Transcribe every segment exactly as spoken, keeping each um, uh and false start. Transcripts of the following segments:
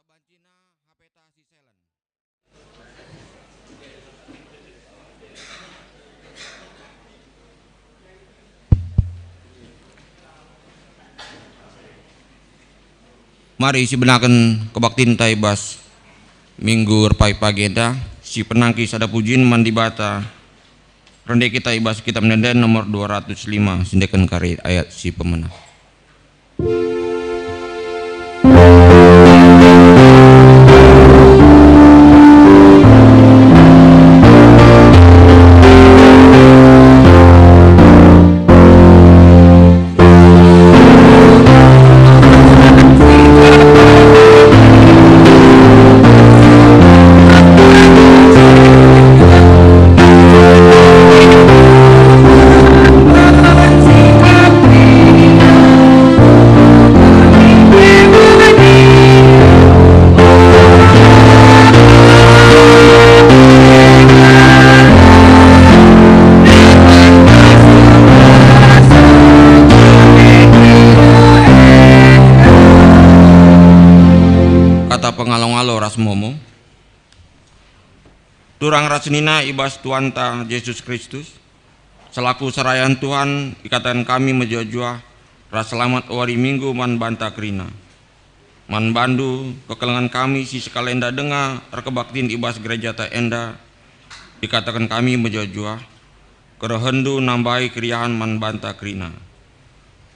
Bancina H P ta si silent. Mari sibenaken kebaktinta i bas Minggu erpagi-pagi enda, sipenangki sada pujin man Dibata. Rende kita i bas Kitab Ende-enden nomor dua ratus lima, siendeken kari ayat si pemena. Kata pengalo-ngalo ras momo. Turang ras senina i bas Tuhanta Jesus Kristus, selaku serayan Tuhan, ikataken kami mejuah-juah ras selamat wari Minggu man banta kerina. Man bandu, kekelengen kami si sekalenda denga erkebaktin i bas gerejata enda, ikataken kami mejuah-juah, kerehenndu nambai keriahen man banta kerina.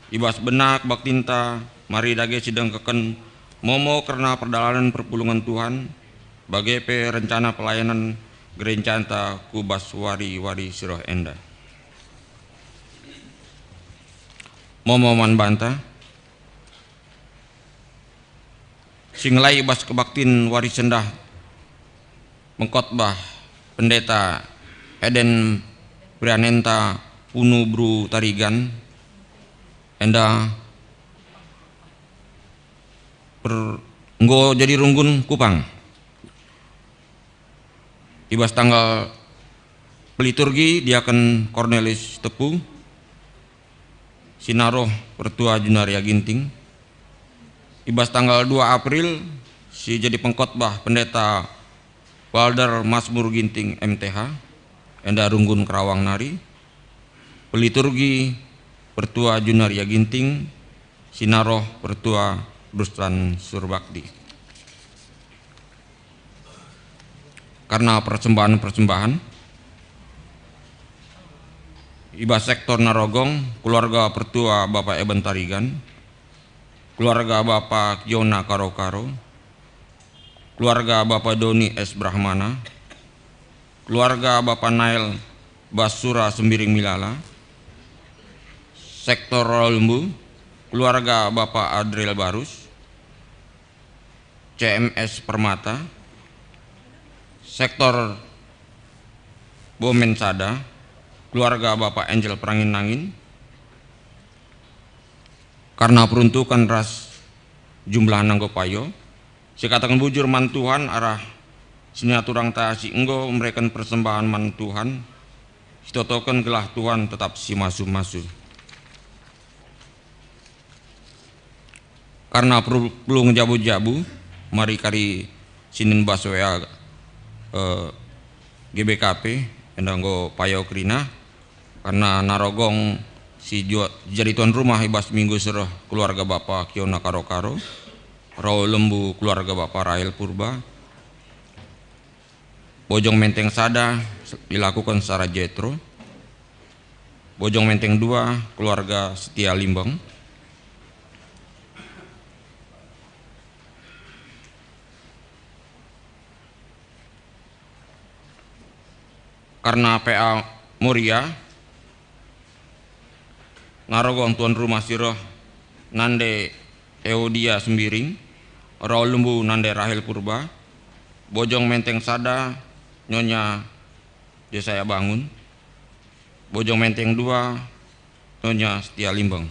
I bas bena kebaktinta, mari dage sidengkeken momo kerna perdalanen perpulungen Tuhan, bage pe rencana pelayanan gerenjanta ku bas wari-wari si reh enda. Momo man banta. Si ngelai i bas kebaktin wari sendah pengkhotbah Pendeta Eden Prianenta Punu Beru Tarigan, enda per-, enggo jadi runggun kupang. I bas tanggal peliturgi, Diaken Cornelis Tepu, Sinaroh Pertua Junaria Ginting. I bas tanggal dua April, si jadi pengkhotbah Pendeta Walder Masmur Ginting, M T H, enda runggun Kerawang nari. Peliturgi Pertua Junaria Ginting, Sinaroh Pertua Rustan Surbakti. Karna persembahan-persembahan, i bas sektor Narogong, keluarga Pertua Bapa Eben Tarigan, keluarga Bapa Kiona Karo-Karo, keluarga Bapa Doni S Brahmana, keluarga Bapa Nail Basura Sembiring Milala, sektor Rawalembu, keluarga Bapa Adriel Barus, C M S Permata, sektor Bomen Sada, keluarga Bapa Angel Perangin-angin, karna peruntukan ras jumlah nanggo payo, sikataken bujur man Tuhan arah senina turangta si enggo mereken persembahan man Tuhan, sitotoken gelah Tuhan tetap simasu-masu. Karna perlu, perlu ngejabu-jabu, mari kari sinin bas W A, eh, G B K P, enda enggo payo kerina, karna Narogong si jua-, jadi tuan rumah i bas minggu si reh keluarga Bapa Kiona Karo-Karo, Rawalembu keluarga Bapa Rahel Purba, Bojong Menteng Sada dilakuken secara Jetro, Bojong Menteng Dua keluarga Setia Limbeng. Karna P A Moria, Narogong tuan rumah si reh nande Euodia Sembiring, Rawalembu nande Rahel Purba, Bojong Menteng Sada Nyonya Jesaya Bangun, Bojong Menteng Dua Nyonya Setia Limbeng.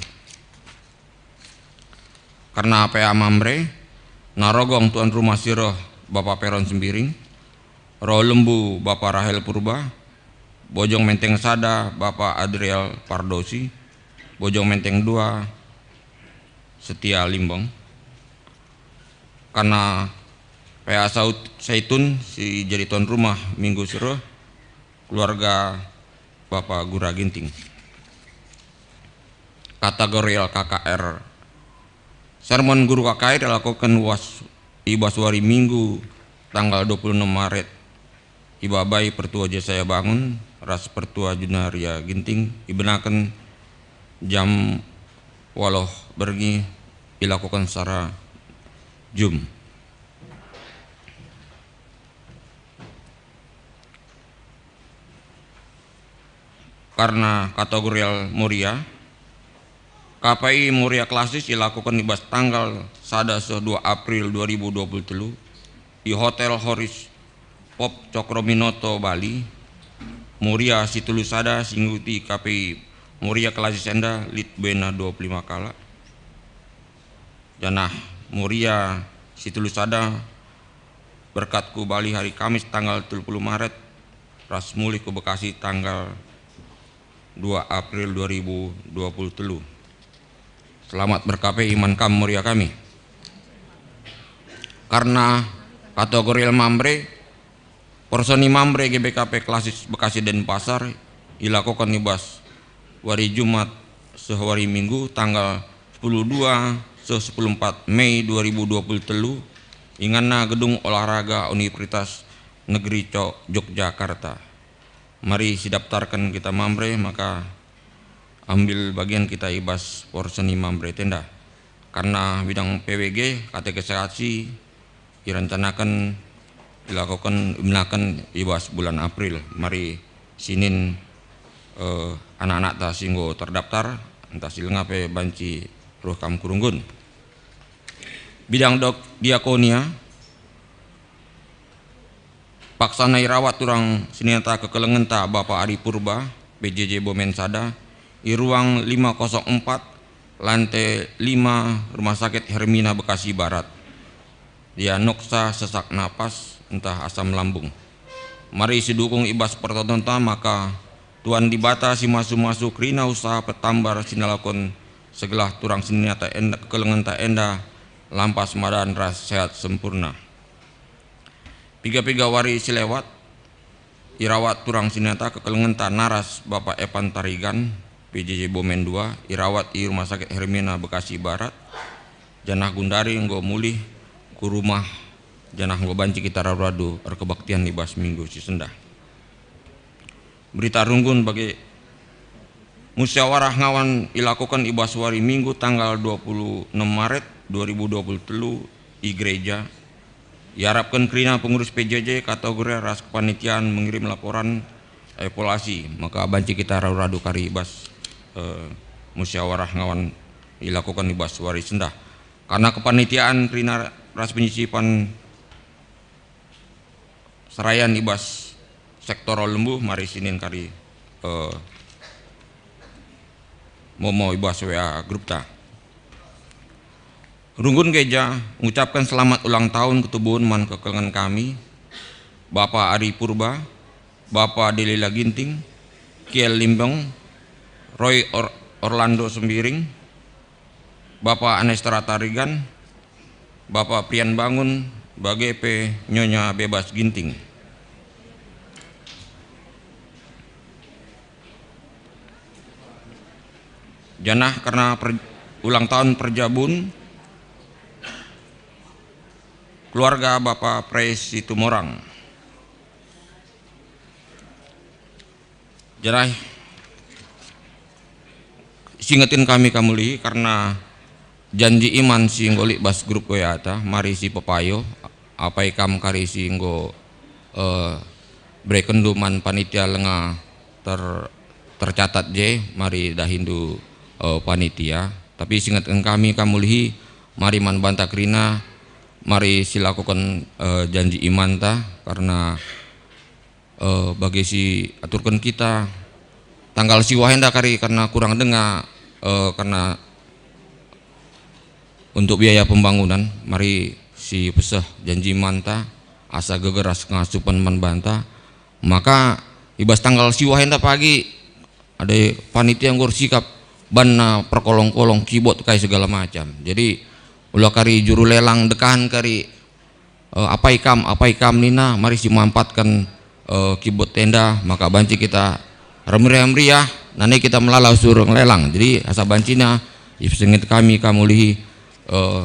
Karna P A Mamre, Narogong tuan rumah si reh Bapa Peron Sembiring, Rawalembu Bapa Rahel Purba, Bojong Menteng Sada Bapa Adriel Pardosi, Bojong Menteng Dua Setia Limbeng. Karna P A Saut Saitun si jadi tuan rumah minggu si reh, keluarga Bapa Gura Ginting. Kategorial K K R. Sermon guru K K R dilakoken was, i bas wari Minggu tanggal dua puluh enem Maret. Ibabai Pertua Jesaya Bangun ras Pertua Junaria Ginting ibenaken jam waluh berngi, ilakoken secara Zoom. Karena kategorial Moria, K P I Moria Klasis ilakoken i bas tanggal sada seh dua April dua ribu dua puluh telu i Hotel Horis Pop Cokroaminoto, Bali. Moria si telu sada si ngikuti K P I Moria Klasis enda lit buena dua puluh lima kalak. Janah Moria si telu sada berkat ku Bali hari Kamis tanggal telu puluh Maret, ras mulih ku Bekasi tanggal dua April dua ribu dua puluh telu. Selamat ber-K P I man kam Moria kami. Karena kategorial Mamre, porseni Mamre G B K P Klasis Bekasi Denpasar ilakoken i bas wari Jumat seh wari Minggu tanggal sepuluh dua seh sepuluh empat Mei dua ribu dua puluh telu, inganna Gedung Olahraga Universitas Negeri Co-, Yogyakarta. Mari sidaptarken kita Mamre, maka ambil bagian kita i bas porseni Mamre enda. Karena bidang P W G, katekisasi, irancanaken, ilakoken, ibenaken i bas bulan April. Mari sinin, eh, anak-anakta si enggo terdaftar, ntah si langa pe banci reh kam ku runggun. Bidang dok-, diakonia, paksana irawat turang senina kekelengenta Bapa Ari Purba, P J J Bomen sada, i ruang lima kosong empat, lantai lima Rumah Sakit Hermina Bekasi Barat. Ia nuksa sesak napas ntah asam lambung. Mari sidukung i bas pertotonta maka Tuhan Dibata si masu-masu kerina usaha petambar si nalakon segelah turang senina enda, kekelengenta enda lampas madan ras sehat sempurna. Piga-piga wari si lewat, irawat turang senina kekelengenta naras Bapa Evan Tarigan, P J J Bomen dua, irawat i Rumah Sakit Hermina Bekasi Barat, janah gundari enggo mulih ku rumah, janah enggo banci kita radu-radu erkebaktian i bas minggu si sendah. Berita runggun bage. Musyawarah ngawan ilakoken i bas wari Minggu tanggal dua puluh enem Maret dua ribu dua puluh telu i gereja. Iarapken kerina pengurus P J J, kategori ras kepanitiaan mengirim laporan evaluasi, maka banci kita radu-radu kari i bas, eh, musyawarah ngawan ilakoken i bas wari sendah. Karena kepanitiaan kerina ras penyisipan serayan i bas sektor Lembu, mari sinin kari, eh, momo i bas W A grupta. Runggun gereja ngucapken selamat ulang tahun ketubuhen man kekelengen kami, Bapa Ari Purba, Bapa Delila Ginting, Kiel Limbeng, Roy Or-, Orlando Sembiring, Bapa Anestra Tarigan, Bapa Prian Bangun, bage pe Nyonya Bebas Ginting. Janah kerna per-, ulang tahun perjabun keluarga Bapa Pres Situmorang. Janah singetken kami kamulihi kerna janji iman si enggo lit bas grup W A ta, mari sipepayo, apai kam kari si enggo, eh, berekenndu man panitia langa ter-, tercatat je, mari dahindu, eh, panitia. Tapi singetken kami kamulihi, mari man banta kerina, mari silakoken, eh, janji imanta, kerna eh, bage si aturken kita tanggal siwah enda kari kerna kurang denga, eh, kerna untuk biaya pembangunan, mari sipeseh janji manta asa geger ras ngasupen man banta. Maka i bas tanggal siwah enda pagi ada panitia enggo ersikap banna perkolong-kolong, keyboard kai segala macam. Jadi ula kari juru lelang dekahen kari Eh, "Apai kam, apai kam," nina, mari si mampatken, eh, kibot enda, maka banci kita ermeriah-meriah, nane kita melala surung lelang. Jadi asa bancina, ipesenget kami kamulihi, eh,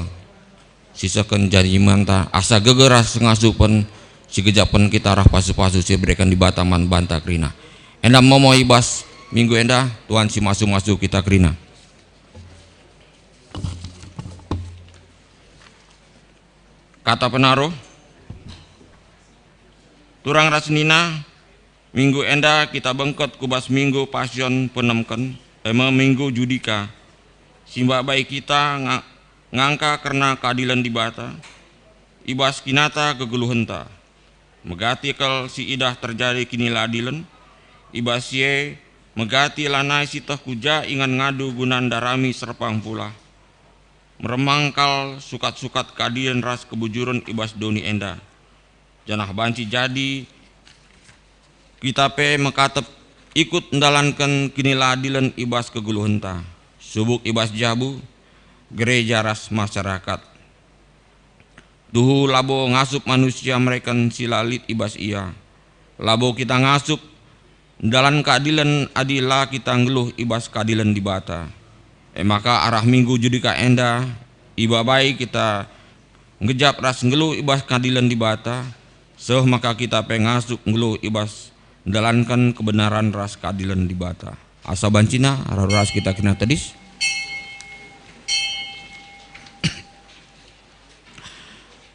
sisehken janji manta, asa geger ras ngasupen si gejapen kita rah pasu-pasu si ibereken Dibata man banta kerina. Enda momo i bas minggu enda, Tuhan si masu-masu kita kerina. Kata penaruh, turang ras nina, minggu enda kita bengket ku bas minggu Pasion penemken, e me minggu Judika, si mbabai kita nga-, ngangka kerna keadilen Dibata i bas kinata kegeluhenta. Megati kal si idah terjadi kiniladilen, i bas si e megati lanai sieteh ku ja ingan ngadu guna ndarami serpang pulah. Meremang kal sukat-sukat keadilen ras kebujuren i bas doni enda. Janah banci jadi kita pe mekatep ikut ndalanken kiniladilen i bas kegeluhenta, subuk i bas jabu, gereja ras masyarakat. Tuhu labo ngasup manusia mereken si la lit i bas ia. Labo kita ngasup ndalan keadilen adi la kita nggeluh i bas keadilen Dibata. E maka arah minggu Judika enda ibabai kita nggejap ras nggeluh i bas keadilen Dibata, seh maka kita pe ngasup nggeluh i bas ndalanken kebenaran ras keadilen Dibata. Asa bancina, arah ras kita kena tedis.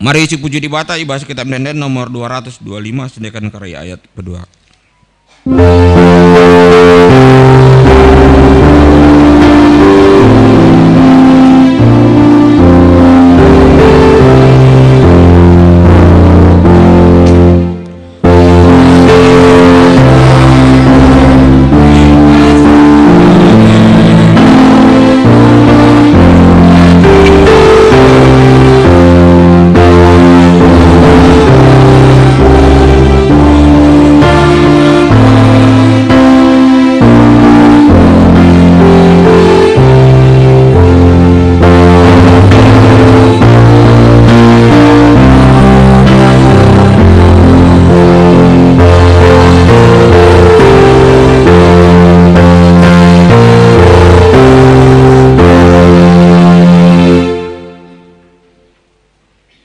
Mari sipuji Dibata i bas Kitab Ende-enden nomor dua ratus dua lima, sendikan kari ayat kedua.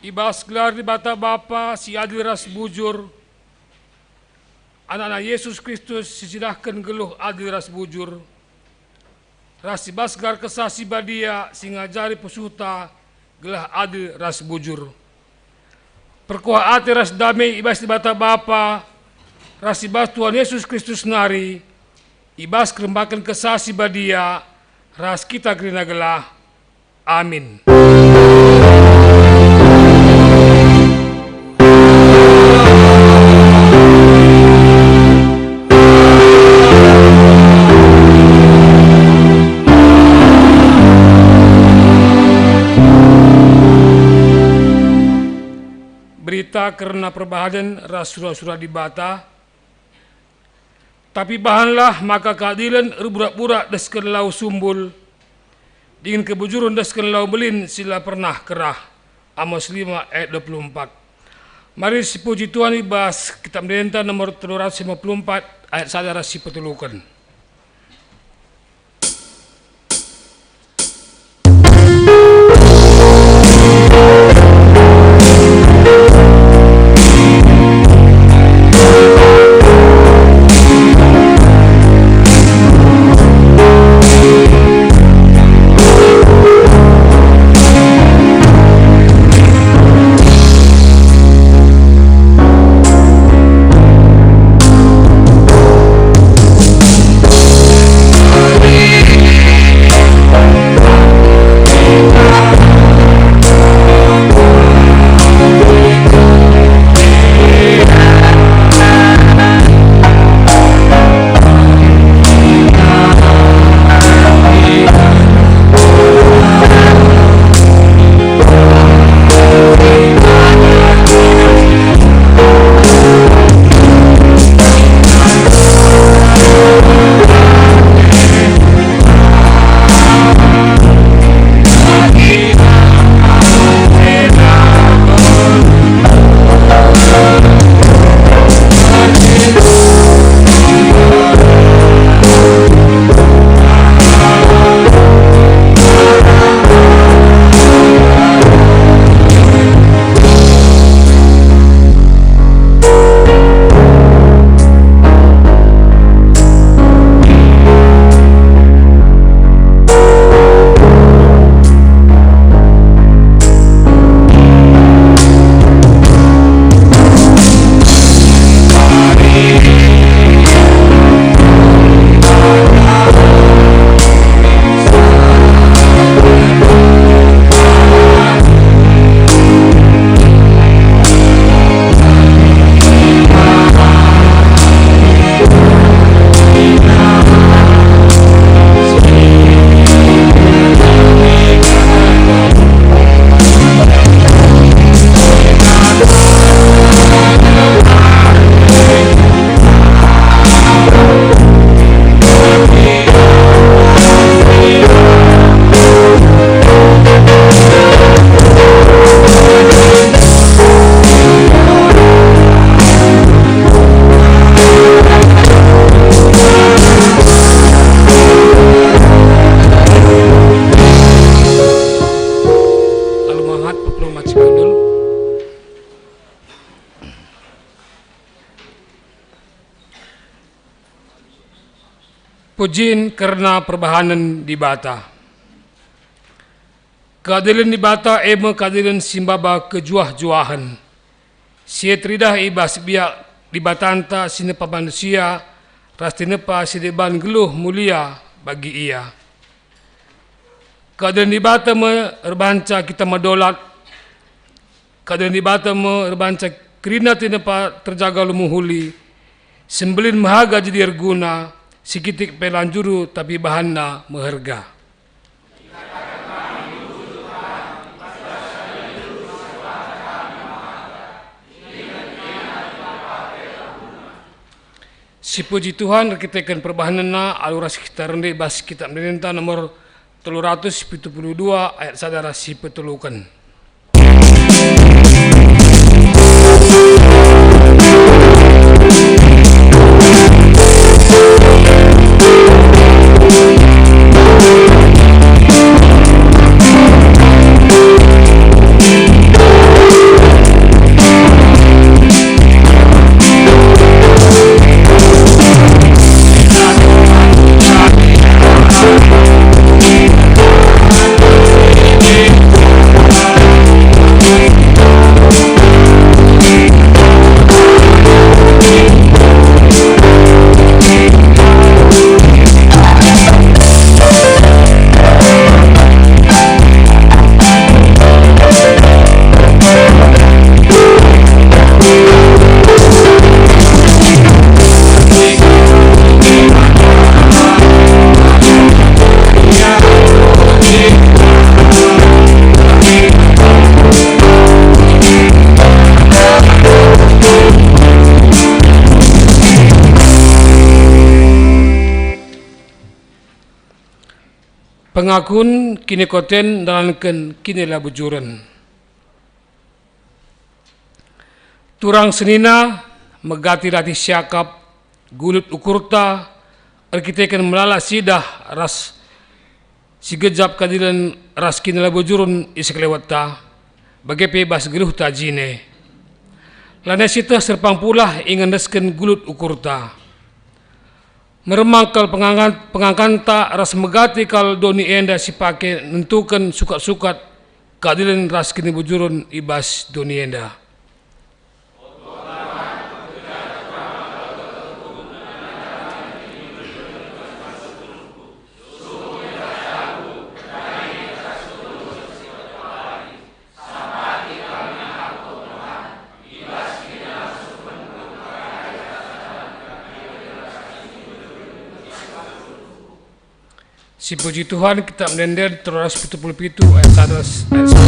I bas gelar Dibata Bapa si adil ras bujur, Anakna Yesus Kristus si cidahken geluh adil ras bujur, ras i bas gelar Kesah Si Badia si ngajari pusuhta gelah adil ras bujur. Perkuah ate ras dame i bas Dibata Bapa ras i bas Tuhan Yesus Kristus nari, i bas kerembaken Kesah Si Badia ras kita kerina gelah. Amin. Berita kerna perbahanen ras sura-sura Dibata. Tapi bahanlah maka keadilen erburak-burak desken lau sumbul, dingen kebujuren desken lau mbelin si la pernah kerah. Amos lima ayat dua puluh empat. Mari sipuji Tuhan i bas Kitab Ende-enden nomor telu ratus lima puluh empat ayat sada ras sipeteluken. Pujin kerna perbahanen Dibata. Keadilen Dibata e me keadilen si maba kejuah-juahen, si e teridah i bas biak Dibatanta si nepa manusia ras tinepa si deban nggeluh mulia bagi Ia. Keadilen Dibata me erbahanca kita medolat. Keadilen Dibata me erbahanca kerina tinepa terjaga lumu huli, sembelin mehaga jadi erguna, sikitik pe la njuru tapi bahanna meherga. Sipuji Tuhan erkiteken perbahanenna alu ras kita rende bas Kitab Ende-Endenta nomor telu ratus pitu puluh dua ayat sada ras si peteluken. Pengakun kinikoten ndalanken kinelabujuren. Turang senina, megati latih siakap, gulut ukurta, erkiteken melala sidah ras sigejap keadilen ras kinelabujuren i sekelewetta, bage pe bas geluhta jine. Lanai sieteh serpang pulah ingendesken gulut ukurta. Meremang kal pengangan-, pengangkanta ras megati kal doni enda si pake nentuken sukat-sukat keadilen ras kinibujuren i bas doni enda. Sipuji Tuhan, Kitab Ende-Enden telu ratus pitu puluh pitu ayat sada, ayat sada.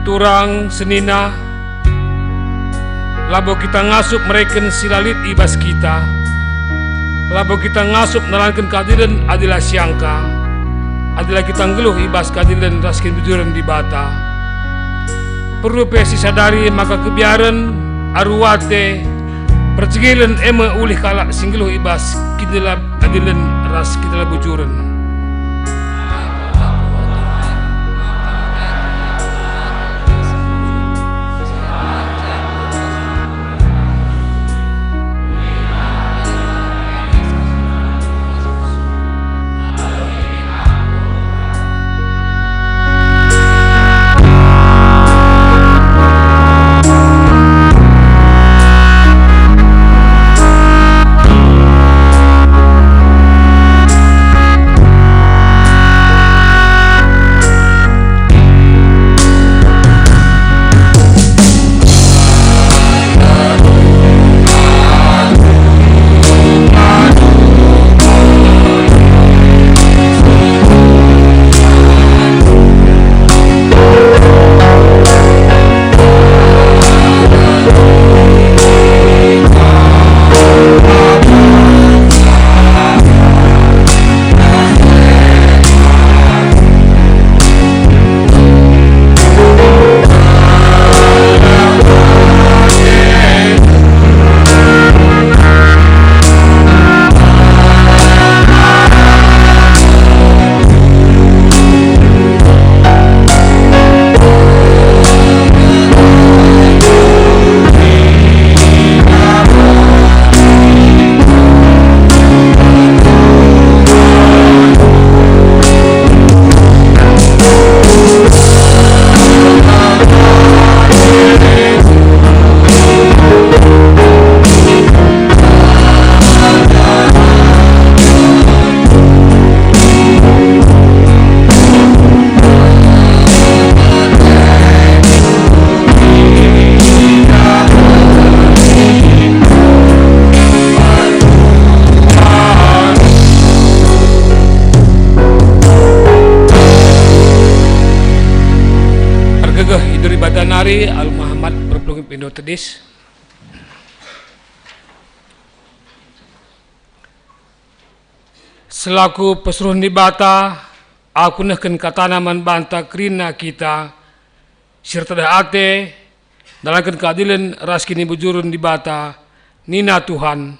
Turang senina, labo kita ngasup mereken si la lit i bas kita, labo kita ngasup nalanken keadilen adi la siangka, adi la kita nggeluh i bas keadilen ras kinibujuren Dibata. Perlu pe sisadari maka kebiaren, aru ate, percegilen e me ulih kalak si nggeluh i bas kinitila adilen ras kinitila bujuren. Erkegeh idur Dibata nari alu Muhammad perpulungen pindo tedis. Selaku persuruhen Dibata, aku nehken kataNa man banta kerina kita, si ertedah ate, ndalanken keadilen ras kinibujuren Dibata, nina Tuhan,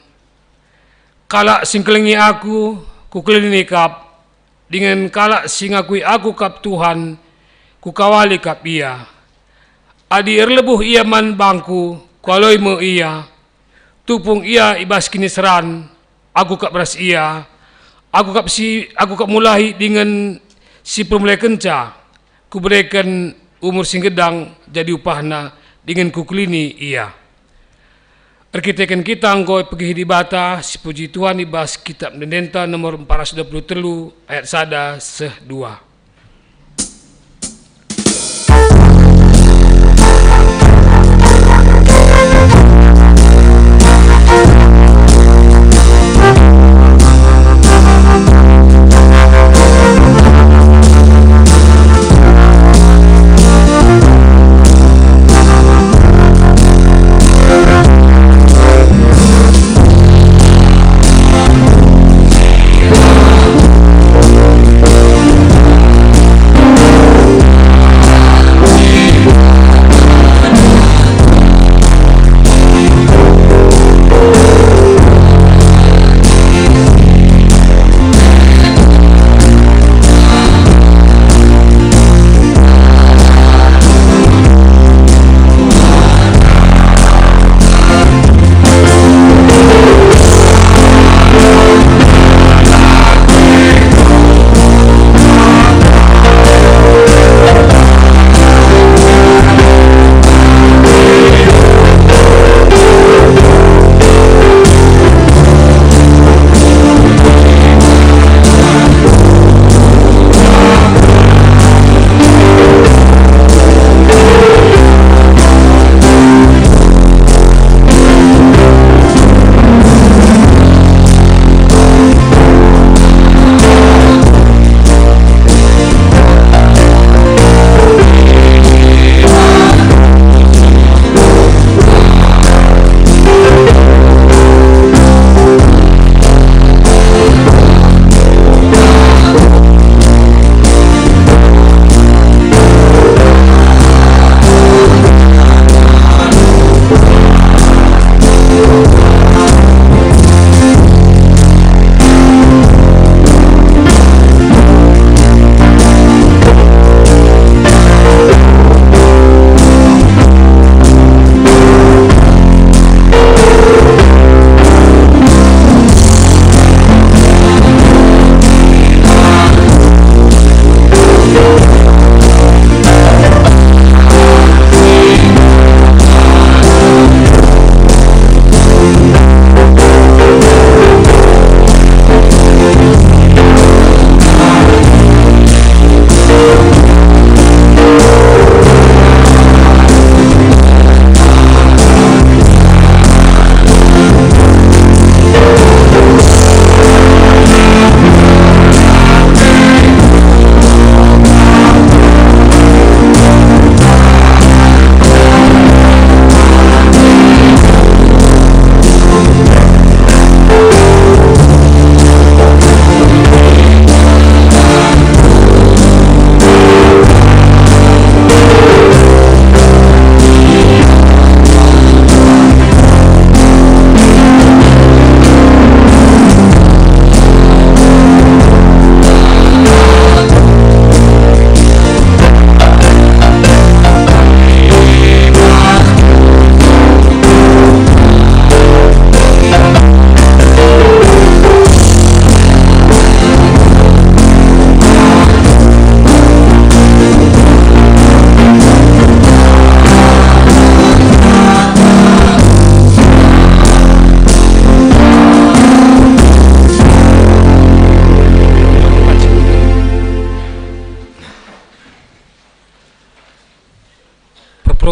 "Kalak si ngkelengi Aku, Kukelini kap, dingen kalak si ngakui Aku kap Tuhan, Kukawali kap ia. Adi erlebuh ia man bangKu, Kualoi me ia. Tupung ia i bas kiniseran, Aku kap ras ia. Aku kap si, Aku kap mulahi dingen si permulekenca. Kubereken umur si nggedang jadi upahna, dingen Kukelini ia." Erkiteken kita enggo ipegehi Dibata, sipuji Tuhan i bas Kitap Ende-endenta nomor empat ratus dua puluh telu ayat sada seh dua.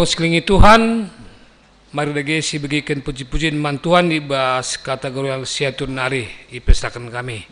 Sekelilingna Tuhan, mari dage sibegiken puji-pujin man Tuhan i bas kategorial si atur nari ipestaken kami.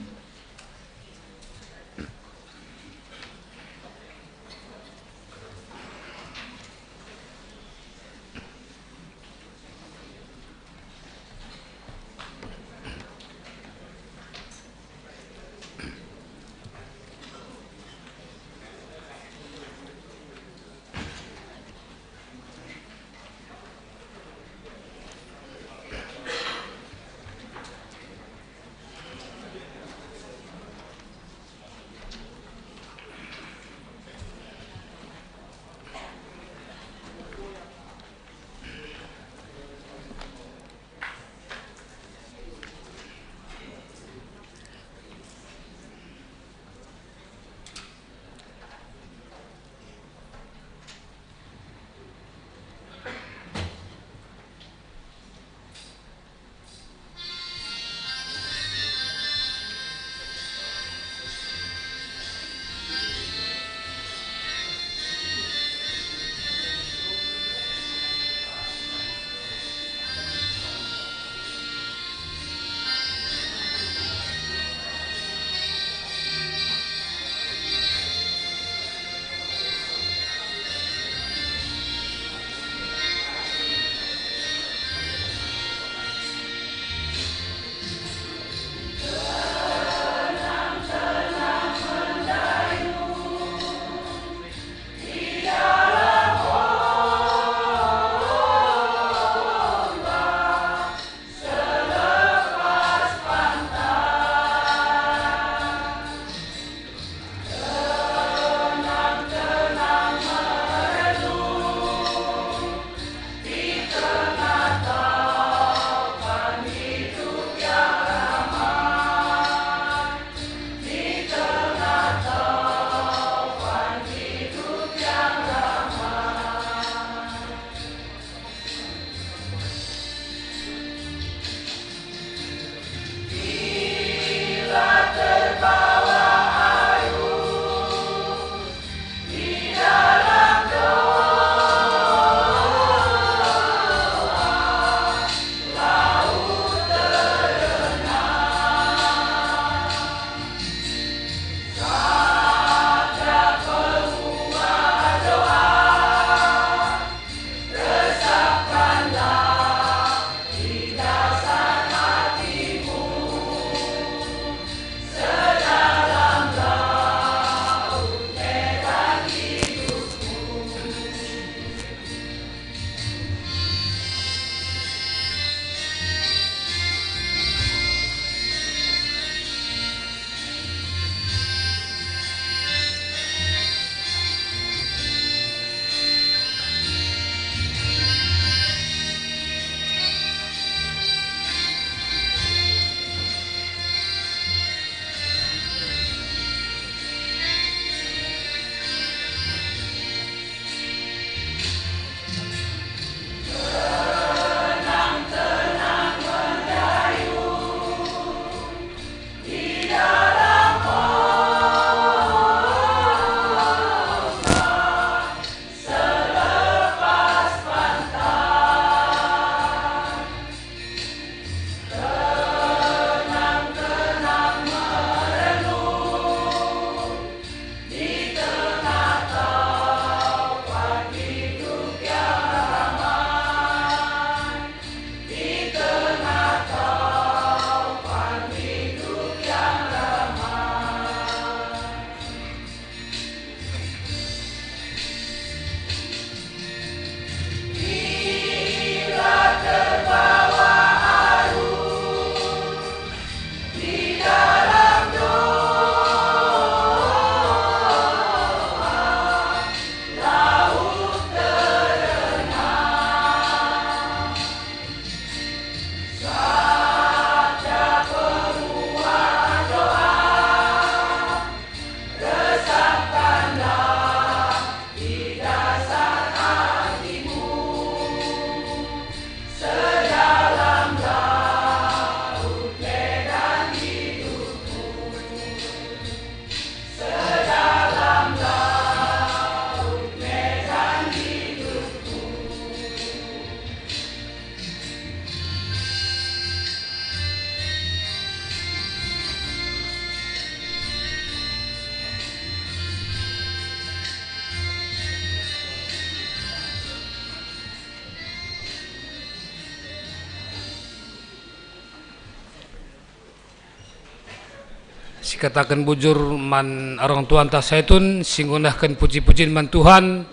Sikataken bujur man orang tuanta Saitun, si ngunahken puji-pujin man Tuhan,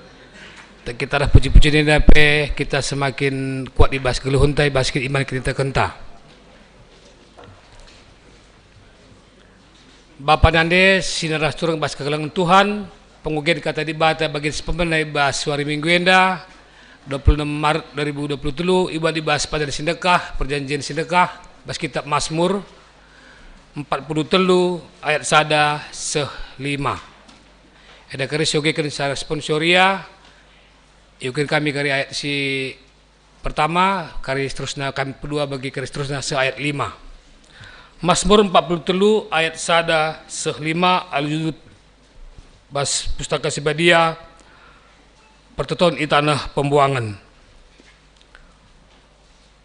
kita arah puji-pujin enda pe kita semakin kuat i bas geluhenta, i bas iman kinitekenta. Bapa nande si ras turang bas kekelengen Tuhan, pengogen Kata Dibata bagi si pemena i bas wari Minggu enda, dua puluh enam Maret dua ribu dua puluh telu, ibuat i bas padan si ndekah, perjanjian si ndekah, bas kitab Mazmur empat puluh telu ayat sada seh lima. Enda kari siogeken secara sponsoria, iogeken kami kari ayat si pertama, kari seterusna kami pedua bagi kari seterusna seh ayat lima. Mazmur empat puluh telu ayat sada seh lima, alu judul bas Pustaka Si Badia, Pertoton i Taneh Pembuangen.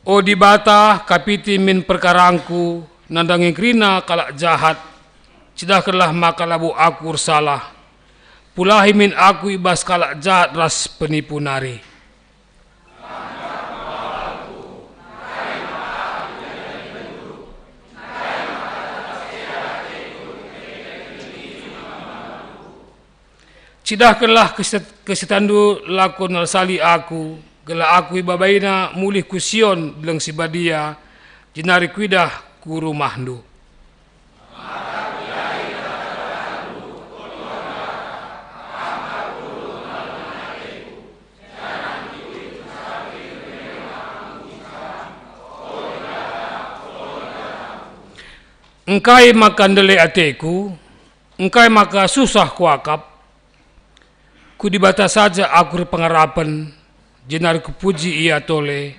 O Dibata, kapiti min perkarangku, nandangi kerina kalak jahat, cidahkenlah maka labo aku ersalah. Pulahi min aku i bas kalak jahat ras penipu nari. Cidahkenlah keset-, kesetanNdu lako nalsali aku, gelah aku ibabaina mulih ku Sion, Deleng Si Badia, jenari kuidah ku rumahNdu. Engkai maka ndele ateku? Engkai maka susah kuakap? Ku Dibata saja aku erpengarapen, jenari kupuji Ia tole,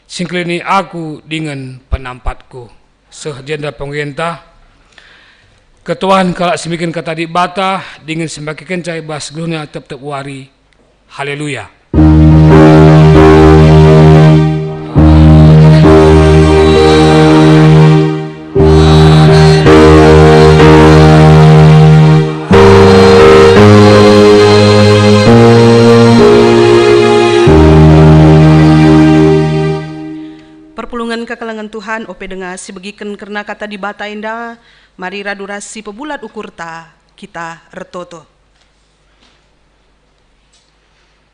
si ngkelini aku dingen penampatku. Seh jenda pengogenta, katuahen kalak si mbiken Kata Dibata dingen si mbagikenca i bas geluhna tep-tep wari. Haleluya. Perpulungen kekelengen Tuhan, ope denga si begiken kerna Kata Dibata enda, mari radu ras si pebulat ukurta, kita ertoto.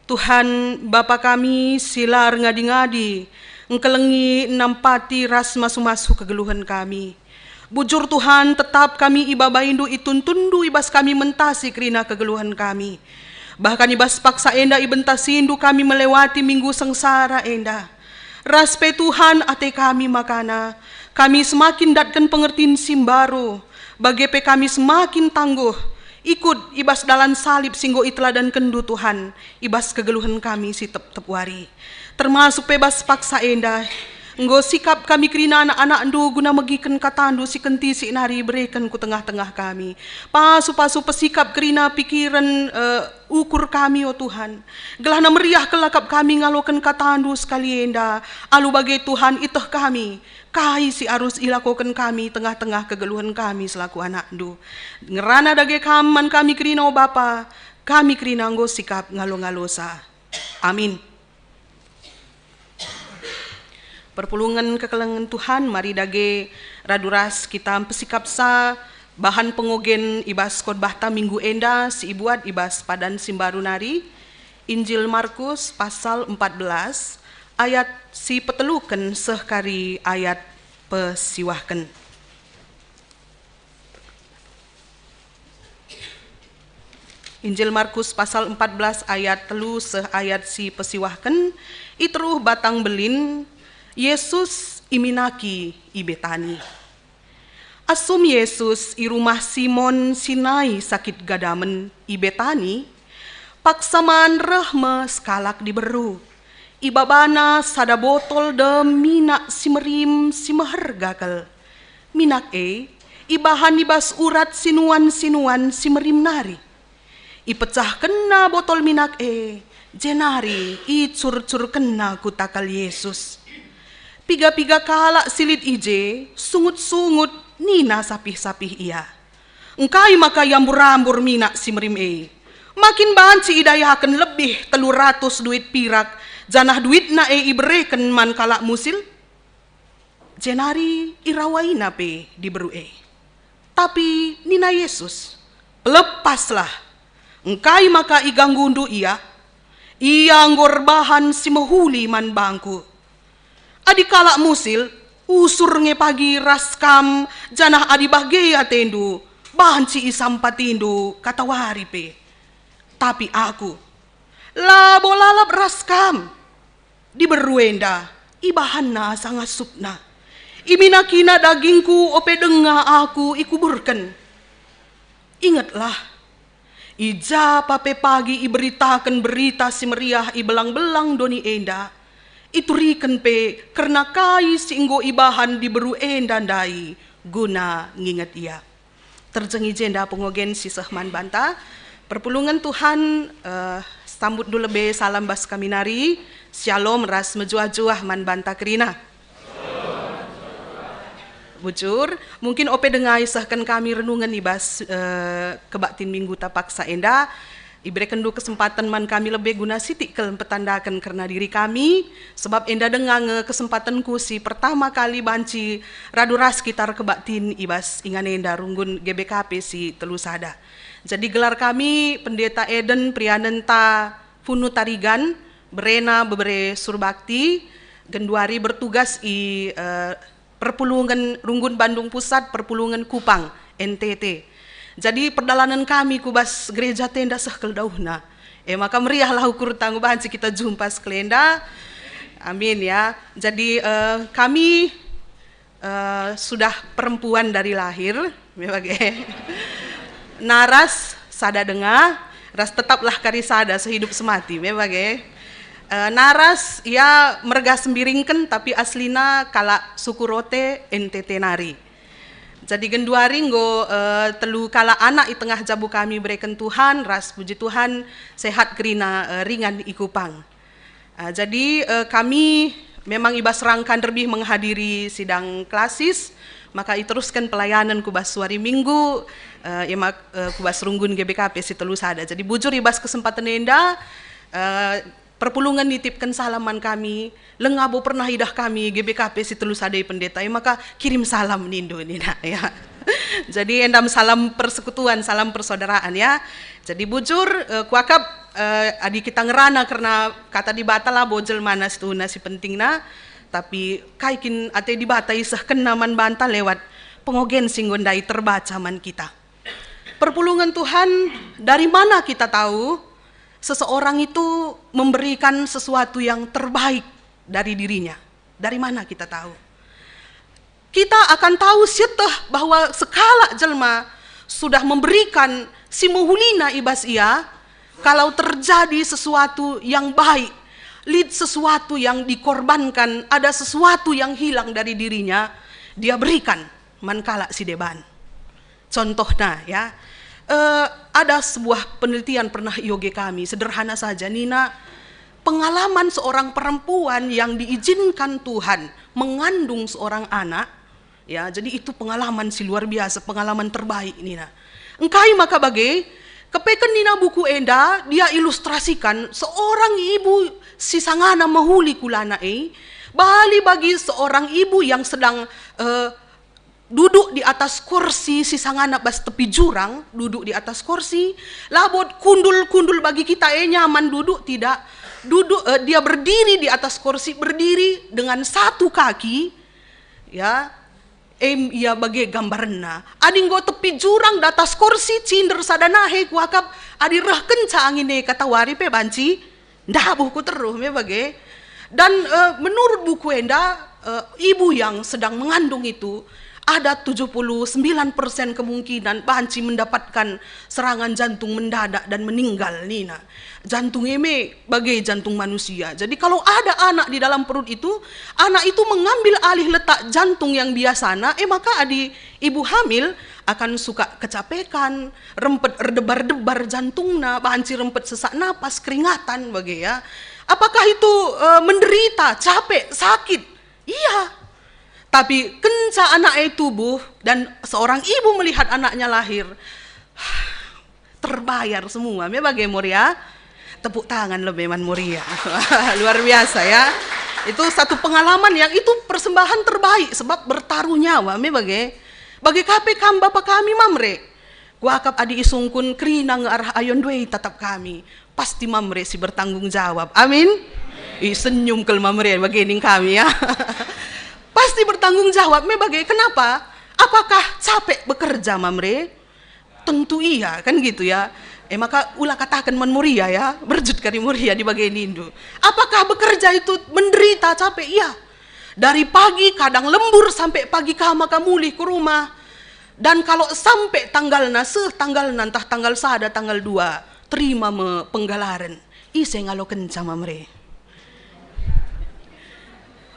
Tuhan, Bapa kami si la erngadi-ngadi, engkelengi, nampati ras masu-masu kegeluhen kami. Bujur Tuhan, tetap kami ibabaindu, ituntundu i bas kami mentasi kerina kegeluhen kami. Bahkan i bas paksa enda ibentasindu kami melewati minggu sengsara enda. Ras pe Tuhan, ate kami makana, kami semakin ndatken pengertin si mbaru, bage pe kami semakin tangguh ikut i bas dalan salib si enggo iteladankenNdu Tuhan, i bas kegeluhen kami si tep-tep wari. Termasuk pe bas paksa enda, enggo sikap kami kerina anak-anakNdu guna megiken kataNdu si kentisik nari ibereken ku tengah-tengah kami. Pasu-pasu pesikap kerina pikiren, eh, ukur kami, o Tuhan. Gelahna meriah kal akap kami ngaloken kataNdu sekali enda, alu bage Tuhan iteh kami kai si arus ilakoken kami tengah-tengah kegeluhen kami selaku anakNdu. Ngerana dage Kam man kami kerina, o Bapa, kami kerina enggo sikap ngalo-ngalosa. Amin. Perpulungen kekelengen Tuhan, mari dage radu ras kita mpesikapsa bahan pengogen i bas khotbahta minggu enda si ibuat i bas padan si mbaru nari, Injil Markus pasal empat belas ayat si peteluken seh kari ayat pesiwahken. Injil Markus pasal empat belas ayat telu seh ayat si pesiwahken, i teruh batang belin, Yesus iminaki i Betani. Asum Yesus i rumah Simon si nai sakit gadamen i Betani, paksa man reh me sekalak diberu. Ibabana sada botol dem minak si merim si meherga kal. Minak e ibahan i bas urat sinuan-sinuan si merim nari. Ipecahkenna botol minak e, jenari icurcurkenna ku takal Yesus. Piga-piga kalak si lit i je sungut-sungut nina sapih-sapih ia, "Engkai maka iambur-ambur minak si merim e? Makin banci idayaken lebih telu ratus duit pirak, janah duitna e ibereken man kalak musil." Jenari irawaina pe diberu e. Tapi nina Jesus, "Pelepaslah! Engkai maka iganggundu ia? Ia enggo erbahan si mehuli man bangKu. Adi kalak musil, usur nge pagi ras kam, janah adi bage atendu, banci isampatindu katawari pe. Tapi Aku, labo lalap ras kam." Diberu enda ibahanna asa ngasupna. Iminakina dagingKu ope denga Aku ikuburken. Ingetlah, i ja pe pagi iberitaken Berita Si Meriah i belang-belang doni enda, ituriken pe kerna kai si enggo ibahan diberu enda ndai guna nginget ia. Terjeng i jenda pengogen si seh man banta. Perpulungen Tuhan, eh, sambutndu lebe salam bas kami nari. Syalom ras mejuah-juah man banta kerina. Bujur, mungkin ope denga isehken kami renungen i bas, eh, kebaktin mingguta paksa enda. Iberekenndu kesempaten man kami lebe guna sitik kal mpetandaken kerna diri kami, sebab enda denga nge kesempatenku si pertama kali banci radu ras kita erkebaktin i bas ingan enda runggun G B K P si telu sada. Jadi gelar kami Pendeta Eden Prianenta Funu Tarigan, berena bebere Surbakti, genduari bertugas i, eh, Perpulungen Runggun Bandung Pusat, Perpulungen Kupang, N T T. Jadi perdalanen kami ku bas gereja enda seh kal dauhna. E maka meriahlah ukurta enggo banci kita jumpa sekalenda. Amin ya. Jadi, eh, kami, eh, sudah perempuan dari lahir, me bage. Naras sada denga, ras tetaplah kari sada sehidup semati, me bage. Eh, naras ia merga Sembiringken, tapi aslina kalak suku Rote, N T T nari. Jadi genduari enggo, eh, telu kalak anak i tengah jabu kami ibereken Tuhan, ras puji Tuhan, sehat kerina, eh, ringan i Kupang. Ah, jadi, eh, kami memang i bas rangka nderbih menghadiri sidang klasis, maka iterusken pelayanen ku bas wari Minggu, eh, i mak-, eh, ku bas runggun G B K P si telu sada. Jadi bujur i bas kesempaten enda, eh, perpulungen nitipken salam man kami, labo pernah idah kami G B K P si telu sada i Pendeta, e maka kirim salam nindu nina, ya. Jadi enda me salam persekutuan, salam persaudaraan, ya. Jadi bujur, eh, kuakap, eh, adi kita ngerana kerna Kata Dibata labo jelmana situhuna si pentingna, tapi kai kin ate Dibata isehkenna man banta lewat pengogen si enggo ndai terbaca man kita. Perpulungen Tuhan, dari mana kita tahu seseorang itu memberikan sesuatu yang terbaik dari dirinya? Dari mana kita tahu? Kita akan tahu sieteh bahwa sekalak jelma sudah memberikan si mehulina i bas ia, kalau terjadi sesuatu yang baik, lit sesuatu yang dikorbankan, ada sesuatu yang hilang dari dirinya, dia berikan man kalak si deban. Contohna, ya, eh, ada sebuah penelitian pernah ioge kami, sederhana saja, nina, pengalaman seorang perempuan yang diizinkan Tuhan mengandung seorang anak, ya, jadi itu pengalaman si luar biasa, pengalaman terbaik, nina. Engkai maka bage? Kepeken nina buku enda, dia ilustrasikan seorang ibu si sangana mehuli kulana e, bali bagi seorang ibu yang sedang, eh, duduk di atas kursi si sangana bas tepi jurang, duduk di atas kursi, labo kundul-kundul bagi kita e nyaman duduk, tidak. Duduk, eh, dia berdiri di atas kursi, berdiri dengan satu kaki, ya, em, ia bage gambarenna. Adi enggo tepi jurang datas kursi, cinder sada nahe kuakap, adi rehkenca angin e katawari pe banci ndabuh ku teruh, me bage. Dan, eh, menurut buku enda, eh, ibu yang sedang mengandung itu ada tujuh puluh sembilan persen kemungkinan banci mendapatkan serangan jantung mendadak dan meninggal, nina. Jantung e me bage jantung manusia. Jadi kalau ada anak di dalam perut itu, anak itu mengambil alih letak jantung yang biasana, eh, maka adi ibu hamil akan suka kecapekan, rempet erdebar-debar jantungna, banci rempet sesak napas, keringatan bage, ya. Apakah itu, eh, menderita, capek, sakit? Iya. Tapi kenca anak e tubuh dan seorang ibu melihat anaknya lahir, terbayar semua, me bage, Moria. Tepuk tangan lebe man Moria. Luar biasa, ya. Itu satu pengalaman yang itu persembahan terbaik sebab bertaruh nyawa, me bage. Bage ka pe kam bapa kami Mamre. Kuakap adi isungkun kerina nge arah ayo nduei tatap kami. Pasti Mamre si bertanggung jawab. Amin. I senyum kal Mamre bage ning kami ya. Pasti bertanggung jawab me bage. Kenapa? Apakah capek bekerja Mamre? Tentu iya, kan gitu ya. E maka ula kataken man Moria ya, berjut kari Moria di bage nindu. Apakah bekerja itu menderita, capek? Iya. Dari pagi kadang lembur sampai pagi ka maka mulih ke rumah. Dan kalau sampai tanggalna, seh tanggalna, ntah tanggal sada, tanggal dua, terima me penggalaran. Ise ngalokenca Mamre?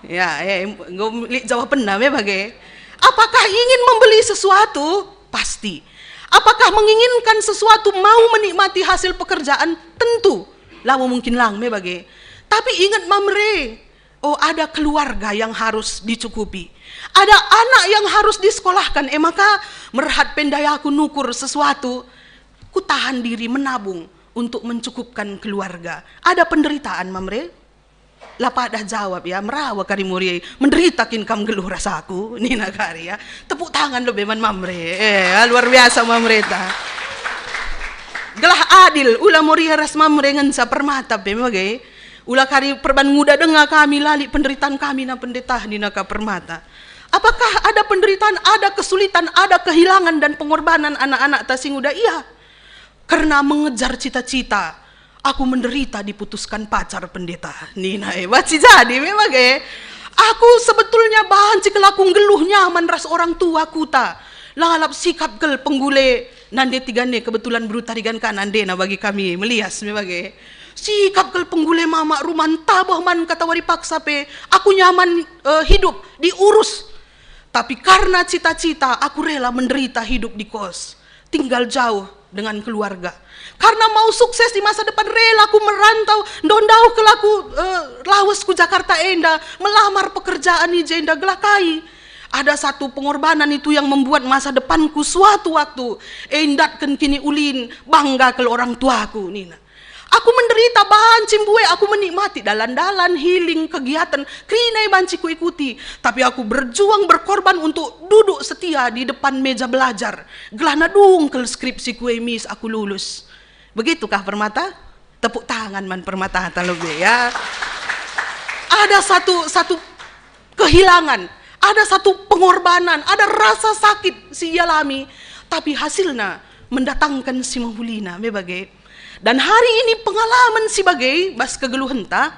Ya, ya, em, enggo lit jawabenna me bage. Apakah ingin membeli sesuatu? Pasti. Apakah menginginkan sesuatu, mau menikmati hasil pekerjaan? Tentu. Labo mungkin lang me bage. Tapi inget Mamre, oh, ada keluarga yang harus dicukupi. Ada anak yang harus disekolahkan. E maka merhat pe ndai aku nukur sesuatu, kutahan diri menabung untuk mencukupkan keluarga. Ada penderitaan Mamre? La padah jawab ya, merawa kari Moria, menderita kin kam nggeluh ras aku, nina kari ya. Tepuk tangan lebe man Mamre. Eh, luar biasa Mamre ta. Gelah adil, ula Moria ras Mamre ngenca Permata pe me bage. Ula kari perban nguda denga kami, la lit penderitaan kami na pendeta, nina ka Permata. Apakah ada penderitaan, ada kesulitan, ada kehilangan dan pengorbanan anak-anak ta si nguda? Iya. Kerna mengejar cita-cita, aku menderita diputuskan pacar pendeta. Nina e, banci jadi me bage. Aku sebetulnya banci kal aku nggeluh nyaman ras orang tua kuta. Lalap sikap kal penggule nande tiga ne, kebetulan beru Tarigan ka nandena bagi kami melias me bage. Sikap kal penggule mama rumah ntah boh man kata wari paksa pe. Aku nyaman, eh, hidup, diurus. Tapi karena cita-cita, aku rela menderita hidup di kos, tinggal jauh dengan keluarga. Karena mau sukses di masa depan, rela aku merantau, ndauh-ndauh kal aku, eh, lawes ku Jakarta enda, melamar pekerjaan i jenda, gelah kai? Ada satu pengorbanan itu yang membuat masa depanku suatu waktu, eh, ndatken kiniulin, bangga kal orang tuaku, nina. Aku menderita banci mbue, aku menikmati dalan-dalan, healing, kegiatan, kerina e banci kuikuti. Tapi aku berjuang, berkorban untuk duduk setia di depan meja belajar. Gelahna dung kal skripsiku e, Miss, aku lulus. Begitukah Permata? Tepuk tangan man Permata ta lebe ya. Ada satu, satu kehilangan, ada satu pengorbanan, ada rasa sakit si ialami, tapi hasilna mendatangken si mehulina, me bage. Dan hari ini pengalaman si bage bas kegeluhenta,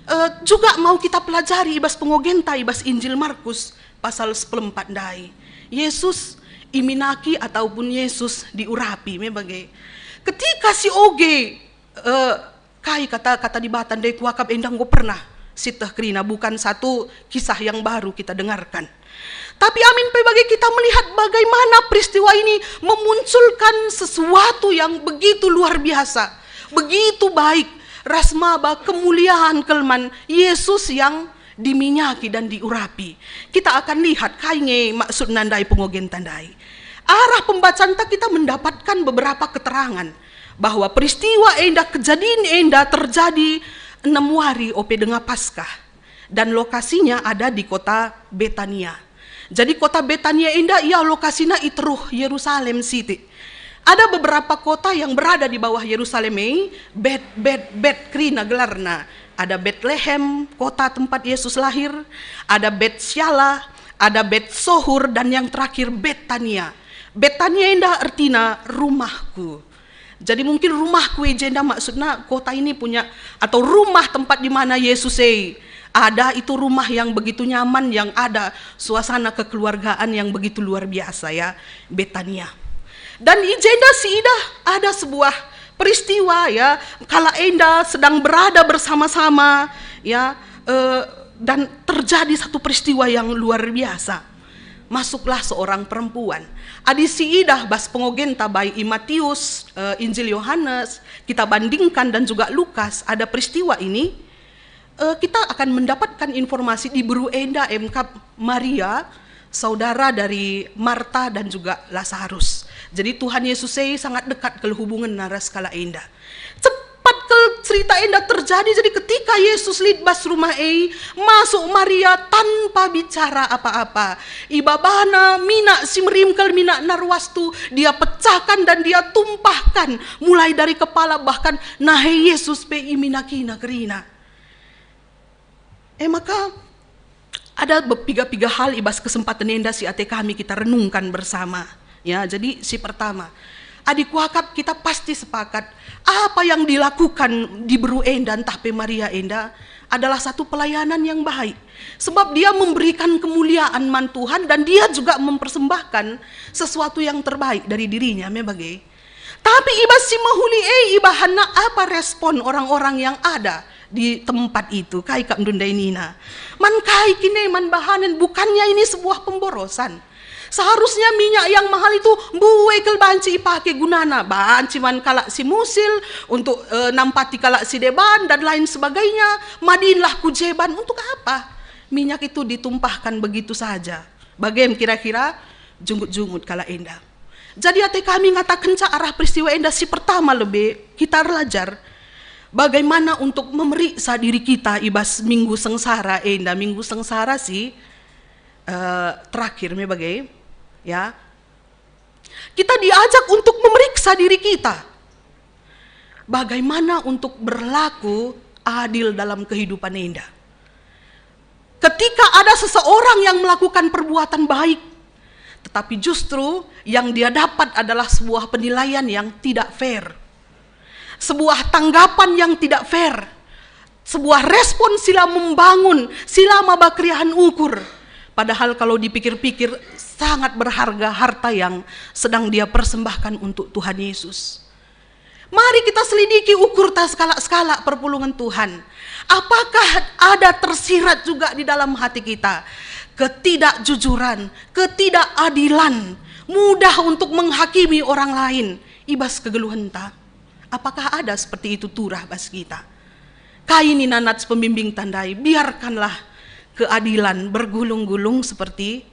eh, juga mau kita pelajari i bas pengogenta i bas Injil Markus pasal sepuluh empat ndai. Yesus iminaki ataupun Yesus diurapi, me bage. Ketika si oge, eh, kai kata, kata Dibata ndai kuakap enda enggo pernah sieteh kerina, bukan satu kisah yang baru kita dengarkan. Tapi amin pe bage kita melihat bagaimana peristiwa ini memunculkan sesuatu yang begitu luar biasa, begitu baik, ras maba kemuliaan kal man Yesus yang diminyaki dan diurapi. Kita akan lihat kai nge maksudna ndai pengogenta ndai. Arah pembacanta kita mendapatkan beberapa keterangan bahwa peristiwa enda, kejadin enda terjadi enam wari ope denga Paskah, dan lokasinya ada di kota Betania. Jadi kota Betania enda ia lokasina i teruh Yerusalem sitik. Ada beberapa kota yang berada di bawah Yerusalem e, Bet, Bet, Bet kerina gelarna. Ada Betlehem, kota tempat Yesus lahir, ada Bet Syala, ada Bet Sohur, dan yang terakhir Betania. Betania enda ertina rumahku. Jadi mungkin rumahku e jenda maksudna kota ini punya, atau rumah tempat di mana Yesus e ada, itu rumah yang begitu nyaman, yang ada suasana kekeluargaan yang begitu luar biasa ya, Betania. Dan i jenda siidah ada sebuah peristiwa ya, kalak enda sedang berada bersama-sama ya, eh, dan terjadi satu peristiwa yang luar biasa. Masuklah seorang perempuan. Adi siidah bas pengogenta baik i Matius, eh, Injil Yohanes, kita bandingkan dan juga Lukas, ada peristiwa ini, eh, kita akan mendapatkan informasi diberu enda emkap Maria, saudara dari Marta dan juga Lasarus. Jadi Tuhan Yesus e sangat dekat kal hubungenna ras kalak enda. Cepat kal Cerita enda terjadi, jadi ketika Yesus lit bas rumah e, masuk Maria tanpa bicara apa-apa. Ibabana minak si merim kal, minak narwastu, dia pecahkan dan dia tumpahkan, mulai dari kepala, bahkan nahe Yesus pe iminakina kerina. E maka, ada be-, piga-piga hal i bas kesempatan enda si ate kami kita renungkan bersama. Ya, jadi si pertama, adi kuakap kita pasti sepakat, apa yang dilakukan diberu enda ntah pe Maria enda adalah satu pelayanan yang baik. Sebab dia memberikan kemuliaan man Tuhan dan dia juga mempersembahkan sesuatu yang terbaik dari dirinya, me bage. Tapi i bas si mehuli e ibahanna apa respon orang-orang yang ada di tempat itu, kai kap ndundai nina. Man kai kin e man bahanen, bukannya ini sebuah pemborosan? Seharusnya minyak yang mahal itu mbue kal banci ipake gunana, banci man kalak si musil, untuk, eh, nampati kalak si deban, dan lain sebagainya. Madinlah ku jeban, untuk apa minyak itu ditumpahkan begitu saja? Bagem kira-kira junggut-junggut kalak enda. Jadi ate kami ngatakenca arah peristiwa enda si pertama lebe kita erlajar bagaimana untuk memeriksa diri kita i bas minggu sengsara enda, minggu sengsara si, eh, terakhir me bage, ya. Kita diajak untuk memeriksa diri kita. Bagaimana untuk berlaku adil dalam kehidupan enda? Ketika ada seseorang yang melakukan perbuatan baik, tetapi justru yang dia dapat adalah sebuah penilaian yang tidak fair, sebuah tanggapan yang tidak fair, sebuah respon sila membangun, sila maba keriahen ukur. Padahal kalau dipikir-pikir, sangat berharga harta yang sedang dia persembahkan untuk Tuhan Yesus. Mari kita selidiki ukurta sekalak-sekalak perpulungen Tuhan. Apakah ada tersirat juga di dalam hati kita ketidakjujuran, ketidakadilan, mudah untuk menghakimi orang lain i bas kegeluhenta? Apakah ada seperti itu turah bas kita? Kai nina nats pembimbingta ndai, biarkanlah keadilan bergulung-gulung seperti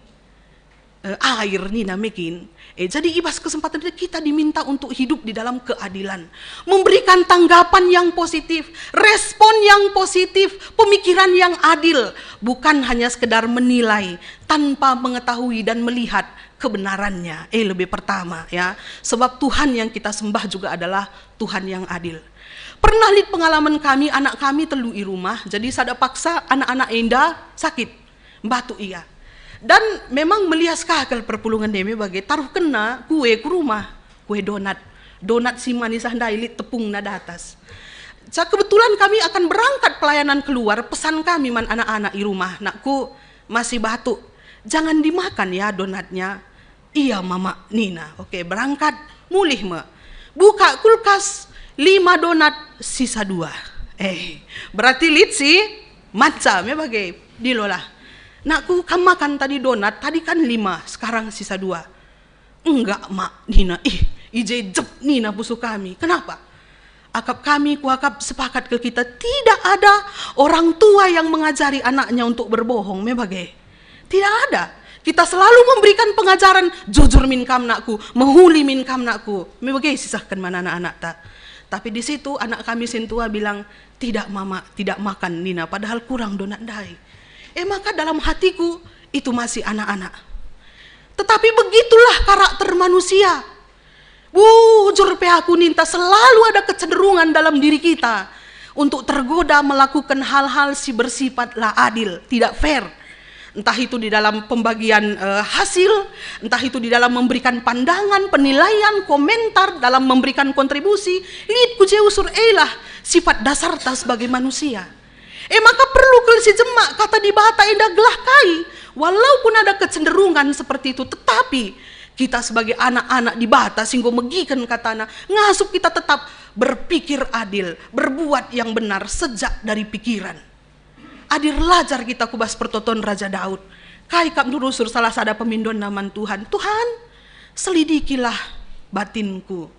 eh, air nina mekin. Eh, jadi i bas kesempatan ini kita diminta untuk hidup di dalam keadilan, memberikan tanggapan yang positif, respon yang positif, pemikiran yang adil, bukan hanya sekedar menilai tanpa mengetahui dan melihat kebenarannya. Eh, lebih pertama, ya, sebab Tuhan yang kita sembah juga adalah Tuhan yang adil. Pernah lit pengalaman kami, anak kami telu i rumah, jadi sada paksa anak-anak enda sakit. Mbatuk ia. Dan memang melias ka kal perpulungen e me bage, taruhkenna kue ku rumah, kue donat. Donat si manis ah ndai lit tepungna datas. Ca kebetulan kami akan berangkat pelayanan keluar, pesan kami man anak-anak i rumah, "Nakku, masih batuk. Jangan dimakan ya donatnya." "Iya, Mama," nina. Oke, berangkat, mulih me. Buka kulkas, lima donat, sisa dua. Eh, berarti lit si manca me bage. Dilolah. "Nakku, kam makan tadi donat, tadi kan lima, sekarang sisa dua." "Enggak, Mak," nina. Ih, i je jep nina pusuh kami. Kenapa? Akap kami kuakap sepakat ke kita, tidak ada orang tua yang mengajari anaknya untuk berbohong, me bage. Tidak ada. Kita selalu memberikan pengajaran, "Jujur min kam, nakku, mehuli min kam, nakku." Me bage sisahken man anak-anakta. Tapi di situ anak kami sintua bilang, "Tidak, Mama, tidak makan," nina, padahal kurang donat ndai. E maka dalam hatiku, "Itu masih anak-anak." Tetapi begitulah karakter manusia. Bujur pe aku ninta, selalu ada kecenderungan dalam diri kita untuk tergoda melakukan hal-hal si bersifat la adil, tidak fair. Entah itu di dalam pembagian, eh, hasil, entah itu di dalam memberikan pandangan, penilaian, komentar, dalam memberikan kontribusi, lit ku je usur elah sifat dasarta sebagai manusia. E maka perlu kal si jemak kata Dibata enda gelah kai. Walaupun ada kecenderungan seperti itu, tetapi kita sebagai anak-anak Dibata si enggo megiken katana, ngasup kita tetap berpikir adil, berbuat yang benar sejak dari pikiran. Adi erlajar kita ku bas pertoton Raja Daud, kai kap ndurusur salah sada pemindonna man Tuhan, "Tuhan, selidikilah batinku.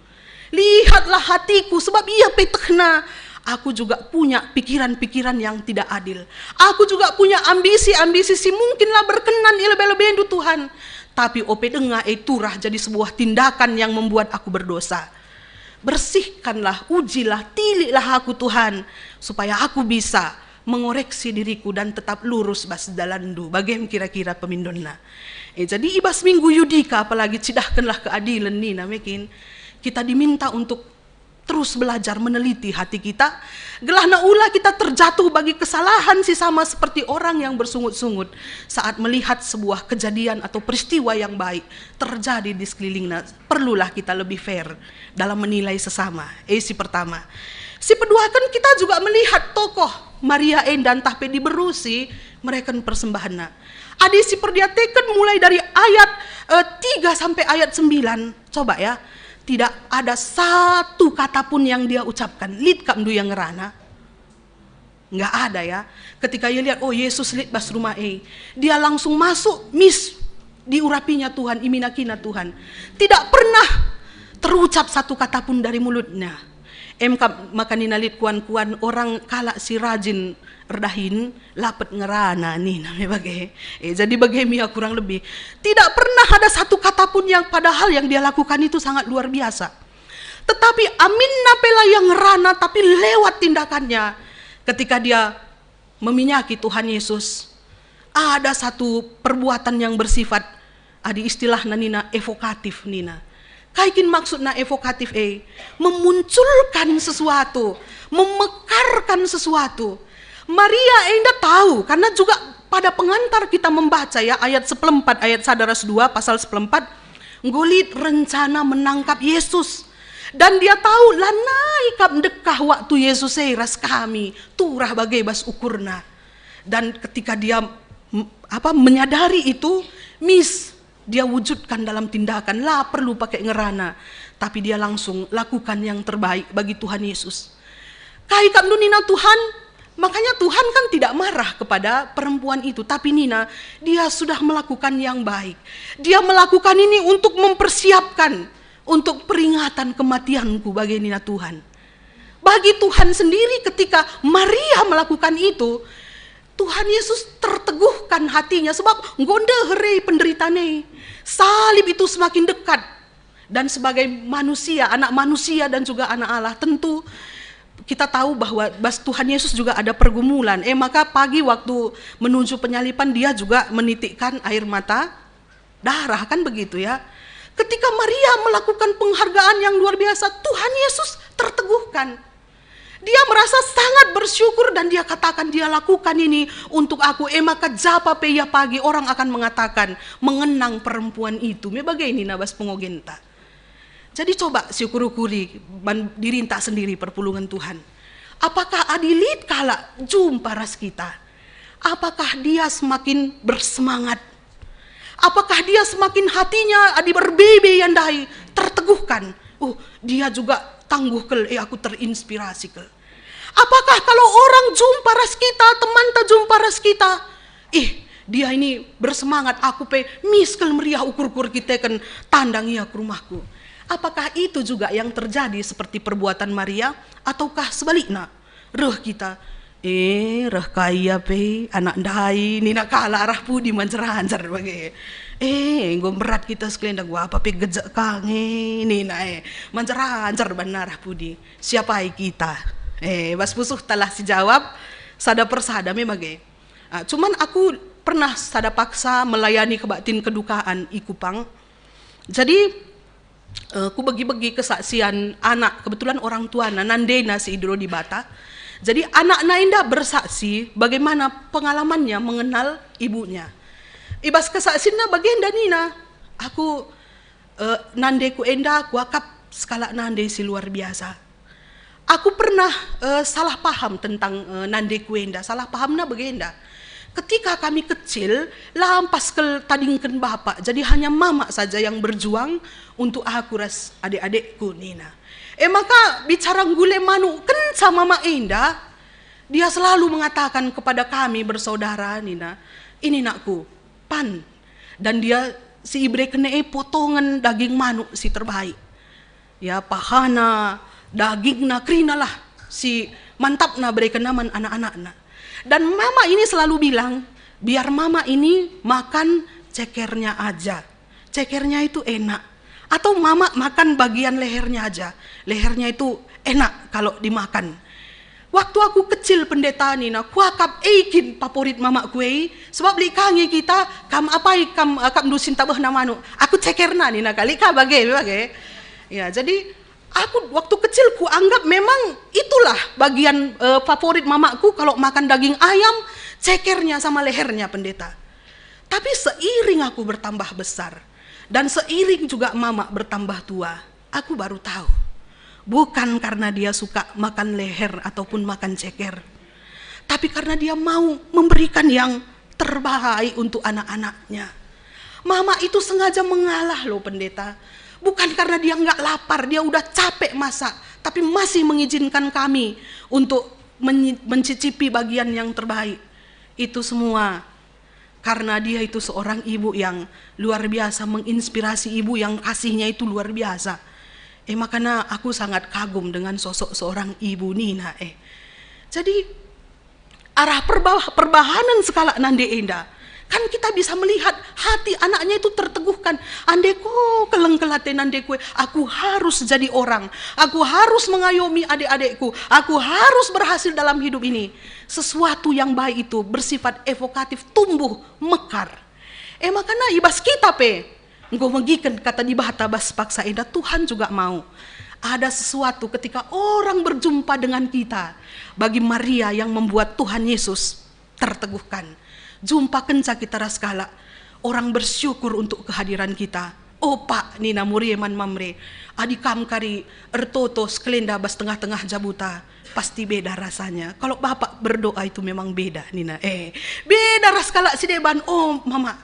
Lihatlah hatiku, sebab ia pe tehna. Aku juga punya pikiran-pikiran yang tidak adil. Aku juga punya ambisi-ambisi si mungkin la berkenan i lebe-lebendu, Tuhan. Tapi ope denga e turah jadi sebuah tindakan yang membuat aku berdosa." Bersihkanlah, ujilah, tiliklah aku, Tuhan, supaya aku bisa mengoreksi diriku dan tetap lurus bas dalanNdu. Bage me kira-kira pemindonna. Eh, jadi i bas Minggu Yudika apalagi, cidahkenlah keadilen nina me kin. Kita diminta untuk terus belajar meneliti hati kita, gelahna ula kita terjatuh bagi kesalahan si sama seperti orang yang bersungut-sungut saat melihat sebuah kejadian atau peristiwa yang baik terjadi di sekelilingna. Perlulah kita lebih fair dalam menilai sesama. Eh, si pertama. Si peduaken, kita juga melihat tokoh Maria enda ntah pe diberu si mereken persembahenna. Adi siperdiateken mulai dari ayat, eh, tiga sampai ayat sembilan, coba ya, tidak ada satu kata pun yang dia ucapkan. Lit kap ndu yang ngerana? Nggak ada ya. Ketika ia lihat, oh, Yesus lit bas rumah e, dia langsung masuk, mis, diurapinya Tuhan, iminakina Tuhan. Tidak pernah terucap satu kata pun dari mulutnya. Em kap maka nina lit kuan-kuan orang, kalak si rajin erdahin lapet ngerana nina me bage. Eh, jadi bage me ia kurang lebih. Tidak pernah ada satu kata pun yang, padahal yang dia lakukan itu sangat luar biasa. Tetapi aminna pe la ia ngerana, tapi lewat tindakannya. Ketika dia meminyaki Tuhan Yesus, ada satu perbuatan yang bersifat, adi istilahna nina, evokatif nina. Kai kin maksudna evokatif e? Memunculkan sesuatu, memekarkan sesuatu. Maria enda tahu, karena juga pada pengantar kita membaca ya, ayat seperempat, ayat sada ras dua, pasal seperempat, enggo lit rencana menangkap Yesus. Dan dia tahu lanai kap ndekah waktu Yesus e ras kami, turah bage bas ukurna. Dan ketika dia m-, apa, menyadari itu, mis, dia wujudkan dalam tindakan, la perlu pakai ngerana, tapi dia langsung lakukan yang terbaik bagi Tuhan Yesus. Kai kap ndu nina Tuhan? Makanya Tuhan kan tidak marah kepada perempuan itu, tapi nina, dia sudah melakukan yang baik. Dia melakukan ini untuk mempersiapkan untuk peringatan kematianku, bage nina Tuhan. Bagi Tuhan sendiri, ketika Maria melakukan itu, Tuhan Yesus terteguhkan hatinya sebab enggo ndeher e penderitaan e. Salib itu semakin dekat. Dan sebagai manusia, anak manusia dan juga anak Allah, tentu kita tahu bahwa bas Tuhan Yesus juga ada pergumulan. Eh, maka pagi waktu menuju penyaliban, dia juga menitikkan air mata darah, kan begitu ya. Ketika Maria melakukan penghargaan yang luar biasa, Tuhan Yesus terteguhkan. Dia merasa sangat bersyukur dan dia katakan, "Dia lakukan ini untuk aku." Eh, maka japa pe ia pagi, orang akan mengatakan, "Mengenang perempuan itu." Me bage nina bas pengogenta. Jadi coba siukur-ukuri man dirinta sendiri perpulungen Tuhan. Apakah adi lit kalak jumpa ras kita, apakah dia semakin bersemangat? Apakah dia semakin hatinya adi berbebe ia ndai terteguhkan? "Oh, dia juga tangguh kal, eh, aku terinspirasi kal." Apakah kalau orang jumpa ras kita, temanta jumpa ras kita, "Ih, dia ini bersemangat, aku pe mis kal meriah ukur-ukur erkiteken tandang ia ku rumahku"? Apakah itu juga yang terjadi seperti perbuatan Maria, ataukah sebaliknya? Reh kita, "Eh, reh ka ia pe, anak ndai," nina kalak arah pudi manjer-anjer bage. "Eh, enggo mberat kita sekalenda, gua apa pe gejek ka nge," nina, eh, manjer-anjer banna arah pudi. Siapai kita? Eh, bas pusuhta lah sijawab sada persada me bage. Ah, cuman aku pernah sada paksa melayani kebaktin kedukaan i Kupang. Jadi, eh, kubegi-begi kesaksian anak, kebetulan orang tuana, nandena si idilo Dibata. Jadi, anakna enda bersaksi bagaimana pengalamannya mengenal ibunya. I bas kesaksianna bagenda nina, aku, eh, nandeku enda kuakap sekalak nande si luar biasa. Aku pernah, eh, salah paham tentang, eh, nandeku enda. Salah pahamna bagenda. Ketika kami kecil, la mpas kal tadingken bapa, jadi hanya mama saja yang berjuang untuk aku ras adik-adikku, nina. E maka bicara nggule manuk kenca mama enda, dia selalu mengatakan kepada kami bersaudara, nina, "Ini nakku, pan." Dan dia si ibereken e potongen daging manuk si terbaik. Ya, pahana, dagingna, kerinalah si mantapna berekenna man anak-anakna. Dan mama ini selalu bilang, "Biar mama ini makan cekernya aja. Cekernya itu enak. Atau mama makan bagian lehernya aja. Lehernya itu enak kalau dimakan. Waktu aku kecil, pendeta, nina, kuakap e kin favorit mamakku e, sebab lit ka nge kita, kam apai kam, eh, kam ndusin tabehna manuk. Aku cekerna, nina, kali ka bage, bage. Ya, jadi aku waktu kecil kuanggap memang itulah bagian, eh, favorit mamakku kalau makan daging ayam, cekernya sama lehernya, pendeta. Tapi seiring aku bertambah besar, dan seiring juga mamak bertambah tua, aku baru tahu. Bukan karena dia suka makan leher ataupun makan ceker, tapi karena dia mau memberikan yang terbaik untuk anak-anaknya. Mama itu sengaja mengalah loh, pendeta. Bukan karena dia nggak lapar, dia udah capek masak, tapi masih mengizinkan kami untuk menyi-, mencicipi bagian yang terbaik. Itu semua karena dia itu seorang ibu yang luar biasa, menginspirasi, ibu yang kasihnya itu luar biasa. Eh, makana aku sangat kagum dengan sosok seorang ibu nina, eh. Jadi, arah perba-, perbahanen sekalak nande enda, kan kita bisa melihat hati anaknya itu terteguhkan. Andeko keleng kelate nandeku, aku harus jadi orang. Aku harus mengayomi adik-adikku. Aku harus berhasil dalam hidup ini. Sesuatu yang baik itu bersifat evokatif, tumbuh, mekar. E makana i bas kita pe enggo megiken Kata Dibata bas paksa enda, Tuhan juga mau ada sesuatu ketika orang berjumpa dengan kita. Bagi Maria yang membuat Tuhan Yesus terteguhkan, jumpa kenca kita ras kalak, orang bersyukur untuk kehadiran kita. "O Pak," nina Murie man Mamre, "adi Kam kari ertoto sekelenda bas tengah-tengah jabuta, pasti beda rasanya. Kalau Bapak berdoa itu memang beda," nina. Eh, beda ras kalak si deban. "O Mama,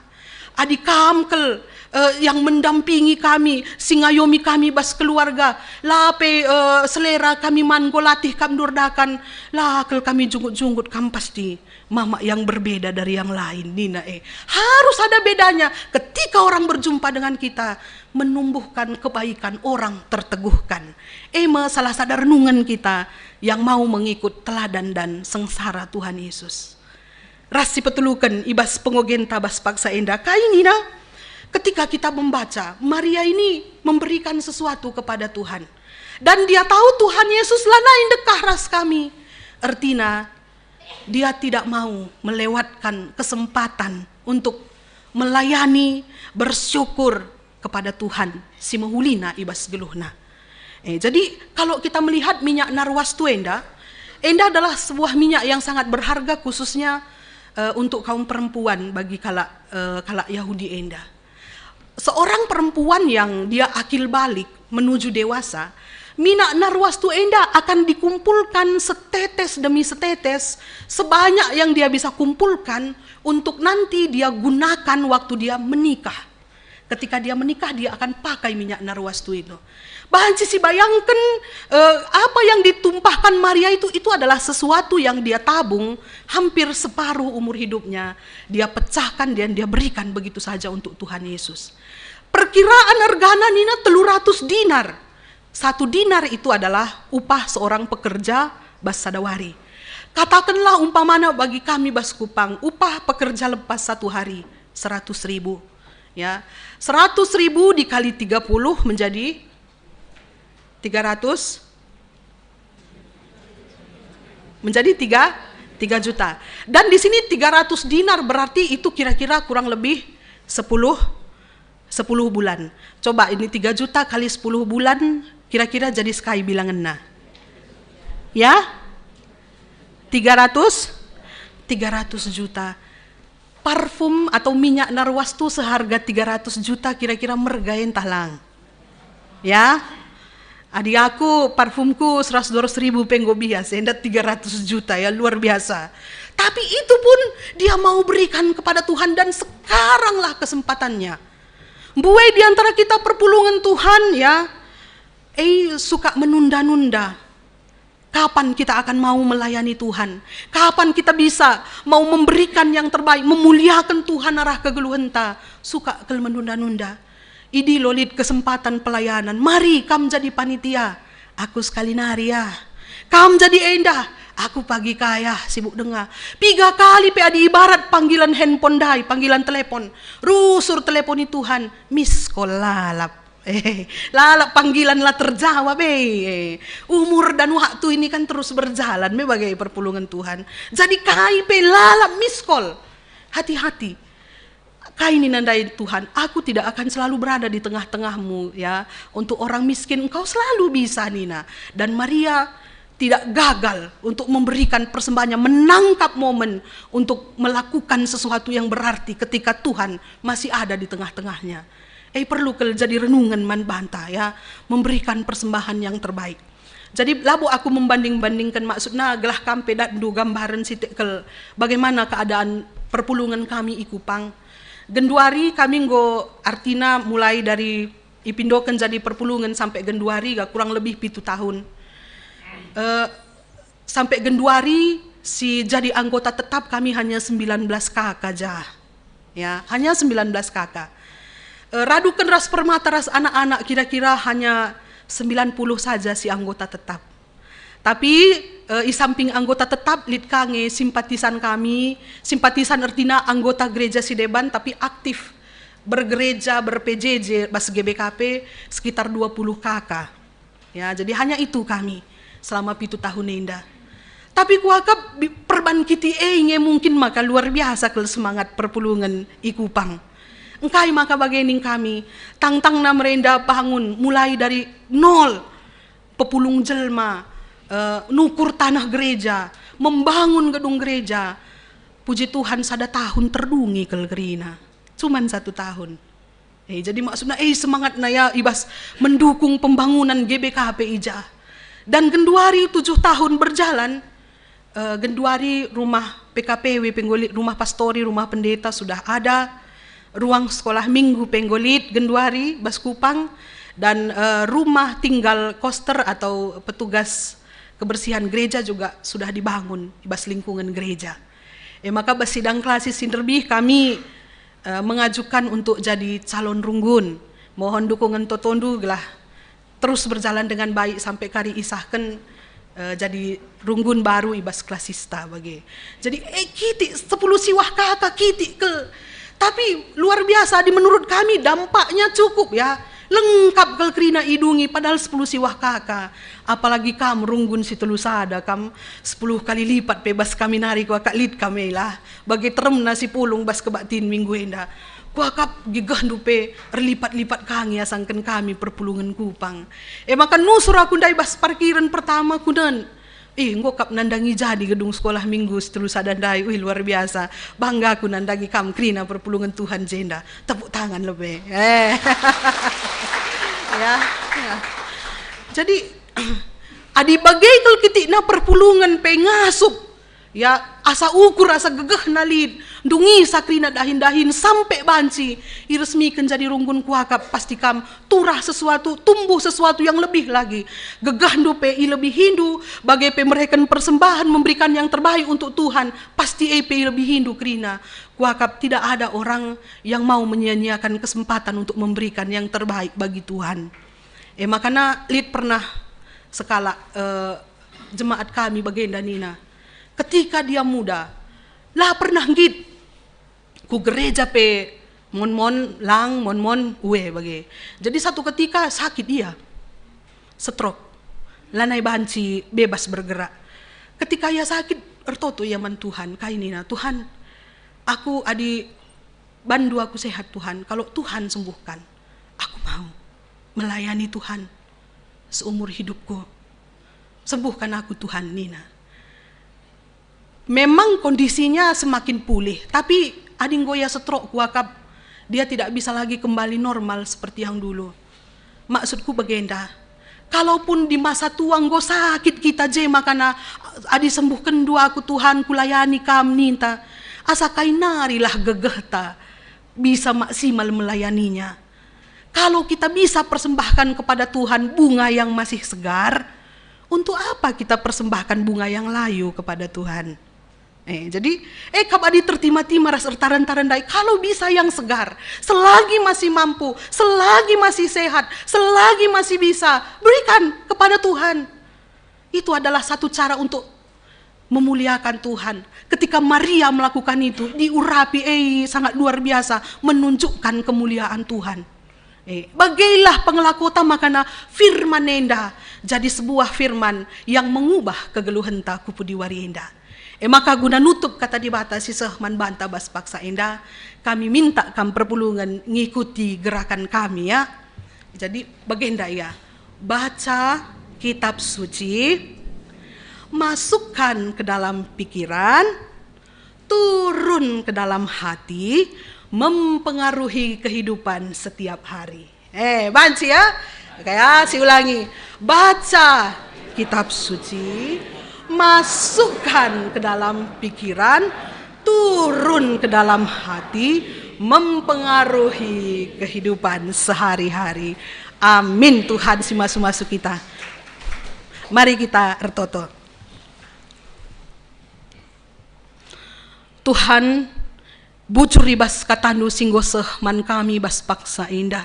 adi Kam kal, eh, yang mendampingi kami, si ngayomi kami bas keluarga, la pe, eh, selera kami man enggo latih Kam nduardakan, la kal kami junggut-junggut, Kam pasti Mama yang berbeda dari yang lain," nina. Eh, harus ada bedanya ketika orang berjumpa dengan kita, menumbuhkan kebaikan, orang terteguhkan. E me salah sada renungen kita yang mau mengikut teladan dan sengsara Tuhan Yesus. Ras si peteluken i bas pengogenta bas paksa enda, kai nina? Ketika kita membaca, Maria ini memberikan sesuatu kepada Tuhan. Dan dia tahu Tuhan Yesus lanai ndekah ras kami. Ertina, dia tidak mau melewatkan kesempatan untuk melayani, bersyukur kepada Tuhan si mehulina i bas geluhna. Eh, jadi, kalau kita melihat minyak narwastu enda, enda adalah sebuah minyak yang sangat berharga, khususnya, eh, untuk kaum perempuan bagi kalak, eh, kalak Yahudi enda. Seorang perempuan yang dia akil balik menuju dewasa, minyak narwastu enda akan dikumpulkan setetes demi setetes, sebanyak yang dia bisa kumpulkan untuk nanti dia gunakan waktu dia menikah. Ketika dia menikah, dia akan pakai minyak narwastu itu. Banci sibayangken, eh, apa yang ditumpahkan Maria itu, itu adalah sesuatu yang dia tabung hampir separuh umur hidupnya. Dia pecahkan dan dia berikan begitu saja untuk Tuhan Yesus. Perkiraan ergana nina telu ratus dinar. Satu dinar itu adalah upah seorang pekerja bas sada wari. Katakenlah umpamana bagi kami bas Kupang, upah pekerja lepas satu hari seratus ribu. Ya, seratus ribu dikali tiga puluh menjadi tiga ratus, menjadi tiga, tiga juta. Dan di sini tiga ratus dinar berarti itu kira-kira kurang lebih sepuluh, sepuluh bulan. Coba ini tiga juta kali sepuluh bulan, kira-kira jadi sekai bilangenna. Ya? Tiga ratus, tiga ratus juta. Parfum atau minyak narwastu seharga tiga ratus juta kira-kira merga ntah lang? Ya? Adi aku, parfumku seratus dua ratus ribu pe enggo bias, enda tiga ratus juta, ya, luar biasa. Tapi itu pun dia mau berikan kepada Tuhan, dan sekaranglah kesempatannya. Mbue di antara kita perpulungen Tuhan, ya, eh, suka menunda-nunda. Kapan kita akan mau melayani Tuhan? Kapan kita bisa mau memberikan yang terbaik, memuliakan Tuhan arah kegeluhenta? Suka kal menunda-nunda. Idi lo lit kesempatan pelayanan, mari kam jadi panitia. Aku sekali nari, ya. Kam jadi enda, aku pagi kaya sibuk denga. Piga kali pe adi ibarat panggilan handphone ndai, panggilan telepon. Rusur teleponi Tuhan, miss call lalap. Eh, lalap panggilan la terjawab, eh. Eh, umur dan waktu ini kan terus berjalan me bage perpulungen Tuhan. Jadi kai pe lalap miskol. Hati-hati. Kai nina ndai Tuhan, "Aku tidak akan selalu berada di tengah-tengahmu, ya. Untuk orang miskin engkau selalu bisa," nina. Dan Maria tidak gagal untuk memberikan persembahannya, menangkap momen untuk melakukan sesuatu yang berarti ketika Tuhan masih ada di tengah-tengahnya. Eh, perlu kal jadi renungen man banta, ya, memberikan persembahan yang terbaik. Jadi labo aku membanding-bandingken, maksudna gelah kam pe datndu gambaren sitik kal bagaimana keadaan perpulungen kami i Kupang. Genduari kami enggo, artina mulai dari ipindoken jadi perpulungen sampe genduari ga kurang lebih pitu tahun. Eh, sampe genduari si jadi anggota tetap kami hanya sembilan belas K K ja. Ya, hanya sembilan belas K K. Eh, raduken ras permata ras anak-anak kira-kira hanya sembilan puluh saja si anggota tetap. Tapi, eh, i samping anggota tetap lit ka nge simpatisan kami, simpatisan ertina anggota gereja si deban tapi aktif bergereja, ber-P J J, bas G B K P sekitar dua puluh K K. Ya, jadi hanya itu kami selama pitu tahun enda. Tapi kuakap bi-, perban kitik e nge mungkin maka luar biasa kal semangat perpulungen i Kupang. Engkai maka bage ning kami, tangtangna merenda bangun mulai dari nol, pepulung jelma, eh, nukur tanah gereja, membangun gedung gereja. Puji Tuhan, sada tahun terdungi kal kerina. Cuman satu tahun. Eh, jadi maksudna, eh, semangatna ya, i bas mendukung pembangunan G B K P i ja. Dan genduari tujuh tahun berjalan, eh, genduari rumah P K P W pe enggo lit, rumah pastori, rumah pendeta sudah ada, ruang sekolah minggu pe enggo lit genduari bas Kupang, dan, eh, rumah tinggal koster atau petugas kebersihan gereja juga sudah dibangun i bas lingkungan gereja. E maka bas sidang klasis si nderbih kami, eh, mengajukan untuk jadi calon runggun. Mohon dukungan totondu gelah terus berjalan dengan baik sampai kari isahken, eh, jadi runggun baru i bas klasista bage. Jadi, eh, kitik sepuluh siwah K K kitik kal. Tapi luar biasa, di menurut kami dampaknya cukup, ya. Lengkap kal kerina idungi, padahal sepuluh siwah K K. Apalagi kam runggun si telu sada, kam sepuluh kali lipat pe bas kami nari kuakap lit kam e lah. Bage teremna si pulung bas kebaktin minggu enda. Kuakap gegehndu pe erlipat-lipat ka nge asangken kami perpulungen Kupang. E maka nusur aku ndai bas parkiren pertama kunen. Ih, enggo kap nandangi jadi gedung sekolah minggu si telu sada ndai. Wih, luar biasa. Bangga aku nandangi kam kerina perpulungen Tuhan jenda. Tepuk tangan lebe. Eh. Ya, ya. Jadi, adi bage kal kitikna perpulungen pe ngasup. Ya, asa ukur, asa gegehna lit. Ndungisa kerina dahin-dahin sampe banci iresmiken jadi runggun kuakap, pasti kam turah sesuatu, tumbuh sesuatu yang lebih lagi. Gegehndu pe ilebihindu, bage pe mereken persembahan, memberikan yang terbaik untuk Tuhan, pasti e pe ilebihindu kerina. Kuakap tidak ada orang yang mau menyia-nyiakan kesempatan untuk memberikan yang terbaik bagi Tuhan. E makana lit pernah sekalak, eh, jemaat kami bagenda nina, ketika dia muda, la pernah nggit ku gereja pe, mon-mon lang, mon-mon ue bage. Jadi satu ketika sakit ia, stroke, lanai banci bebas bergerak. Ketika ia sakit, ertoto ia man Tuhan, kai nina, "Tuhan, aku adi bandu aku sehat, Tuhan, kalau Tuhan sembuhkan, aku mau melayani Tuhan seumur hidupku. Sembuhkan aku, Tuhan," nina. Memang kondisinya semakin pulih, tapi adi enggo ia stroke kuakap, dia tidak bisa lagi kembali normal seperti yang dulu. Maksudku bagenda, kalaupun di masa tua enggo sakit kita je makana, "Adi sembuhkenndu aku, Tuhan, kulayani Kam," ninta, asa kai narilah gegehta bisa maksimal melayaninya. Kalau kita bisa persembahkan kepada Tuhan bunga yang masih segar, untuk apa kita persembahkan bunga yang layu kepada Tuhan? Eh, jadi, eh, kap adi tertima-tima ras ertaran-taran ndai, kalau bisa yang segar, selagi masih mampu, selagi masih sehat, selagi masih bisa, berikan kepada Tuhan. Itu adalah satu cara untuk memuliakan Tuhan. Ketika Maria melakukan itu, diurapi, eh, sangat luar biasa, menunjukkan kemuliaan Tuhan. Eh, bagailah pengelakota makana firman enda jadi sebuah firman yang mengubah kegeluhenta ku pudi wari enda. E maka guna nutup kata Dibata si seh man banta bas paksa enda, kami minta kam perpulungen ngikuti gerakan kami, ya. Jadi bagenda ia, baca Kitab Suci, masukkan ke dalam pikiran, turun ke dalam hati, mempengaruhi kehidupan setiap hari. Eh, banci ya? Oke ya, siulangi. Baca Kitab Suci, masukkan ke dalam pikiran, turun ke dalam hati, mempengaruhi kehidupan sehari-hari. Amin. Tuhan si masu-masu kita. Mari kita ertoto. Tuhan, bujur i bas kataNdu si enggo seh man kami bas paksa enda.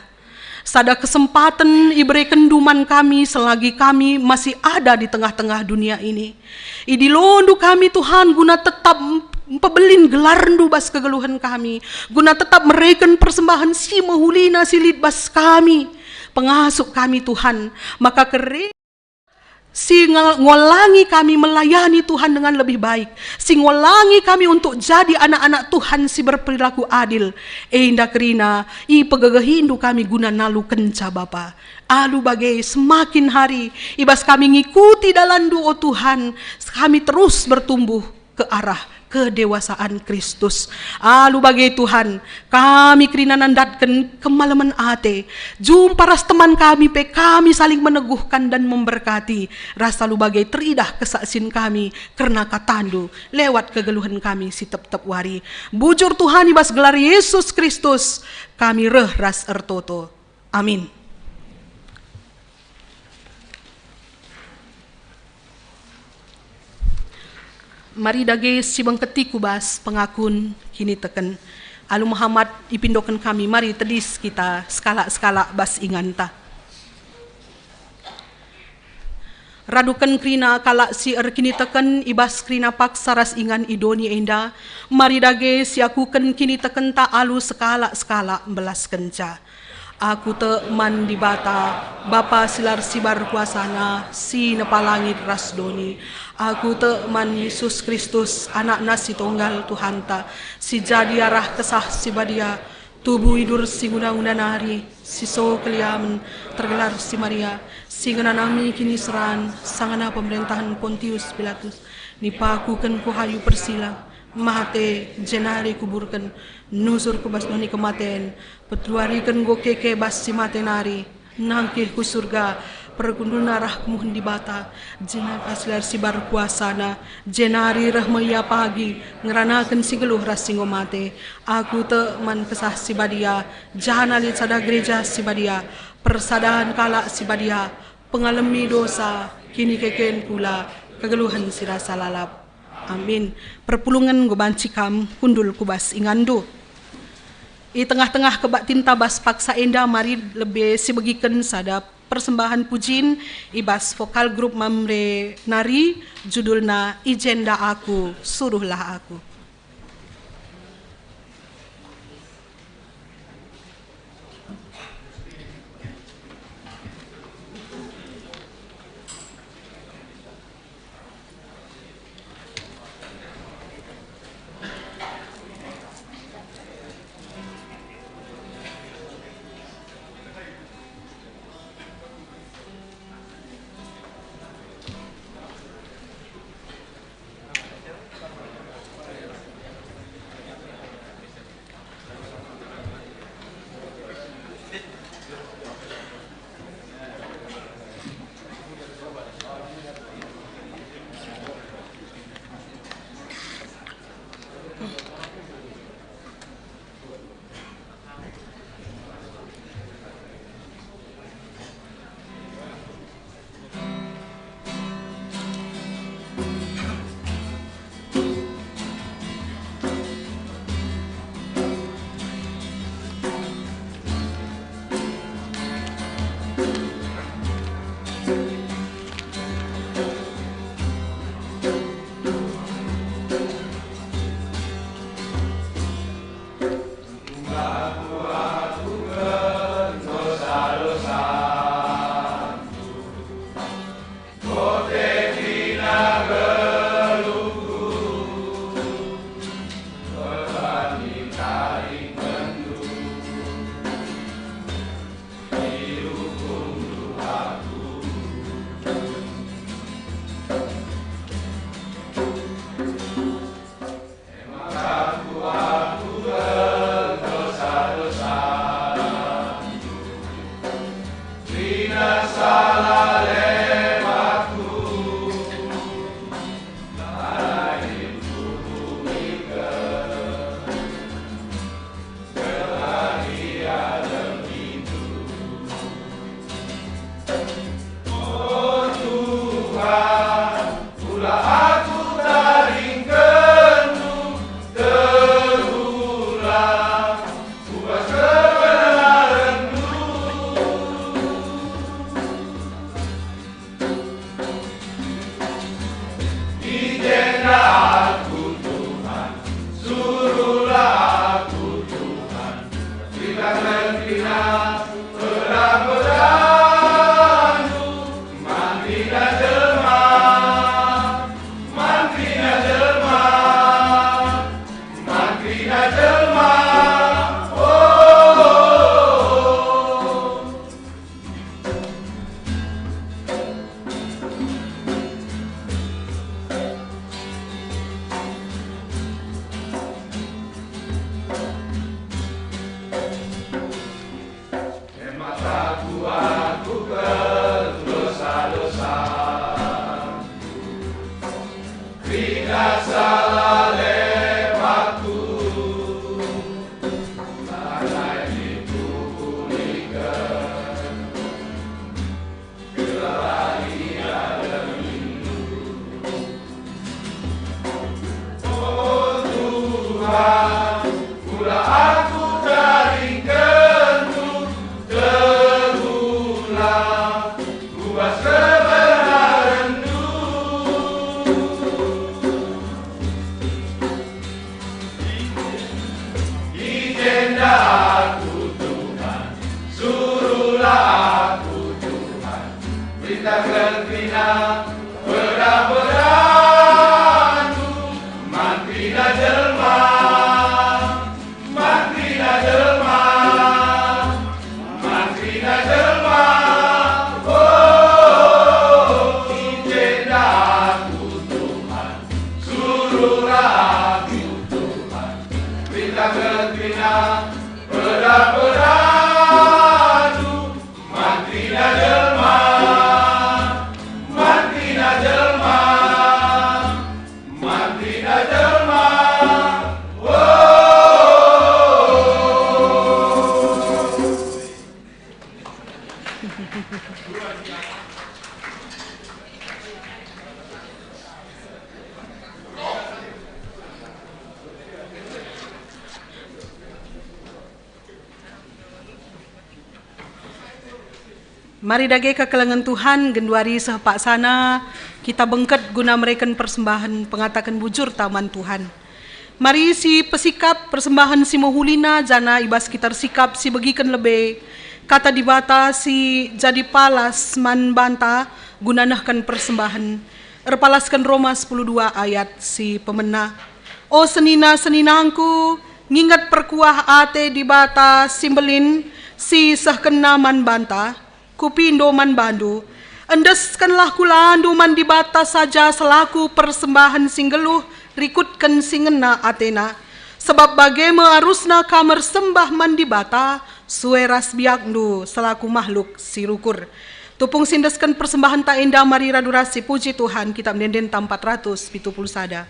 Sada kesempaten iberekenNdu man kami selagi kami masih ada di tengah-tengah dunia ini. Idilohndu kami, Tuhan, guna tetap mpebelin gelarNdu bas kegeluhen kami, guna tetap mereken persembahen si mehulina si lit bas kami. Pengasup kami, Tuhan, maka kere si nge-, ngolangi kami melayani Tuhan dengan lebih baik, si ngolangi kami untuk jadi anak-anak Tuhan si berperilaku adil. Enda kerina ipegegehiNdu kami guna nalukenca Bapa. Alu bage semakin hari i bas kami ngikuti dalanNdu, o Tuhan, kami terus bertumbuh ke arah kedewasaan Kristus. Alu bage Tuhan, kami kerina nandatken kemalemen ate. Jumpa ras teman kami pe kami saling meneguhkan dan memberkati. Ras alu bage teridah kesaksin kami kerna kataNdu lewat kegeluhen kami si tep-tep wari. Bujur Tuhan, i bas gelar Yesus Kristus kami reh ras ertoto. Amin. Mari dage sibengketi ku bas pengakun kiniteken. Alu mehamat ipindoken kami, mari tedis kita sekalak-sekalak bas inganta. Raduken kerina kalak si erkiniteken i bas kerina paksa ras ingan i doni enda, mari dage siakuken kinitekenta alu sekalak-sekalak mbelaskenca. Aku tek man Dibata, Bapa si la ersibar kuasaNa, si nepa langit ras doni. Aku tek man Yesus Kristus, AnakNa si Tunggal, Tuhanta, si jadi arah Kesah Si Badia, tubuh idur si guna-guna nari, si so keliamen, tergelar si Maria, si ngenanami kiniseran, sangana pemerentahen Pontius Pilatus, nipakuken ku kayu persilang, mate, jenari kuburken, nusur ku bas doni kematen, peteluariken enggo keke bas si mate nari, nangkih ku Surga, perkundulna arah kemuhen Dibata, jenari ras si la ersibar kuasaNa, jenari reh me Ia pagi, ngeranaken si nggeluh ras si enggo mate. Aku tek man Kesah Si Badia, janah lit sada Gereja Si Badia, persadan kalak si badia, pengalemi dosa, kinikeken kula, kegeluhen si rasa lalap. Amin. Perpulungen enggo banci kam kundul ku bas inganndu. I tengah-tengah kebaktinta bas paksa enda mari lebe sibegiken sada persembahen pujin i bas vokal grup Mamre nari, judulna I Jenda Aku, Suruhlah Aku. Kula aku taringkenNdu, teguhlah ku bas kebenarenNdu. I jenda aku, Tuhan, suruhlah aku, Tuhan, beritaken kerina pedah-pedahNdu man kerina jelma, man kerina jelma, man kerina jelma. Oh, i jenda aku, Tuhan, suruhlah aku, Tuhan, beritaken kerina pedah-pedahNdu. Man kerina jelma, man kerina jelma, man kerina jelma. Oh. Mari dage kekelengen Tuhan, genduari seh paksana kita bengket guna mereken persembahen pengataken bujurta man Tuhan. Mari sipesikap persembahen si mehulina, janah i bas kita ersikap sibegiken lebe Kata Dibata si jadi palas man banta guna nehken persembahen. Erpalasken Roma sepuluh dua ayat si pemena. O senina-seninangku, nginget perkuah ate Dibata si mbelin si isehkenNa man banta. Kupindo man bandu, endeskenlah kulandu man Dibata saja selaku persembahen si nggeluh rikutken si ngena ateNa. Sebab bage me arusna kam ersembah man Dibata sue ras biakndu selaku mahluk si rukur. Tupung si endesken persembahenta enda mari radu ras sipuji Tuhan, Kitab Ende-enden empat ratus pitu puluh sada.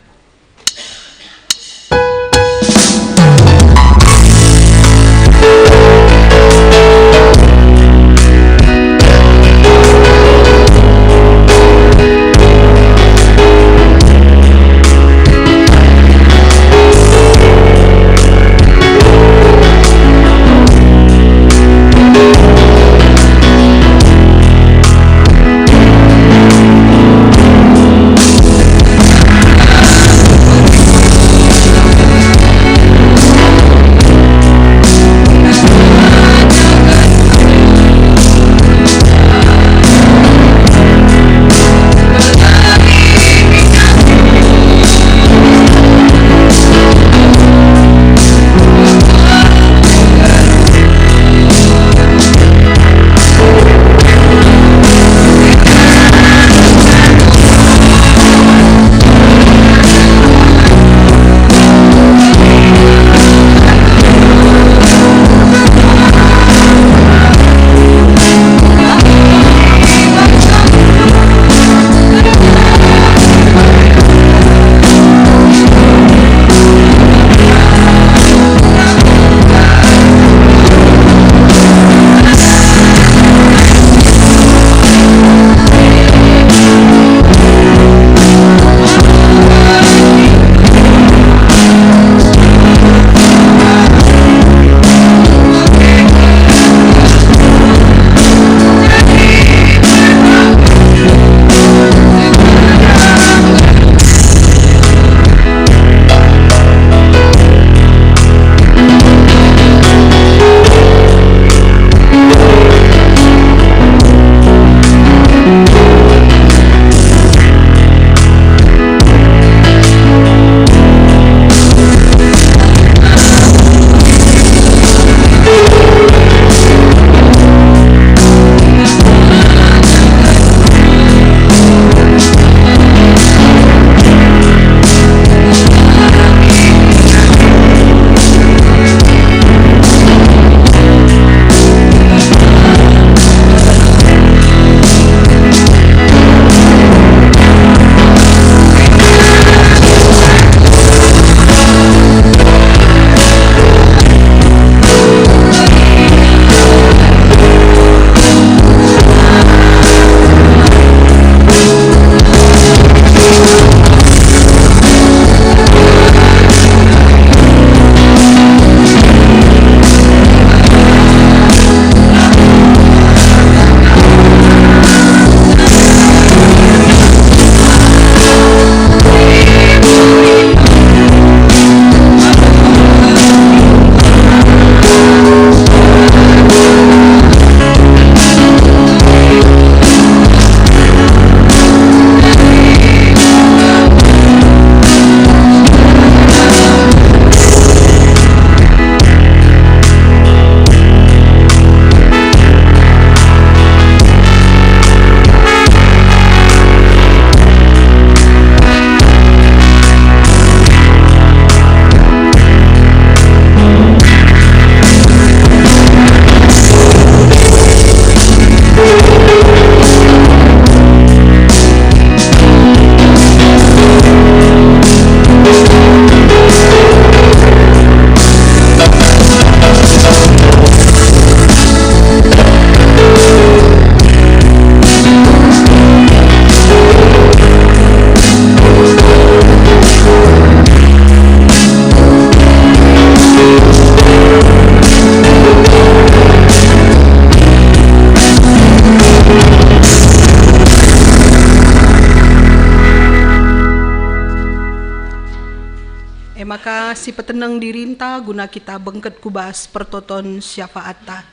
Maka sipeteneng dirinta guna kita bengket ku bas pertoton syafaatta.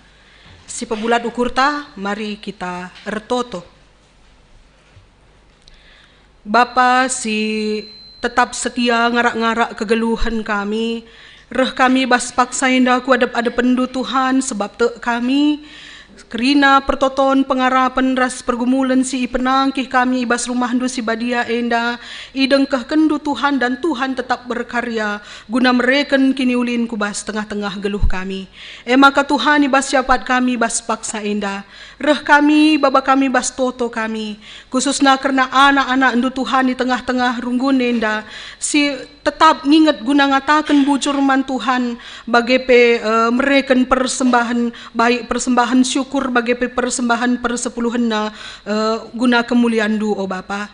Sipebulat ukurta, mari kita ertoto. Bapa si tetap setia ngarak-ngarak kegeluhen kami, reh kami bas paksa enda ku adep-adepenndu, Tuhan, sebab tek kami kerina pertoton, pengarapen ras pergumulen si ipenangkih kami i bas rumahndu si badia enda, idengkehkenndu, Tuhan, dan Tuhan tetap berkarya guna mereken kiniulin ku bas tengah-tengah geluh kami. E maka, Tuhan, i bas syafaat kami bas paksa enda, reh kami, baba kami bas toto kami, khususna kerna anak-anakndu, Tuhan, i tengah-tengah runggun enda, si tetap nginget guna ngataken bujur man Tuhan, bage pe, eh, mereken persembahen, baik persembahen syukur bage pe persembahen persepuluhenna, eh, guna kemulianNdu, o Bapa.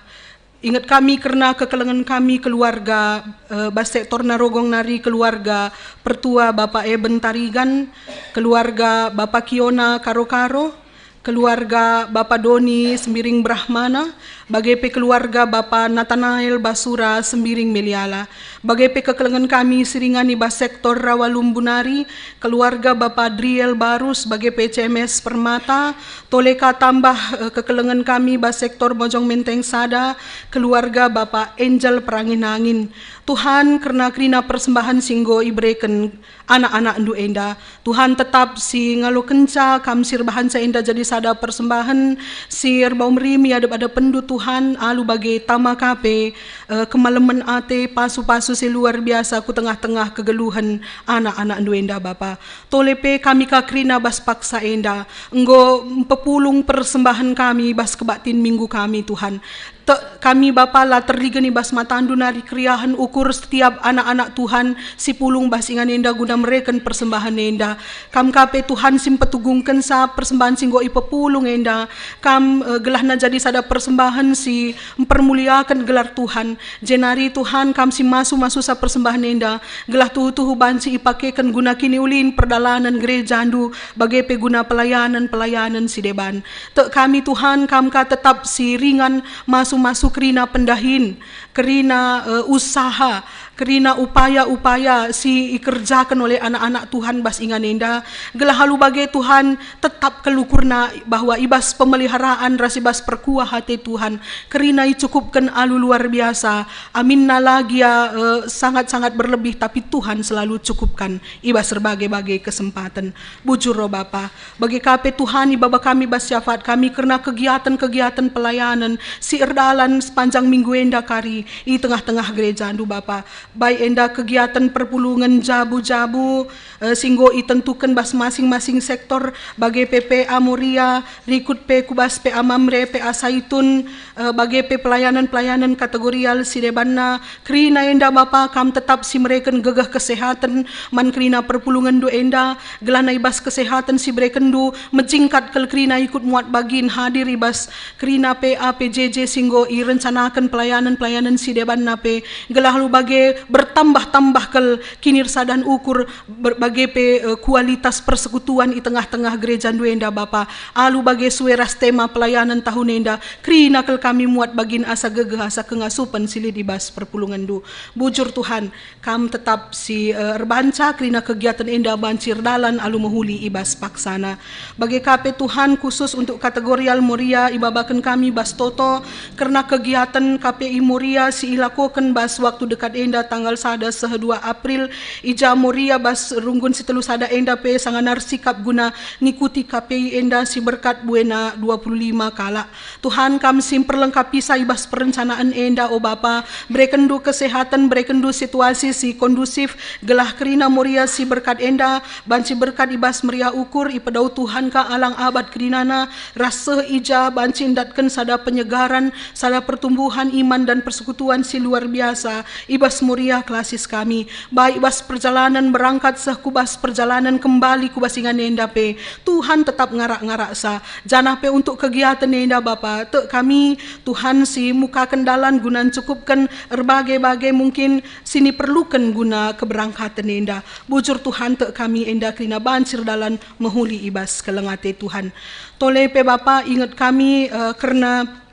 Inget kami kerna kekelengen kami keluarga, eh, bas sektor Narogong nari, keluarga pertua Bapa Eben Tarigan, keluarga Bapa Kiona Karo-Karo, keluarga Bapa Doni Sembiring Brahmana, bage pe keluarga Bapa Natanael Basura Sembiring Meliala, bage pe kekelengen kami si ringan i bas sektor Rawalumbu nari, keluarga Bapa Driel Barus, bage pe C M S Permata, tole ka tambah, eh, kekelengen kami bas sektor Mojong Menteng sada, keluarga Bapa Angel Perangin-angin. Tuhan, kerna kerina persembahen si enggo ibereken anak-anakNdu enda, Tuhan, tetap si ngalokenca Kam si erbahanca enda jadi sada persembahen si erbau merimi adep-adepenndu, Tuhan, alu bage tama ka pe, eh, kemalemen ate, pasu-pasu si luar biasa ku tengah-tengah kegeluhen anak-anakNdu enda, Bapa. Tole pe kami ka kerina bas paksa enda, enggo mpepulung persembahen kami bas kebaktin minggu kami, Tuhan. Tek kami, Bapa, la terigen i bas mataNdu nari keriahen ukur setiap anak-anak Tuhan si pulung bas ingan enda guna mereken persembahen enda. Kam ka pe, Tuhan, si mpetugungkenca persembahen si enggo ipepulung enda. Kam, eh, gelahna jadi sada persembahen si mpermuliaken gelar Tuhan. Jenari, Tuhan, Kam si masu-masusa persembahen enda, gelah tuhu-tuhu banci ipakeken guna kiniulin perdalanen gerejaNdu, bage pe guna pelayanen-pelayanen si deban. Tek kami, Tuhan, Kam ka tetap si ringan masu-masu kerina pendahin, kerina, eh, usaha, kerina upaya-upaya si ikerjaken oleh anak-anak Tuhan bas ingan enda, gelah alu bage, Tuhan, tetap kal ukurna bahwa i bas pemeliharaan ras i bas perkuah ate Tuhan, kerina icukupken alu luar biasa, aminna la gia, eh, sangat-sangat berlebih, tapi Tuhan selalu cukupkan i bas erbage-bage kesempaten. Bujur, o Bapa, bage ka pe, Tuhan, ibaba kami bas syafaat kami kerna kegiaten-kegiaten pelayanen si erdalan sepanjang minggu enda kari i tengah-tengah gerejaNdu, Bapa. Baik enda kegiaten perpulungen jabu-jabu, eh, si enggo itentuken bas masing-masing sektor, bage pe P A Moria, rikut pe ku bas P A Mamre, P A Saitun, eh, bage pe pelayanan-pelayanan kategorial si debanna, kerina enda, Bapa, Kam tetap si mereken gegeh kesehaten man kerina perpulungenndu enda, gelahna i bas kesehaten si berekenndu, mejingkat kal kerina ikut muat bagin hadir i bas kerina P A P J J si enggo irencanaken pelayanan-pelayanan si debanna pe, gelah alu bage bertambah-tambah kal kinirsadan ukur ber-, bage pe, eh, kualitas persekutuan i tengah-tengah gerejaNdu enda, Bapa. Alu bage sue ras tema pelayanan tahun enda, kerina kal kami muat bagin asa gegeh, asa kengasupen si lit i bas perpulungenNdu. Bujur, Tuhan, Kam tetap si, eh, erbanca kerina kegiaten enda banci erdalan alu mehuli i bas paksana. Bage ka pe, Tuhan, khusus untuk kategorial Moria ibabaken kami bas toto kerna kegiaten K P I Moria si ilakoken bas waktu dekat enda, tanggal sada seh dua April, i ja Moria bas runggun si telu sada enda pe sanga ersikap guna ngikuti K P I enda si berkat buena dua puluh lima kalak. Tuhan, Kam si mperlengkapisa i bas perencanaan enda, o Bapa. BerekenNdu kesehaten, berekenNdu situasi si kondusif, gelah kerina Moria si berkat enda banci berkat i bas meriah ukur, ipedau Tuhan ka alang abad kerinana, ras seh i ja banci ndatken sada penyegaran, sada pertumbuhan iman dan persekutuan si luar biasa i bas Moria klasis kami. Baik bas perjalanan berangkat seh ku bas perjalanan kembali ku bas ingan enda pe, Tuhan tetap ngarak-ngaraksa. Janah pe untuk kegiaten enda, Bapa, tek kami, Tuhan, si mukaken dalan guna ncukupken erbage-bage mungkin si niperluken guna keberangkaten enda. Bujur, Tuhan, tek kami enda kerina banci erdalan mehuli i bas keleng ate, Tuhan. Tole pe, Bapa, inget kami, eh, kerna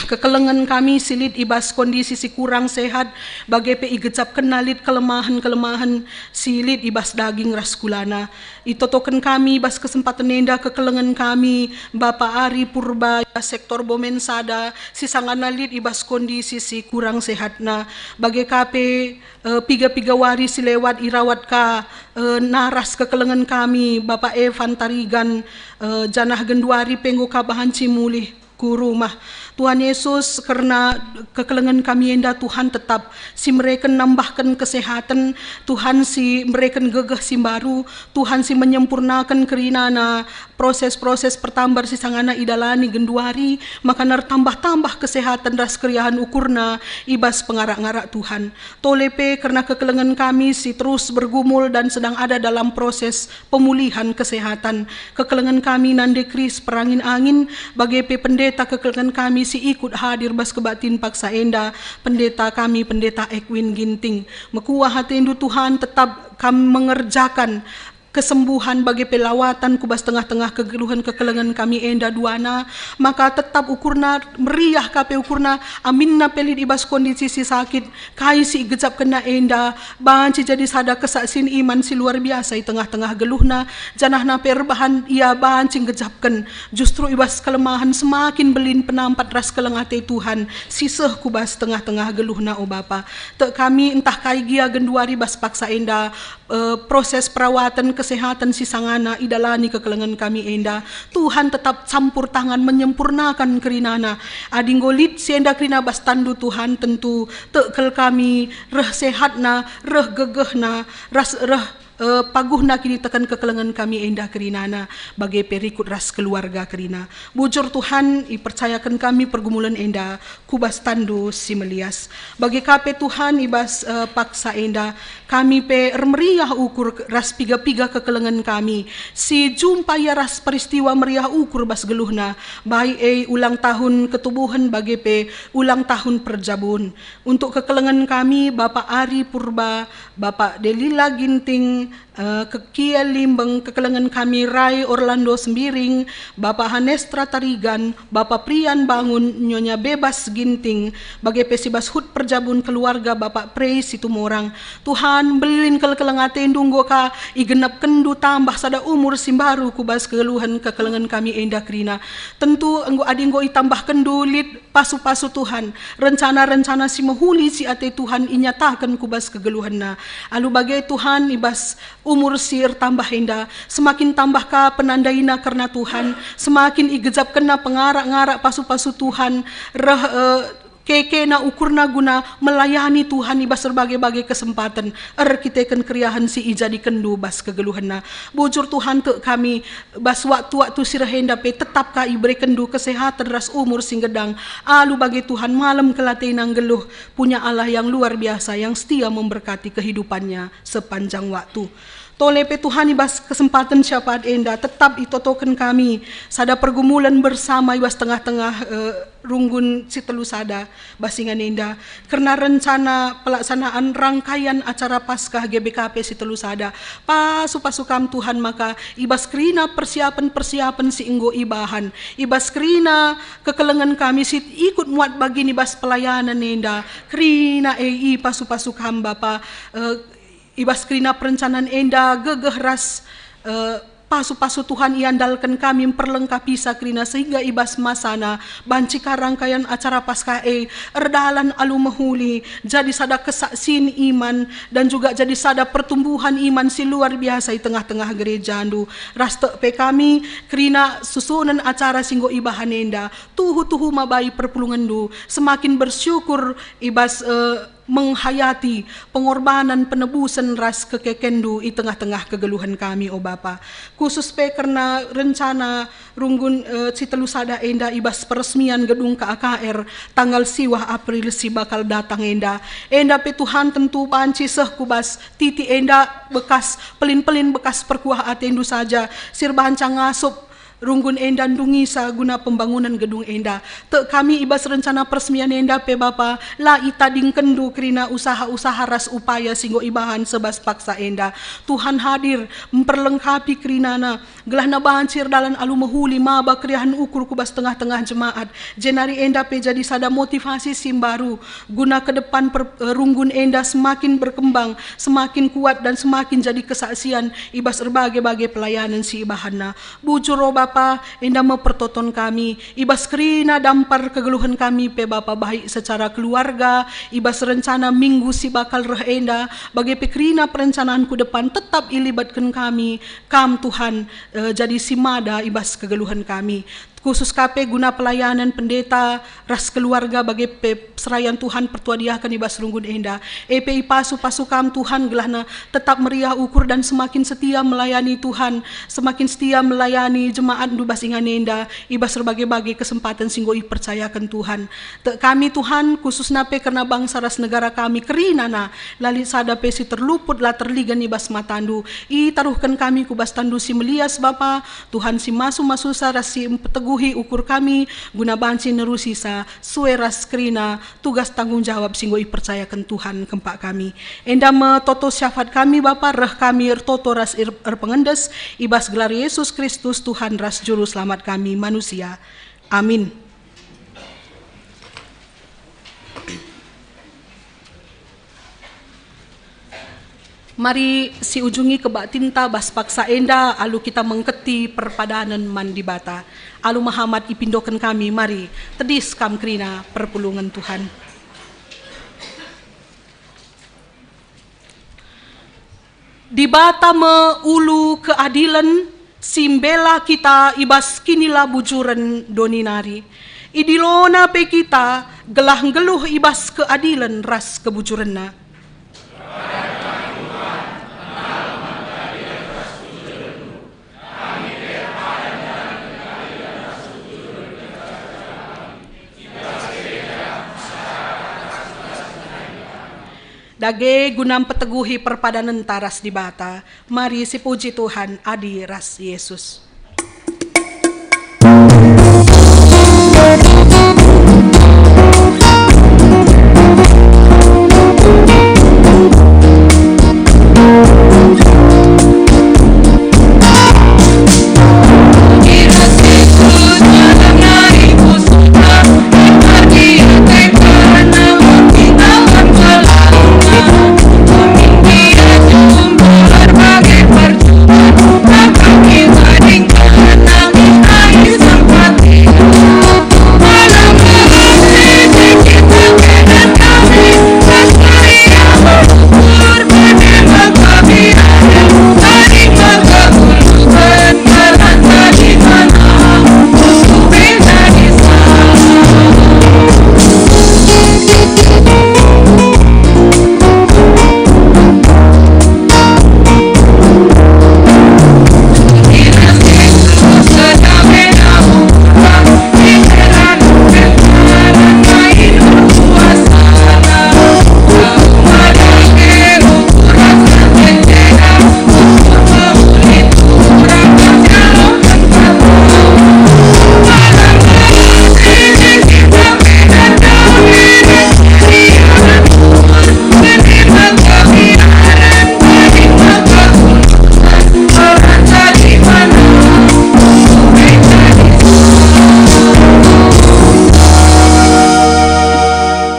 Kekelengen kami si lit i bas kondisi si kurang sehat, bage pe igejapkenna lit kelemahen-kelemahen si lit i bas daging ras kulana. Itotoken kami i bas kesempaten enda kekelengen kami, Bapa Ari Purba, sektor Bomen sada, si sangana lit i bas kondisi si kurang sehatna. Bage ka pe, eh, piga-piga wari si lewat irawat ka, eh, naras kekelengen kami, Bapa Evan Tarigan, eh, janah genduari pe enggo ka banci mulih ku rumah. Tuhan Yesus, kerna kekelengen kami enda, Tuhan tetap si mereken nambahken kesehatan, Tuhan si mereken gegeh si mbaru, Tuhan si menyempurnaken kerinana proses-proses pertambar si sangana idalani genduari, maka ertambah-tambah kesehatan ras keriahen ukurna i bas pengarak-ngarak Tuhan. Tole pe kerna kekelengen kami si terus bergumul dan sedang ada dalam proses pemulihan kesehatan. Kekelengen kami nande keris perangin-angin, bage pe pendeta kekelengen kami si ikut hadir bas kebaktin paksa enda, pendeta kami, Pendeta Ekwin Ginting. Mekuah atendu Tuhan, tetap kam mengerjakan kesembuhan bage pe lawatan ku bas tengah-tengah kegeluhen kekelengen kami enda duana, maka tetap ukurna meriah ka pe ukurna, aminna pe lit i bas kondisi si sakit, kai si igejapkenna enda, banci jadi sada kesaksin iman si luar biasa i tengah-tengah geluhna, janahna pe erbahan ia banci ngejapken. Justru i bas kelemahen semakin mbelin penampat ras keleng ate Tuhan si seh ku bas tengah-tengah geluhna, o Bapa. Tek kami ntah kai gia genduari bas paksa enda, eh, proses perawatan kesehatan si sangana idalani kekelengen kami enda, Tuhan tetap campur tangan menyempurnakan kerinana. Adi enggo lit si enda kerina bas tanNdu Tuhan, tentu tek kal kami reh sehatna, reh gegehna, ras reh, eh, paguhna kiniteken kekelengen kami enda kerinana, bage pe rikut ras keluarga kerina. Bujur Tuhan, ipercayaken kami pergumulen enda ku bas tanNdu si melias. Bage ka pe Tuhan, i bas, eh, paksa enda, kami pe ermeriah ukur ras piga-piga kekelengen kami, si jumpa ia ras peristiwa meriah ukur bas geluhna, baik e ulang tahun ketubuhen bage pe ulang tahun perjabun. Untuk kekelengen kami, Bapa Ari Purba, Bapa Delila Ginting, eh, Kekia Limbeng, kekelengen kami Rai Orlando Sembiring, Bapa Hanestra Tarigan, Bapa Prian Bangun, Nyonya Bebas Ginting, bage pe si bas hut perjabun keluarga Bapa Prei Situmorang. Tuhan, mbelin kal keleng atendu enggo ka igenapkenndu tambah sada umur si mbaru ku bas kegeluhen kekelengen kami enda kerina. Tentu enggo adi enggo itambahkenndu lit pasu-pasu Tuhan, rencana-rencana si mehuli si ate Tuhan inyataken ku bas kegeluhenna. Alu bage Tuhan, i bas umur si ertambah enda, semakin tambah ka penandaina kerna Tuhan, semakin igejapkenna pengarak-ngarak pasu-pasu Tuhan, reh, eh, kekena ukurna guna melayani Tuhan i bas erbage-bage kesempaten, erkiteken keriahen si ijadikenndu bas kegeluhenna. Bujur Tuhan, tek kami bas waktu-waktu si reh enda pe tetap ka iberekenndu kesehaten ras umur si nggedang. Alu bage Tuhan, malem kal atena nggeluh, punya Allah yang luar biasa, yang setia memberkati kehidupannya sepanjang waktu. Tole pe Tuhan, i bas kesempaten syafaat enda tetap itotoken kami sada pergumulen bersama i bas tengah-tengah, eh, runggun si telu sada bas ingan enda, kerna rencana pelaksanaan rangkaian acara Paskah G B K P si telu sada. Pasu-pasu Kam Tuhan, maka i bas kerina persiapen-persiapen si enggo ibahan, i bas kerina kekelengen kami si ikut muat bagin i bas pelayanan enda, kerina e ipasu-pasu Kam Bapa, eh, i bas kerina perencanan enda gegeh ras, eh, pasu-pasu Tuhan iandalken kami mperlengkapisa kerina, sehingga i bas masana banci ka rangkaian acara Paskah e erdalan alu mehuli, jadi sada kesaksin iman, dan juga jadi sada pertumbuhan iman si luar biasa i tengah-tengah gerejaNdu. Ras tek pe kami kerina susunen acara si enggo ibahan enda, tuhu-tuhu mabai perpulungenNdu, semakin bersyukur i bas, eh, menghayati pengorbanan, penebusen ras kekekenndu i tengah-tengah kegeluhen kami, o Bapa. Khusus pe kerna rencana runggun, eh, si telu sada enda i bas peresmian gedung K A K R tanggal siwah April si bakal datang enda. Enda pe Tuhan tentu banci seh ku bas titi enda bekas pelin-pelin bekas perkuah atendu saja, si erbahanca ngasup Runggun enda ndungisa guna pembangunen gedung enda. Tek kami i bas rencana peresmian enda pe Bapa, la itadingkenNdu kerina usaha-usaha ras upaya si enggo ibahan sebas paksa enda. Tuhan hadir, mperlengkapi kerinana, gelahna banci erdalan alu mehuli maba keriahen ukur ku bas tengah-tengah jemaat, jenari enda pe jadi sada motivasi si mbaru guna ke depan per-, eh, runggun enda semakin berkembang, semakin kuat dan semakin jadi kesaksian i bas erbage-bage pelayanan si ibahanna. Bujur o Bapa, enda me pertoton kami, i bas kerina dampar kegeluhen kami pe Bapa, baik secara keluarga, i bas rencana minggu si bakal reh enda, bage pe kerina perencanaan ku depan, tetap ilibatken kami, Kam Tuhan, eh, jadi si mada i bas kegeluhen kami. Khusus ka pe guna pelayanan pendeta ras keluarga bage pe serayan Tuhan pertua diaken i bas runggun enda. E pe ipasu-pasu Kam Tuhan gelahna tetap meriah ukur dan semakin setia melayani Tuhan, semakin setia melayani jemaat-Ndu bas ingan enda, i bas erbage-bage kesempaten si enggo ipercayaken Tuhan. Tek kami Tuhan, khususna pe kerna bangsa ras negara kami, kerinana, la lit sada pe si terluput la terligan i bas mataNdu. Itaruhken kami ku bas tanNdu si melias Bapa, Tuhan si masu-masusa ras si mpeteguhi ukur kami, guna banci nerusisa sue ras kerina tugas tanggung jawab si enggo ipercayaken Tuhan kempak kami. Enda me toto syafaat kami Bapa, reh kami ertoto ras er-, erpengendes, i bas gelar Yesus Kristus Tuhan ras Juru Selamat kami manusia. Amin. Mari siujungi kebaktinta bas paksa enda alu kita mengketi perpadanen man Dibata. Alu mehamat ipindoken kami, mari tedis kam kerina perpulungen Tuhan. Dibata me ulu keadilen si mbela kita i bas kinilabujuren doni nari. IdiloNa pe kita gelah nggeluh i bas keadilen ras kebujurenNa. Dage guna mpeteguhi perpadanenta ras Dibata, mari sipuji Tuhan adi ras Yesus.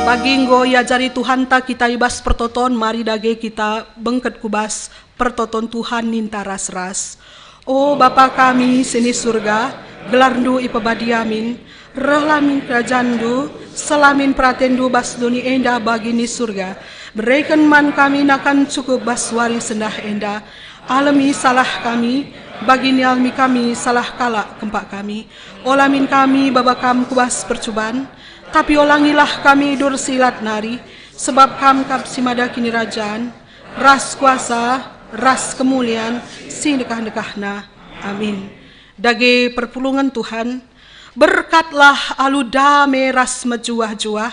Bagi enggo iajari Tuhanta kita i bas pertoton, mari dage kita bengket ku bas pertoton Tuhan ninta ras-ras. O Bapa kami si ni Surga, gelarNdu ipebadia min, rehlah min kerajanNdu, seh min peratenNdu bas doni enda bagi ni Surga. Bereken man kami nakan cukup bas wari sendah enda. Alemi salah kami, bagi nialemi kami salah kalak kempak kami. Ola min kami baba Kam ku bas percuban, tapi olangilah kami dur si lat nari, sebab Kam kap si mada kinirajan, ras kuasa, ras kemulian, si ndekah-ndekahna. Amin. Dage perpulungen Tuhan, berkatlah alu dame ras mejuah-juah,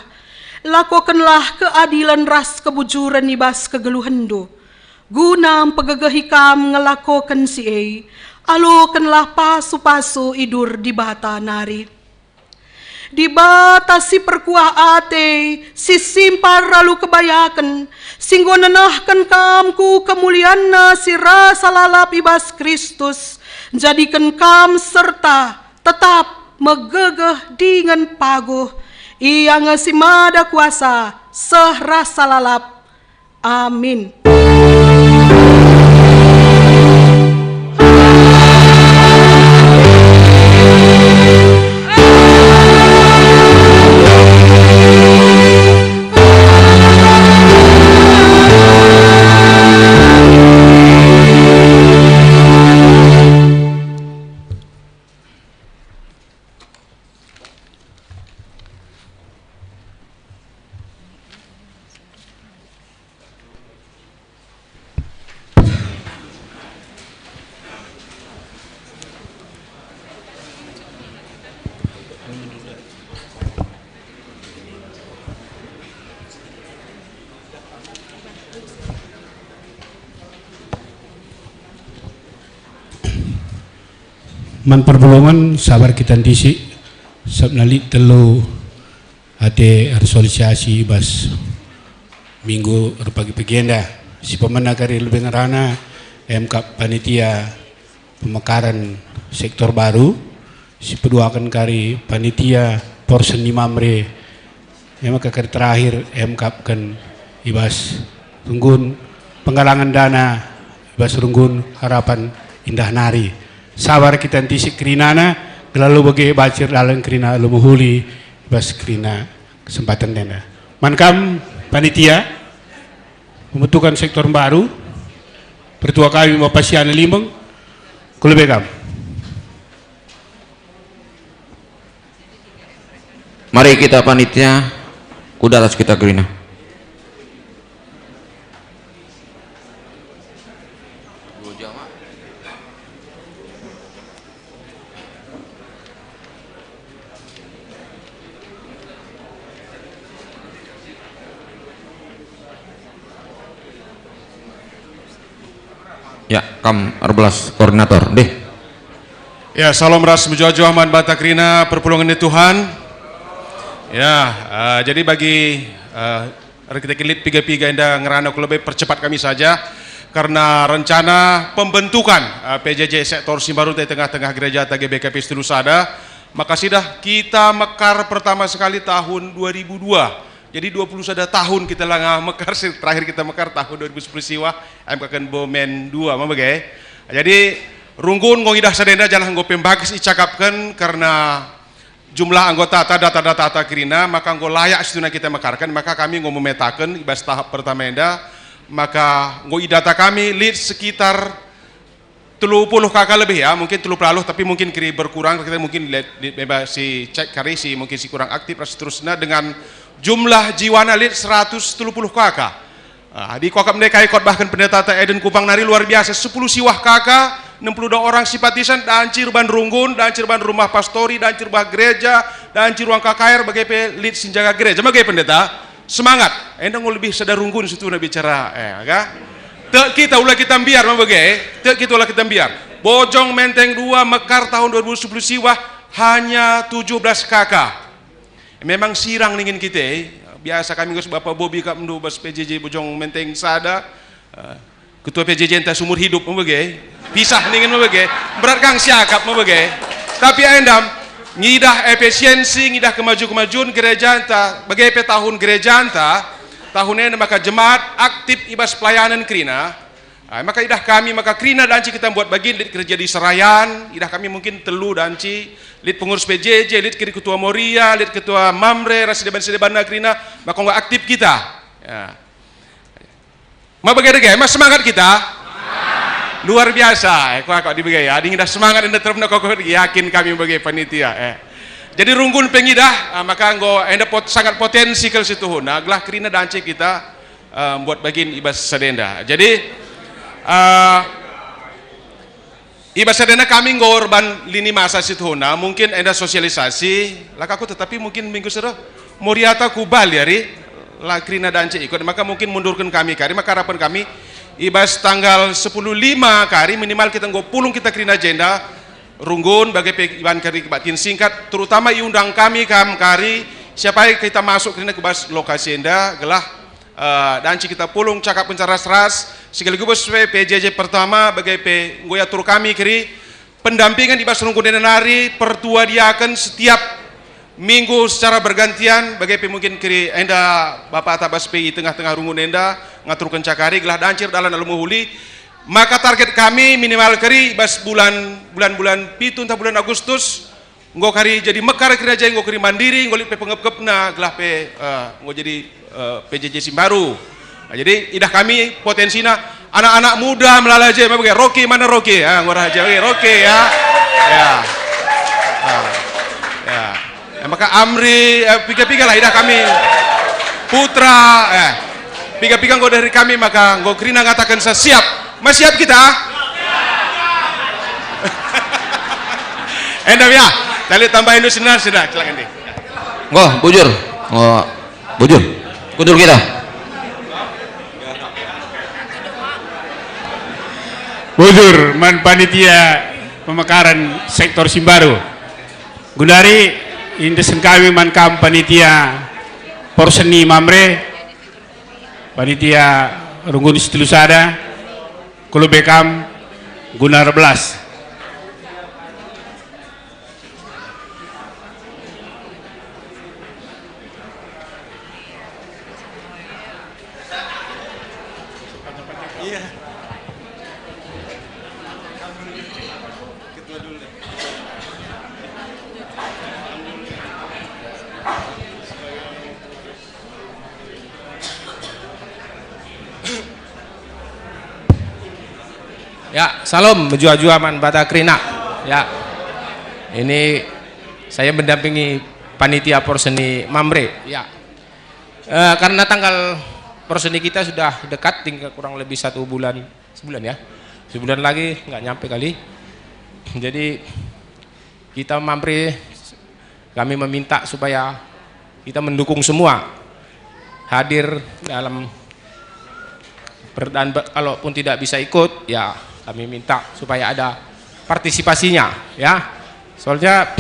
lakokenlah keadilen ras kebujuren i bas kegeluhenndu, guna mpegegehi kam ngelakoken si e, Alokenlah pasu-pasu idur Dibata nari. Dibata si perkuah ate, si simpar alu kebayaken, si enggo nenehken kam ku kemulianNa si rasa lalap i bas Kristus, njadiken kam serta tetap megegeh dingen paguh. Ia nge si mada kuasa seh rasa lalap. Amin. Man perpulungen sabar kita ntisik, sabap lit telu ate ersosialisasi bas minggu erpagi-pagi enda. Si pemena kari lebe ngerana, emkap panitia pemekaran sektor baru, si peduaken kari panitia porsen ni Mamre, e maka kari terakhir emkapken i bas runggun penggalangan dana i bas runggun Harapan Indah nari. Sabar kita ntisik kerinana, gelalu bage bacir dalan kerina alu mehuli i bas kerina kesempatan enda. Man kam panitia, pembentukan sektor baru, pertua kami Bapa Siana Limbeng, ku lebe kam. Mari kita panitia, ku datas kita kerina. Ya, kam erbelas koordinator, deh. Ya, salam ras mejuah-juah man banta kerina perpulungen ni Tuhan. Ya, eh, jadi bagi, eh, erkita-kilit piga-piga enda ngerana ku lebe percepat kami saja, karena rencana pembentukan, eh, P J J sektor si mbaru i tengah-tengah gereja ata G B K P Setulu Sada, maka sidah kita mekar pertama sekali tahun dua ribu dua. Jadi dua puluh sada tahun kita langa mekar, si terakhir kita mekar tahun dua ribu sepuluh siwah, emkapken Bomen dua, ma bage. Jadi runggun enggo ngidah sada enda janah enggo pe mbages icakapken kerna jumlah anggota ata, data-data ata kerina, maka enggo layak situhuna kita mekarken, maka kami enggo memetaken i bas tahap pertama enda, maka enggo idata kami lit sekitar telu puluh K K lebih ya, mungkin telu puluh, tapi mungkin keri berkurang, kita mungkin lihat di, beba si cek kari si mungkin si kurang aktif, dan seterusnya dengan jumlah jiwana lit seratus telu puluh K K. Ah, di Kokap ndai kai khotbahken pendeta ata Eden Kupang nari luar biasa, sepuluh siwah K K, enam puluh dua orang simpatisan, dan cir ban runggun, dan cir ban rumah pastori, dan cir bah gereja, dan cir ruang K K R, bage pe lit si njaga gereja. Bage pendeta? Semangat. Enda enggo lebih sada runggun situhuna bicara, eh, ka? Tek kita ula kita mbiar, ma bage? Tek kita ula kita mbiar. Bojong Menteng dua mekar tahun dua ribu sepuluh siwah hanya tujuh belas K K. Memang sirang ningen kita, eh. Biasa kami ngurus Bapak Bobi kap ndu bas P J J Bojong Menteng sada. Eh, Ketua P J J enta seumur hidup, ma bage? Pisah ningen, ma bage? Berat kang siakap, ma bage? Tapi endam, ngidah efisiensi, ngidah kemaju-kemajun gereja enta, bage pe tahun gereja enta, tahun enda maka jemaat aktif i bas pelayanan kerina. Ah, maka idah kami, maka kerina danci kita mbuat bagin, lit gereja di Serayan, idah kami mungkin telu danci, lit pengurus P J J, lit keri ketua Moria, lit ketua Mamre, ras deban-debanna kerina, maka enggo aktif kita. Ya. Ma bage dage, ma semangat kita? Luar biasa, eh, kuakap dibage ya. Adi ngidah semangat enda terpena kok yakin kami bage panitia, eh. Jadi runggun pengidah, ah, maka enggo enda pot-, sangat potensi kal situhuna, gelah kerina danci kita, eh, mbuat bagin i bas sada enda. Jadi, eh, I bas sada enda kami enggo erban lini masa situhuna, mungkin enda sosialisasi, la ka ku, tetapi mungkin minggu si reh, Moriata ku Bali ari, la kerina danci ikut, maka mungkin mundurken kami kari, maka harapen kami, I bas tanggal sepuluh lima kari minimal kita enggo pulung kita kerina jenda, runggun bage pe iban kari kebaktin singkat, terutama iundang kami kam kari, siapai kita masuk kerina ku bas lokasi enda, gelah, eh, danci kita pulung cakap pencaras ras, sekaligus pe P J J pertama bage pe enggo iatur kami keri, pendampingan i bas runggun enda nari pertua diaken setiap minggu secara bergantian, bage pe mungkin keri enda Bapa Tabas pe i tengah-tengah runggun enda ngaturken cakari gelah dancir dalan alu mehuli. Maka target kami minimal keri bas bulan, bulan-bulan pitu ntah bulan Agustus, enggo kari jadi mekar keri aja, enggo keri mandiri, enggo lit pe pengepkepna gelah pe, eh, enggo jadi, eh, P J J si mbaru. Nah, jadi idah kami potensina anak-anak muda melala je, bage Rocky, mana Rocky? Ah, ngora aja, oke, Rocky ya. Ya. Ah, ya. Eh, maka Amri, eh, piga-piga lah idah kami. Putra, eh, piga-piga enggo dari kami, maka enggo kerina ngataken sa siap. Mas siap kita? Enda ya. Tali tambahin dulu sini, sini, silakan deh. Enggo, bujur. Enggo, bujur. Kundur kita. Bujur, man panitia pemekaran sektor Simbaru. Gundari, indesen kami man kam panitia porseni Mamre, panitia runggun Situlusada, kulube kam guna erbelas. Ya, salam mejuah-juah man bata kerina. Ya. Ini saya mendampingi panitia porseni Mamre. Ya. Eh, karena tanggal porseni kita sudah dekat, tinggal kurang lebih satu bulan, sebulan ya. Sebulan lagi nggak nyampe kali. Jadi kita Mamre, kami meminta supaya kita mendukung semua hadir dalam per-, dan be-, kalaupun tidak bisa ikut, ya kami minta supaya ada partisipasinya, ya. Soalnya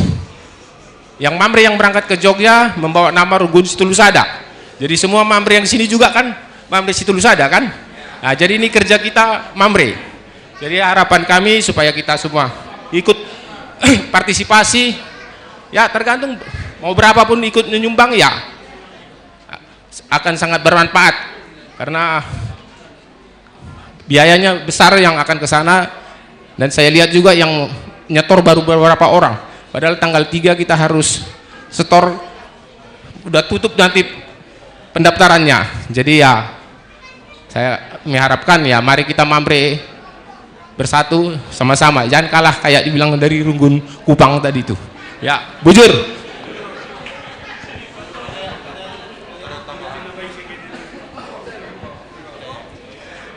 yang Mamre yang berangkat ke Jogja membawa nama Runggun Situlusada. Jadi semua Mamre yang sini juga kan Mamre Situlusada kan? Nah, jadi ini kerja kita Mamre. Jadi harapan kami supaya kita semua ikut partisipasi. Ya, tergantung mau berapapun ikut menyumbang, ya akan sangat bermanfaat karena biayanya besar yang akan ke sana, dan saya lihat juga yang nyetor baru beberapa orang. Padahal tanggal tiga kita harus setor, udah tutup nanti pendaftarannya. Jadi ya, saya mengharapkan ya, mari kita Mamre bersatu sama-sama. Jangan kalah kayak dibilang dari Runggun Kupang tadi tuh. Ya, bujur.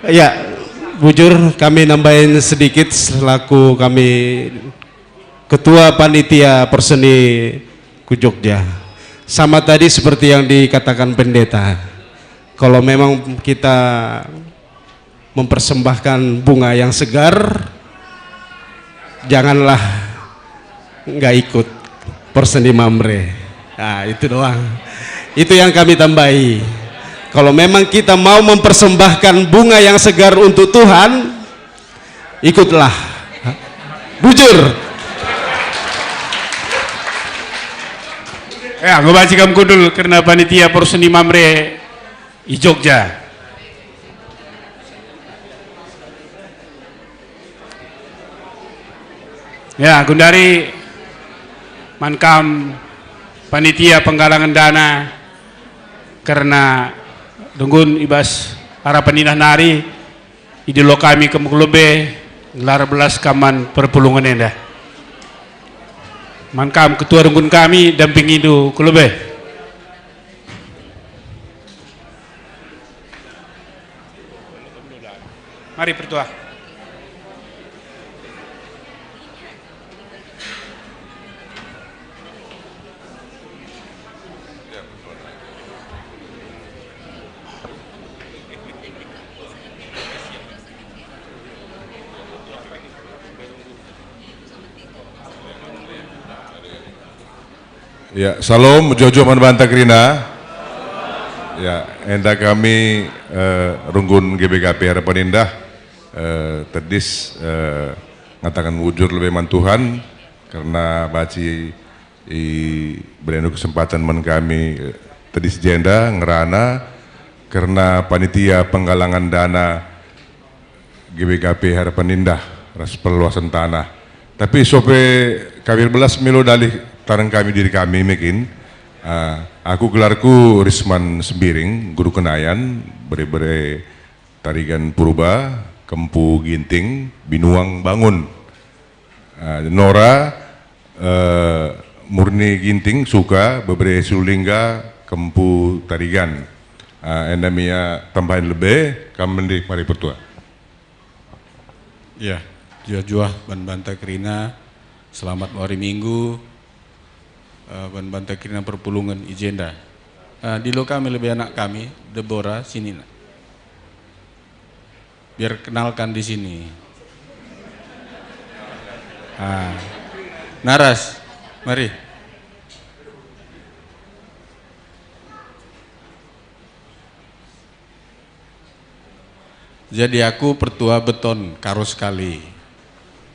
Ya, bujur kami nambahin sedikit selaku kami Ketua Panitia Perseni ku Jogja. Sama tadi seperti yang dikatakan pendeta, kalau memang kita mempersembahkan bunga yang segar, janganlah nggak ikut perseni Mamre. Nah, itu doang. Itu yang kami tambahi. Kalau memang kita mau mempersembahkan bunga yang segar untuk Tuhan, ikutlah. Bujur. Ya, ngebanci kam kundul kerna panitia perseni Mamre i Jogja. Ya, gundari man kam panitia penggalangan dana kerna dunggun i bas arapan inah nari, idilo kami kam ku lebe, gelar belas kam man perpulungen enda. Man kam ketua runggun kami, dampingindu ku lebe. Mari, Pertua. Ya, salam jojo man banta kerina. Ya, enda kami, eh, runggun G B K P Harapan Indah, eh, tedis, eh, ngataken bujur lebe man Tuhan, kerna banci iberendu kesempatan man kami, eh, tedis jenda ngerana kerna panitia penggalangan dana G B K P Harapan Indah ras perluasen tanah. Tapi sope kawir belas melo dalih tareng kami diri kami mekin. Ah, aku gelarku Risman Sembiring, guru kenayan, bere-bere Tarigan Purba, Kempu Ginting, Binuang Bangun. Ah, Nora, eh, Murni Ginting, Suka, bebere Sulingga, Kempu Tarigan. Ah, enda mia tambahen lebe, kam mending mari pertua. Ya, juah-juah ban banta kerina, selamat wari Minggu, eh, ban banta kerina perpulungen i jenda. Eh, dilo kami lebe anak kami, Debora, sini nak. Biar kenalkan di sini. Ah. Naras, mari. Jadi aku pertua Beton, Karo Sekali.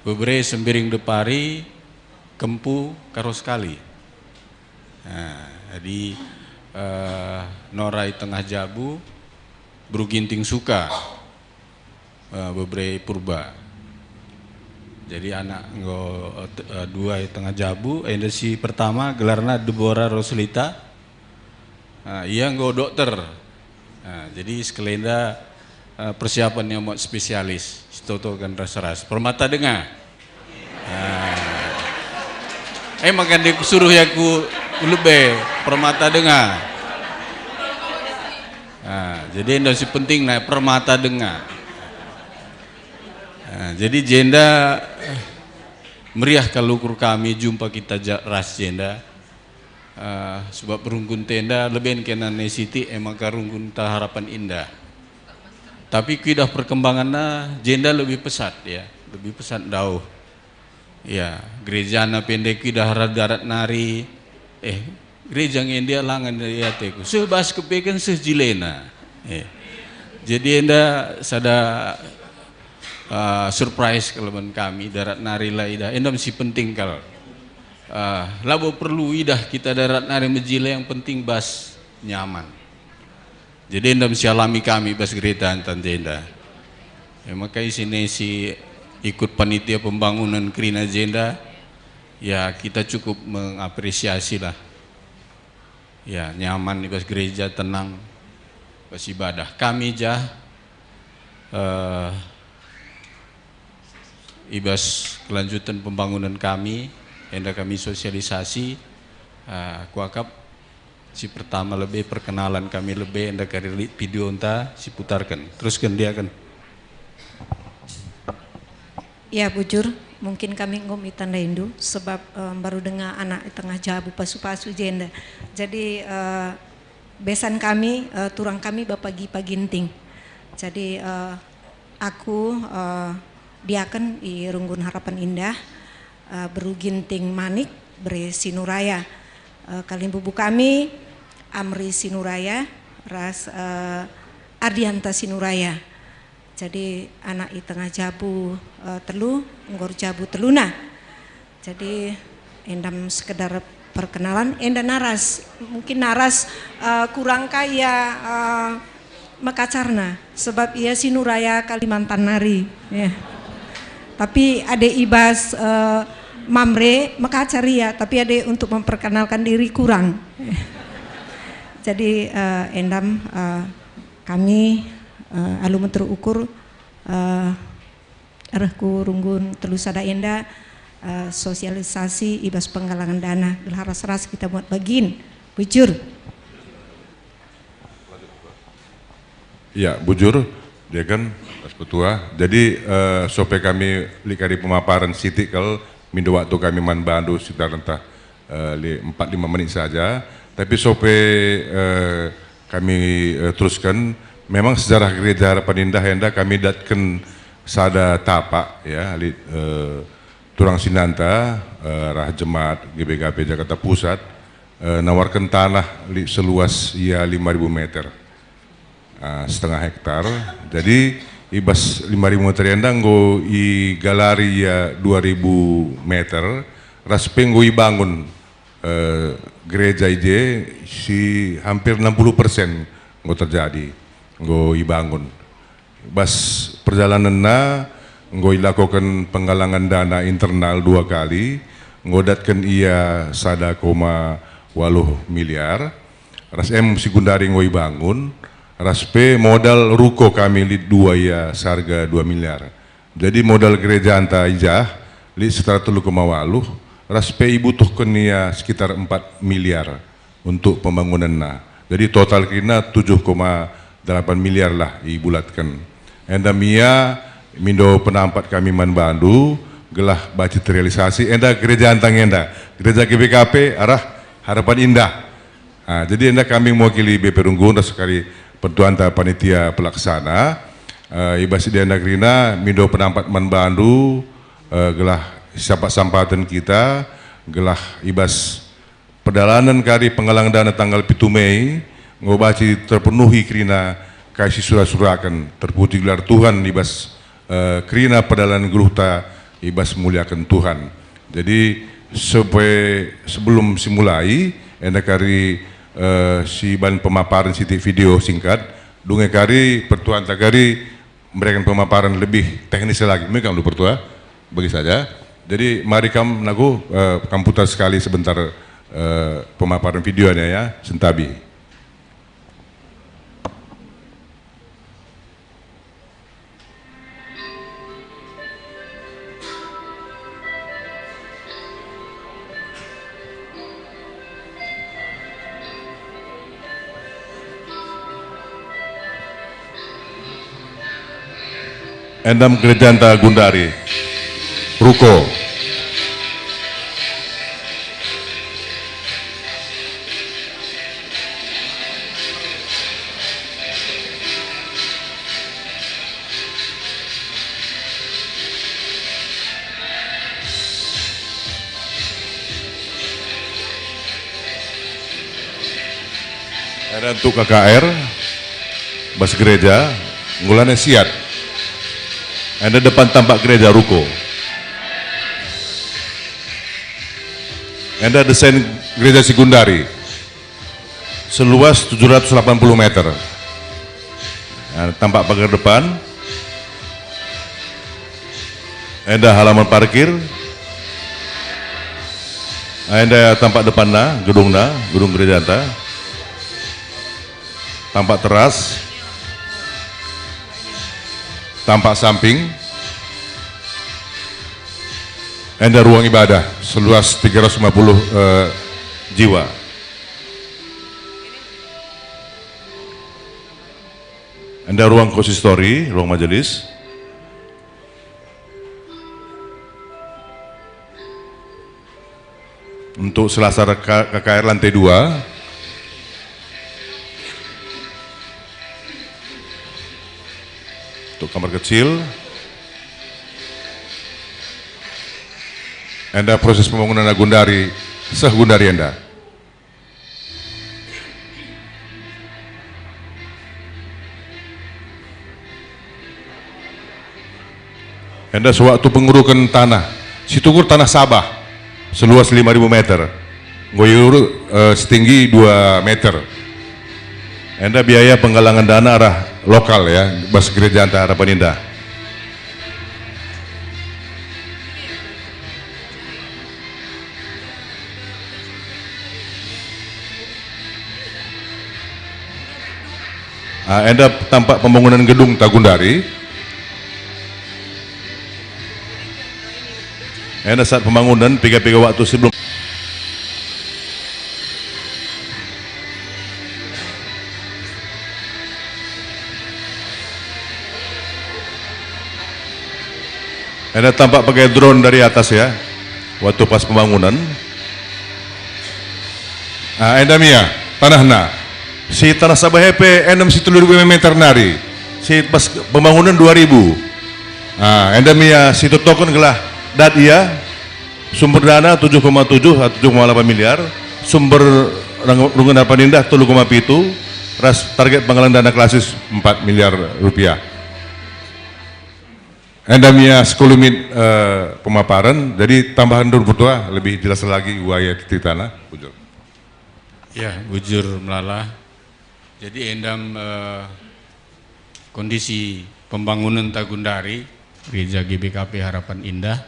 Bebere Sembiring Depari, Kempu, Karo Sekali. Nah, jadi, eh, Nora i Tengah Jabu, Beru Ginting Suka, eh, bebere Purba. Jadi anak enggo, eh, te-, eh, dua i Tengah Jabu, enda si pertama gelarna Debora Roslita. Ah, ia enggo dokter. Ah, jadi sekelenda, eh, persiapan yang buat spesialis, sitotoken ras-ras. Permata denga. Ah. Eh, maka dia kusuruh ya ku lebe, permata denga. Ah, jadi enda si penting nah, permata denga. Ah, jadi jenda, eh, meriah kal ukur kami jumpa kita ja-, ras jenda. Eh, sebab runggun tenda leben kena ne siti, e maka runggun ta Harapan Indah. Tapi kuidah perkembanganna jenda lebih pesat, ya, lebih pesat ndauh. Ya, gerejana pe ndai kuidah arah darat nari, eh, gereja nge ndia langan dari ateku. Seh bas kepeken seh jilena. Eh. Jadi enda sada, eh, surprise kal man kami, darat nari la idah. Enda mesti penting kal. Ah, labo perlu idah kita darat nari mejile, yang penting bas nyaman. Jadi enda mesti alami kami bas gereta ntah jenda. Ya, maka isi ne si ikut panitia pembangunan kerina jenda, ya, kita cukup mengapresiasi lah. Ya, nyaman i bas gereja, tenang bas ibadah. Kami jah, eh, i bas kelanjutan pembangunan kami, enda kami sosialisasi, eh, kuakap si pertama lebe perkenalan kami lebe, enda kari lit video enta si putarken. Terusken diaken. Ya, bujur, mungkin kami enggo mita ndaindu, sebab, eh, mbaru denga anak i Tengah Jabu pasu-pasu jenda. Jadi, eh, besan kami, eh, turang kami Bapa Gipa Ginting. Jadi, eh, aku, eh, diaken i Runggun Harapan Indah, eh, Beru Ginting Manik, bere Sinuraya. Eh, kalimbubu kami, Amri Sinuraya, ras, eh, Ardianta Sinuraya. Jadi anak i Tengah Jabu, eh, telu, enggo erjabu teluna. Jadi endam sekedar perkenalan, enda naras, mungkin naras, eh, kurang ka ia, eh, mekacarna, sebab ia Sinuraya Kalimantan nari, ya. Tapi ade i bas, eh, Mamre mekacar ia, tapi ade untuk memperkenalkan diri kurang. Jadi, eh, endam, eh, kami, eh, alu meter ukur, eh, reh ku runggun telu sada enda, eh, sosialisasi i bas penggalangan dana, gelah ras-ras kita muat bagin. Bujur. Ya, bujur, diaken, ras petua. Jadi, eh, sope kami lit kari pemaparen sitik kal, mindo waktu kami man bandu sekitar ntah eh, li-, empat lima menit saja. Tapi sope, eh, kami, eh, terusken, memang sejarah Gereja Harapan Indah enda kami datken sada tapak, ya, lit, eh, turang sinanta, eh, rah jemaat G B K P Jakarta Pusat, eh, nawarken tanah lit seluas ia lima ribu meter, ah, setengah hektar. Jadi, i bas lima ribu meter enda enggo igalari ia dua ribu meter, ras pe enggo ibangun, eh, gereja i je si hampir enam puluh persen enggo terjadi, enggo ibangun. Bas perjalanenna enggo ilakoken penggalangan dana internal dua kali, enggo datken ia sada koma waluh miliar, ras em si gundari enggo ibangun, ras pe modal ruko kami lit dua ia seharga dua miliar. Jadi modal gerejanta i jah lit setara telu koma waluh, ras pe ibutuhken ia sekitar empat miliar untuk pembangunenna. Jadi total kerina tujuh koma delapan miliar lah ibulatken. Enda mia mindo penampat kami man bandu, gelah banci terrealisasi enda gereja ntang enda, gereja G B K P arah Harapan Indah. Ah, jadi enda kami mewakili B P Runggun ras kari pertuanta panitia pelaksana. Eh, i bas enda kerina mindo penampat man bandu, eh, gelah sampat-sampaten kita, gelah i bas perdalanen kari penggalang dana tanggal pitu Mei, enggo banci terpenuhi kerina kai si sura-suraken, terpuji gelar Tuhan i bas, eh, kerina perdalanen geluhta i bas muliaken Tuhan. Jadi, sepe-, sebelum simulai, enda kari, eh, siban pemaparen sitik video singkat, dunge kari pertuanta kari mereken pemaparan lebih teknis lagi. Mega lu pertua, bagi saja. Jadi mari kam naku, eh, kam putar sekali sebentar, eh, pemaparan videonya ya, sentabi. Endam gerejanta gundari. Ruko. Enda untuk K K R, bas gereja, ngulana siat. Enda depan tampak gereja ruko. Enda desain gereja sekundari. Seluas tujuh ratus delapan puluh meter. Nah, tampak pagar depan. Enda halaman parkir. Enda tampak depanna, gedungna, gedung gerejanta. Tampak teras. Tampak samping. Enda ruang ibadah seluas tiga ratus lima puluh, eh, jiwa. Enda ruang konsistori, ruang majelis. Untuk selasar K-, K K R lantai dua. Untuk kamar kecil. Enda proses pembangunan gundari, seh gundari enda. Enda sewaktu penguruken tanah, situkur tanah Sabah, seluas lima ribu meter. Enggo iuruk, eh, setinggi dua meter. Enda biaya penggalangan dana arah lokal ya, bas gerejanta Harapan Indah. Ah, enda tampak pembangunan gedungta gundari. Enda saat pembangunan, piga-piga waktu sebelum. Enda tampak pakai drone dari atas ya, waktu pas pembangunan. Ah, enda mia, tanahna. Si tanah Sabah e pe enem si telu ribu meter nari. Si pas pembangunan dua ribu. Ah, enda mia si totoken gelah dat ia. Sumber dana tujuh koma tujuh atau tujuh koma delapan miliar. Sumber rung-, runggun harapan indah telu koma pitu, ras target penggalang dana klasis empat miliar rupiah. Enda me ia sekelumit, eh, pemaparen, jadi tambahen dulu Pertua, lebih jelas lagi uaya titik tanah. Bujur. Ya, bujur melala. Jadi enda me, eh, kondisi pembangunen Tagundari, Gereja G B K P Harapan Indah,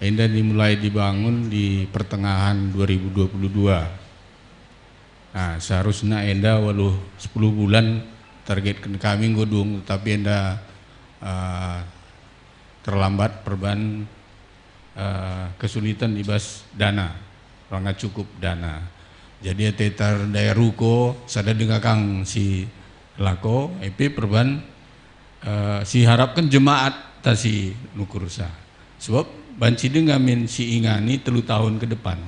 enda dimulai dibangun di pertengahan dua ribu dua puluh dua. Nah, seharusna enda waluh sepuluh bulan targetken kami enggo dung, tapi enda, eh, terlambat perban, eh, kesulitan i bas dana, langa cukup dana. Jadi ate tardaya ruko, sada denga kang si lako, epe perban, eh, siharapken jemaat ta si nukursa. Sebab banci denga min si ingani telu tahun ke depan.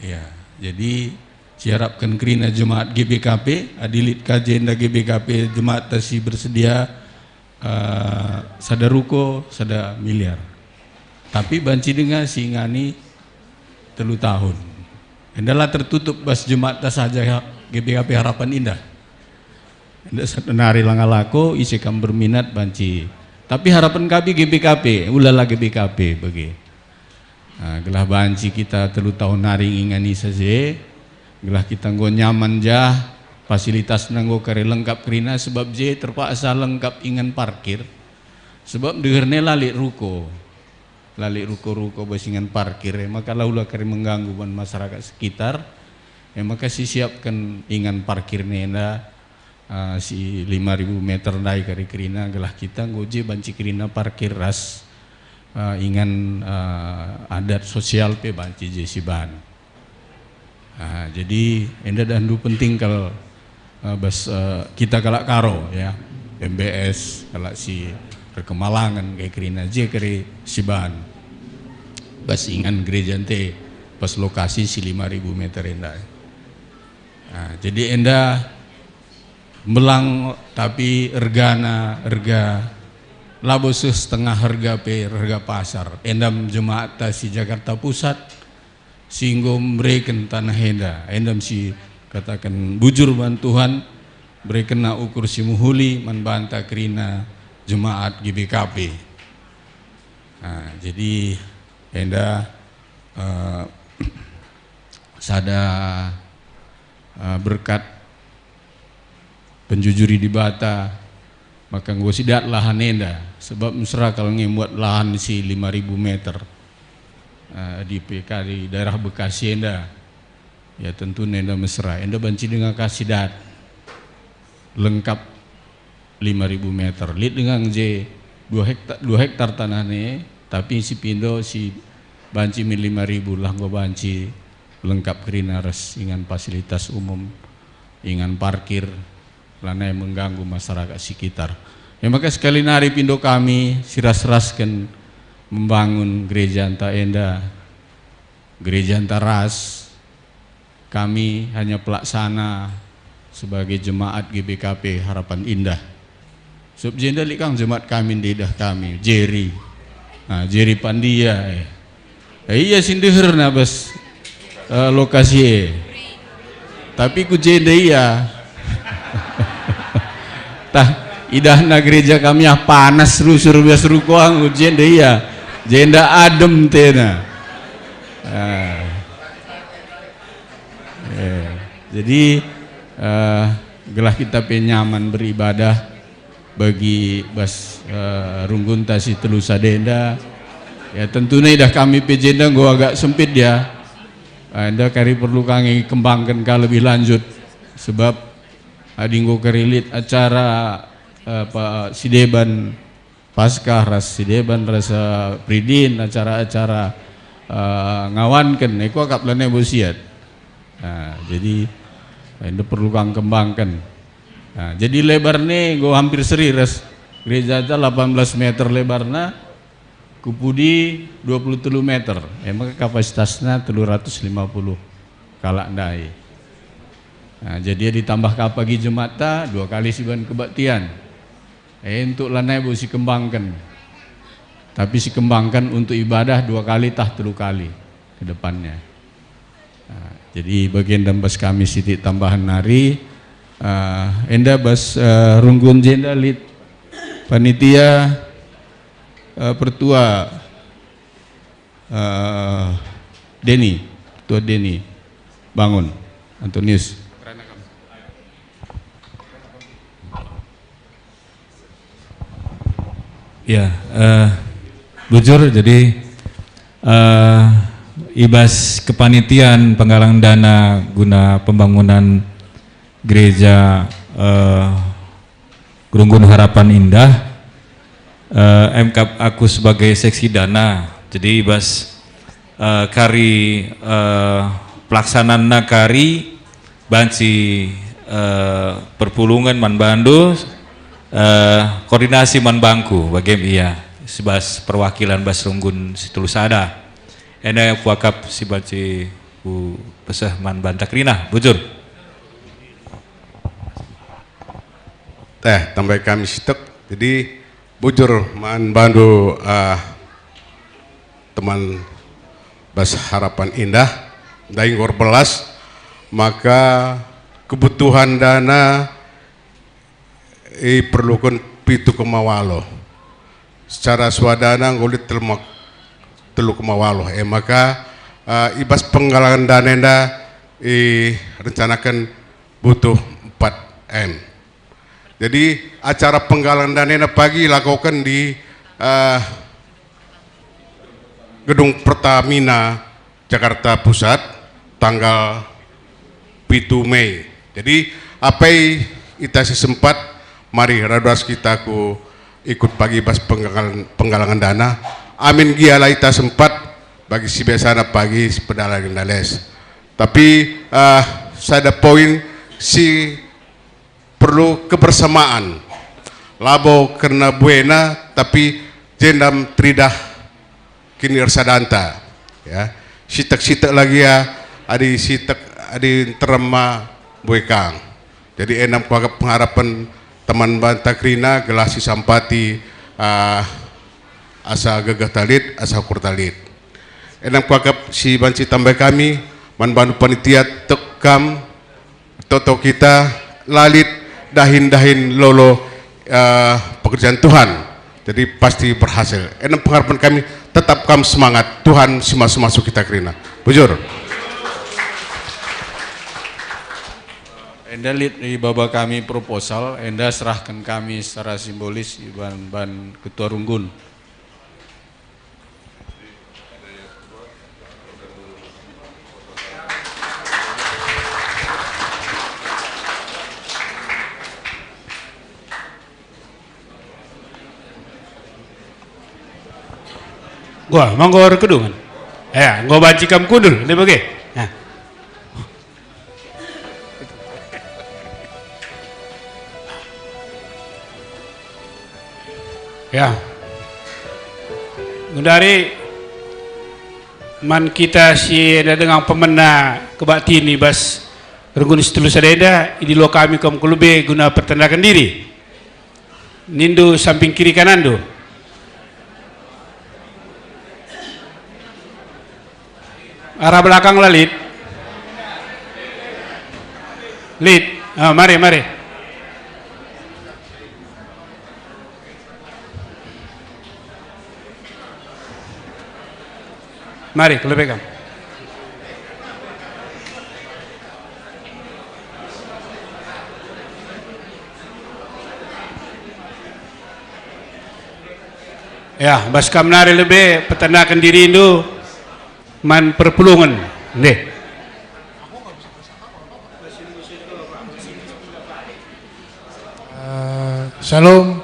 Ya, jadi siharapken kerina jemaat G B K P, adi lit ka jenda G B K P jemaat ta si bersedia, eh, sada ruko, sada miliar. Tapi banci denga si ingani telu tahun. Enda la tertutup bas jemaat ta saja G B K P Harapan Indah. Enda sat nari langa lako, ise kam berminat banci. Tapi harapen kami G B K P, ulala G B K P bage. Ah, gelah banci kita telu tahun nari ngingani saja, gelah kita enggo nyaman jah, fasilitasna enggo kari lengkap kerina, sebab je terpaksa lengkap ingan parkir, sebab deherna la lit ruko, la lit ruko-ruko bas ingan parkir, e maka la ula kari mengganggu man masyarakat sekitar, e maka sisiapken ingan parkirna enda, ah, si lima ribu meter ndai kari kerina, gelah kita enggo je banci kerina parkir ras, ah, ingan, ah, adat sosial pe banci je sibahan. Ah, jadi enda dahndu penting kal, ah, bas, ah, kita kalak Karo, ya, M B S, kalak si erkemalangen, kayak kerina je kari sibahan. Bas ingan gereja ente, pas lokasi si lima ribu meter enda. Ah, jadi enda melang, tapi ergana, erga labo seh setengah erga pe, erga pasar. Enda jemaat ta si Jakarta Pusat, si enggo mereken tanah enda, enda si kataken bujur man Tuhan, merekenna ukur si mehuli man banta kerina jemaat G B K P. Nah, jadi enda, eh, sada, eh, berkat penjujuri Dibata, maka enggo sidat lahan enda, sebab mesera kal nge muat lahan si lima ribu meter, eh, di P K di daerah Bekasi enda. Ya, tentu enda mesera, enda banci denga ka sidat lengkap lima ribu meter. Lit denga je dua hektar, dua hektar tanahna, tapi si pindo si banci min lima ribu lah enggo banci lengkap kerina ras ingan fasilitas umum, ingan parkir, lanai mengganggu masyarakat sekitar. E maka sekali nari pindo kami si ras-rasken membangun gereja enta enda, gereja enta ras, kami hanya pelaksana sebagai jemaat G B K P Harapan Indah. Sebab jenda lit kang jemaat kami ndidah kami, Jerry. Nah, Jerry Pandia, eh. Eh, ia si ndeherna bas, eh, lokasi e. Tapi ku jenda ia. Tah, idahna gereja kami ah panas rusur bas ruko ah, ku jenda ia. Jenda adem tena. Ah. Eh, jadi, eh, gelah kita pe nyaman beribadah bagi bas, eh, runggunta si telu sada enda. Ya, tentuna idah kami pe jenda enggo agak sempit ya. Eh, enda kari perlu kami kembangken ka lebih lanjut. Sebab adi enggo kari lit acara, eh, apa, si deban Paskah ras si deban ras, eh, peridin acara-acara, eh, ngawanken, eh, kuakap lanai bosiat. Nah, jadi, eh, enda perlu kang kembangken. Nah, jadi lebarna enggo hampir seri ras gereja ata, delapan belas meter lebarna, ku pudi dua puluh telu meter. E maka kapasitasna telu ratus lima puluh kalak ndai. Nah, jadi ditambah ka pagi jemaat ta, dua kali siban kebaktian. Eh, untuk lanai bo sikembangken. Tapi sikembangken untuk ibadah dua kali tah telu kali ke depannya. Nah, Jadi bagenda bas kami sitik tambahan nari, eh, enda bas, eh, runggun jenda lit panitia, eh, pertua, eh, Deni, pertua Deni Bangun, Antonius. Ya, eh, bujur, jadi, eh, i bas kepanitian penggalang dana guna pembangunan gereja, eh, Runggun Harapan Indah, eh, emkap aku sebagai seksi dana. Jadi i bas, eh, kari, eh, pelaksanana kari, banci, eh, perpulungen man bandu, eh, koordinasi man bangku, bagem ia, si bas perwakilan bas runggun si telu sada. Enda kuakap si banci kupeseh man banta kerina, bujur. Teh, tambai kami sitik. Jadi, bujur man bandu, eh, teman bas Harapan Indah, ndai enggo erbelas, maka kebutuhan dana iperluken pitu koma waluh. Secara swadana enggo lit telu ma-, telu koma waluh. E maka, eh, i bas penggalangan dana enda irencanaken butuh empat M. Jadi, acara penggalangan dana enda pagi ilakoken di, eh, Gedung Pertamina Jakarta Pusat tanggal pitu Mei. Jadi, apai ita si sempat, mari raduas kita ku ikut pagi bas penggalangan, penggalangan dana. Amin gia la ita sempat, bagi si biasana pagi si pedalagen dales. Tapi, eh, sada poin si perlu kebersamaan. Labo kerna buena, tapi jenda teridah kinirsadanta, ya. Sitek-sitek lagi ya, adi sitek, adi nterem ma bue kang. Jadi enda me kuakap pengharapen teman banta kerina gelah sisampati, ah, asa gegeh ta lit, asa ukur ta lit. Enda me kuakap si banci tambai kami, man bandu panitia tek kam, toto kita la lit dahin-dahin lolo, eh, pekerjaan Tuhan. Jadi pasti berhasil. Enda me pengharapen kami, tetap kam semangat. Tuhan si masu-masu kita kerina. Bujur. Enda lit ibaba kami proposal, enda serahken kami secara simbolis iban ban Ketua Runggun. Wah, manggo erkedungan. Ya, enggo banci kam kundul, ndai bage. Ya. Ya. Gundari man kita si enda denga pemena kebaktin i bas runggun si telu sada enda, idilo kami kam ku lebe guna pertandaken diri. Nindu samping kiri kananndu. Arah belakang la lit. Lit. Ah, mari, mari. Mari, ku lebe kam. Ya, bas kam nari lebe, petandaken dirindu man perpulungen. Ndeh. Eh, Shalom.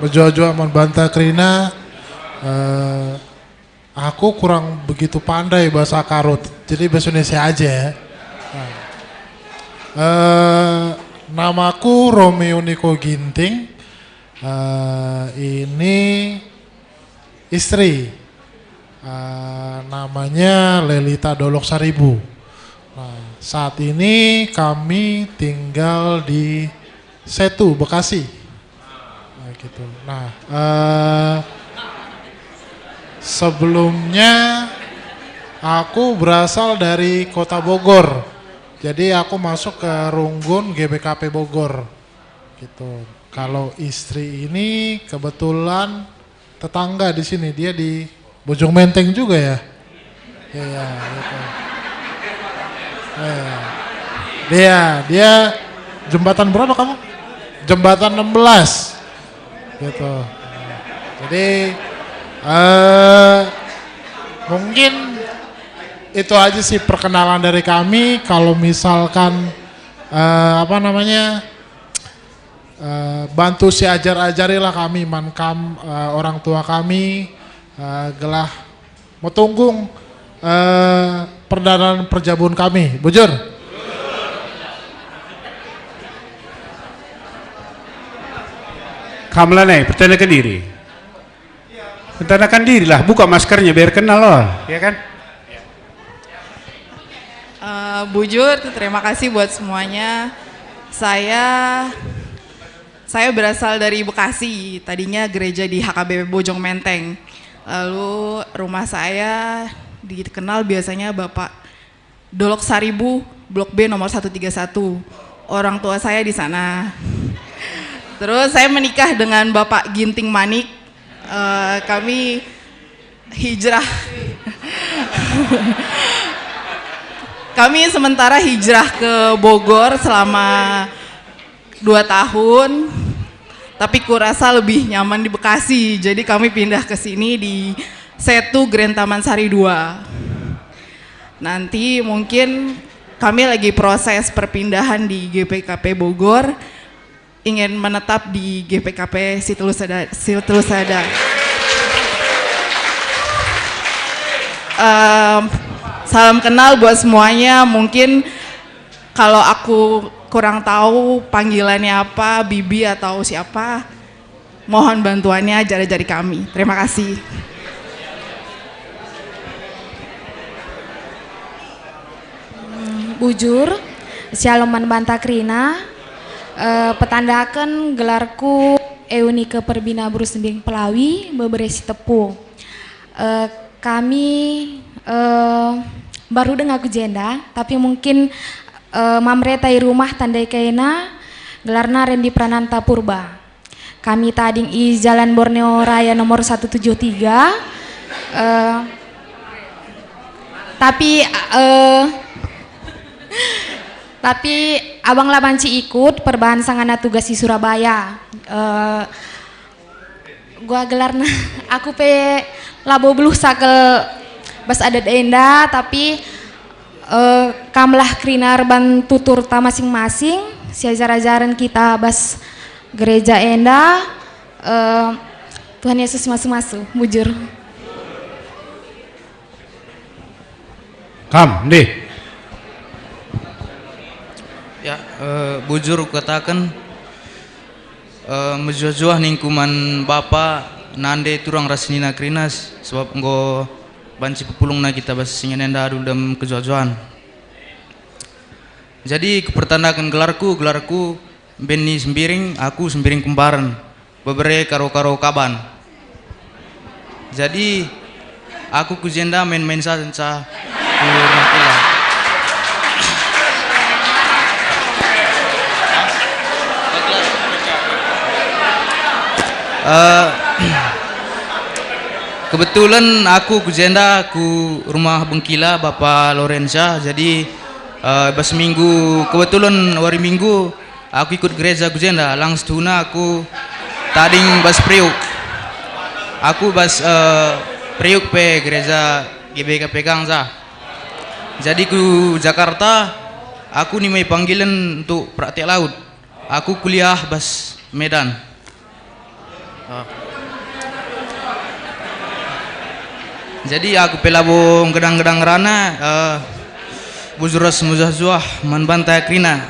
Mejuah-juah man banta kerina. Eh, aku kurang begitu pandai bahasa Karo, jadi bahasa Indonesia aja ya. Nah. Eh, namaku Romeo Niko Ginting. Eh, ini istri, eh, namanya Lelita Dolok Saribu. Nah, saat ini kami tinggal di Setu, Bekasi. Nah, gitu. Nah, eh, sebelumnya Aku berasal dari Kota Bogor. Jadi aku masuk ke Runggun G B K P Bogor. Gitu. Kalau istri ini kebetulan tetangga di sini, dia di Bojong Menteng juga ya. Iya, gitu. Iya. Dia, dia jembatan berapa kamu? Jembatan enam belas. Gitu. Jadi eh mungkin itu aja sih perkenalan dari kami. Kalau misalkan eh, apa namanya, eh, bantu si ajar-ajarilah kami, man kam, eh, orang tua kami, eh, gelah metunggung eh, perdalan perjabun kami. Bujur? Kam lanai, pertandakan diri. Pertandakan dirilah, buka maskernya biar kenal loh, ya kan? Eh, bujur, terima kasih buat semuanya. Saya saya berasal dari Bekasi, tadinya gereja di H K B P Bojong Menteng. Lalu rumah saya dikenal biasanya Bapak Dolok Saribu, Blok B nomor satu tiga satu. Orang tua saya di sana. Terus saya menikah dengan Bapak Ginting Manik. Eh, kami hijrah. Kami sementara hijrah ke Bogor selama dua tahun, tapi kurasa lebih nyaman di Bekasi. Jadi kami pindah ke sini di Setu Grand Taman Sari dua. Nanti mungkin kami lagi proses perpindahan di G P K P Bogor, ingin menetap di G P K P Situlusada, Situlusada. Em, salam kenal buat semuanya. Mungkin kalau aku kurang tahu panggilannya apa, Bibi atau siapa, mohon bantuannya, ajar-ajari kami. Terima kasih. Bujur, Shalom man banta kerina. Eh, petandaken gelarku Eunike Perbina Beru Sembing Pelawi, bebere Sitepu. Eh, kami, eh, baru denga ku jenda, tapi mungkin, eh, Mamreta i rumah tandai kaina, gelarna Rendi Prananta Purba. Kami tading i Jalan Borneo Raya nomor satu tujuh tiga. Eh, tapi, eh, tapi abang la banci ikut perbahan sangana tugas i Surabaya. Eh, gua gelarna, aku pe labo beluh sakel bas adat enda, tapi, eh, kamlah kerina erban tuturta masing-masing, siajar-ajaren kita bas gereja enda. Eh, Tuhan Yesus masu-masu, bujur. Kam, ndih. Ya, eh, bujur kukataken, eh, mejuah-juah ningku man bapa, nande, turang ras senina kerina, sebab enggo banci pepulungna kita bas ingan enda alu dem kejuah-juahan. Jadi, kupertandaken gelarku, gelarku Benny Sembiring, aku Sembiring Kembaren, bebere Karo-Karo Kaban. Jadi, aku ku jenda main-main saja ku rumah kula. Eh, kebetulan aku ku jenda ku rumah bengkila Bapa Lorensa. Jadi, eh, bas minggu, kebetulan wari Minggu, aku ikut gereja ku jenda, lang setuhuna aku tading bas Priuk. Aku bas, eh, Priuk pe gereja G B K P Gangsa. Jadi ku Jakarta, aku nimai panggilen untuk praktek laut. Aku kuliah bas Medan. Ah. Jadi aku pe labo ngedang-ngedang ngerana, eh, bujur ras mejuah-juah man banta kerina.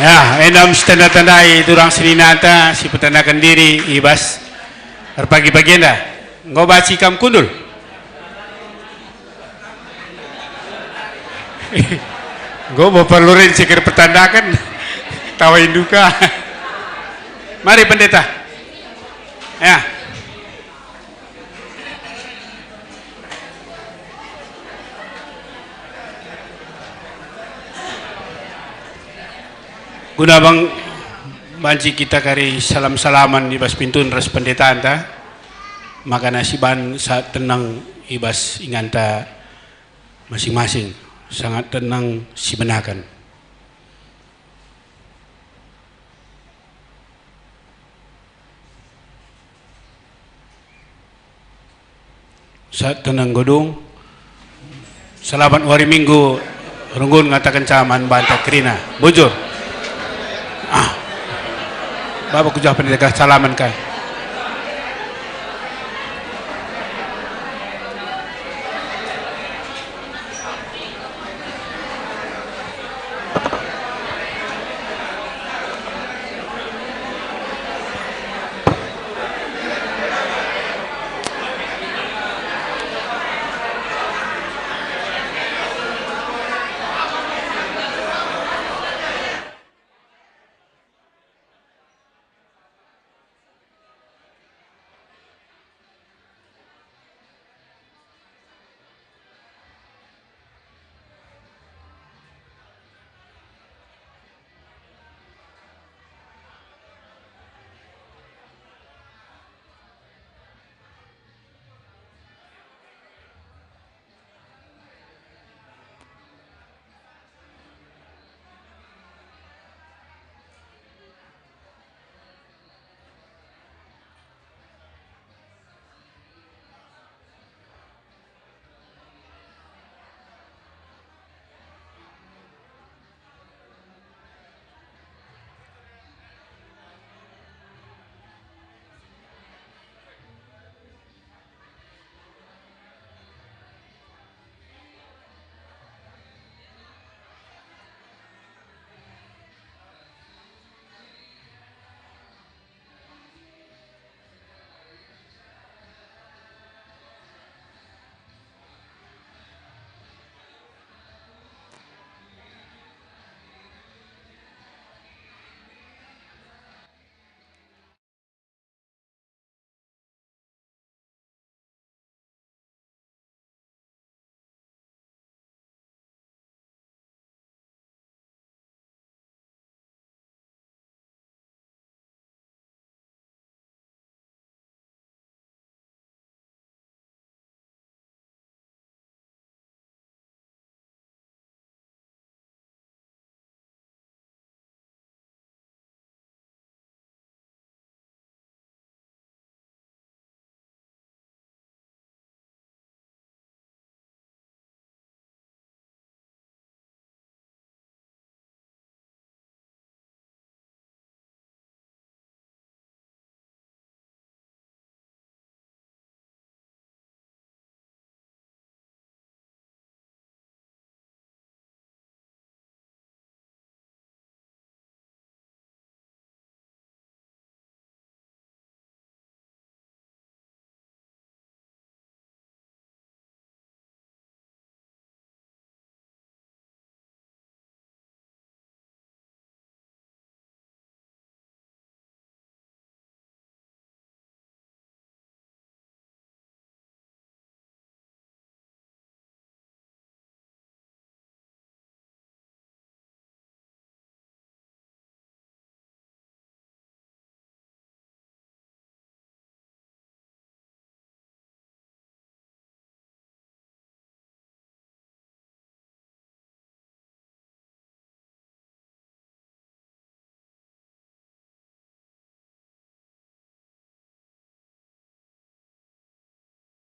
Ya, enda me sitanda-tandai turang seninanta si petandaken diri i bas erpagi-pagi enda. Enggo banci kam kundul? Enggo, Bapa Loren si ker petandaken. Tawa induka. Mari, Pendeta. Ya. Guna bang banci kita kari salam-salaman i bas pintun ras pendetanta, maka nasiban sa tenang i bas inganta masing-masing, sangat tenang sibenaken. Sa tenang godung. Selamat wari Minggu, runggun ngatakenca man banta kerina. Bujur. Ah. Baba kujah pendeta salaman kai.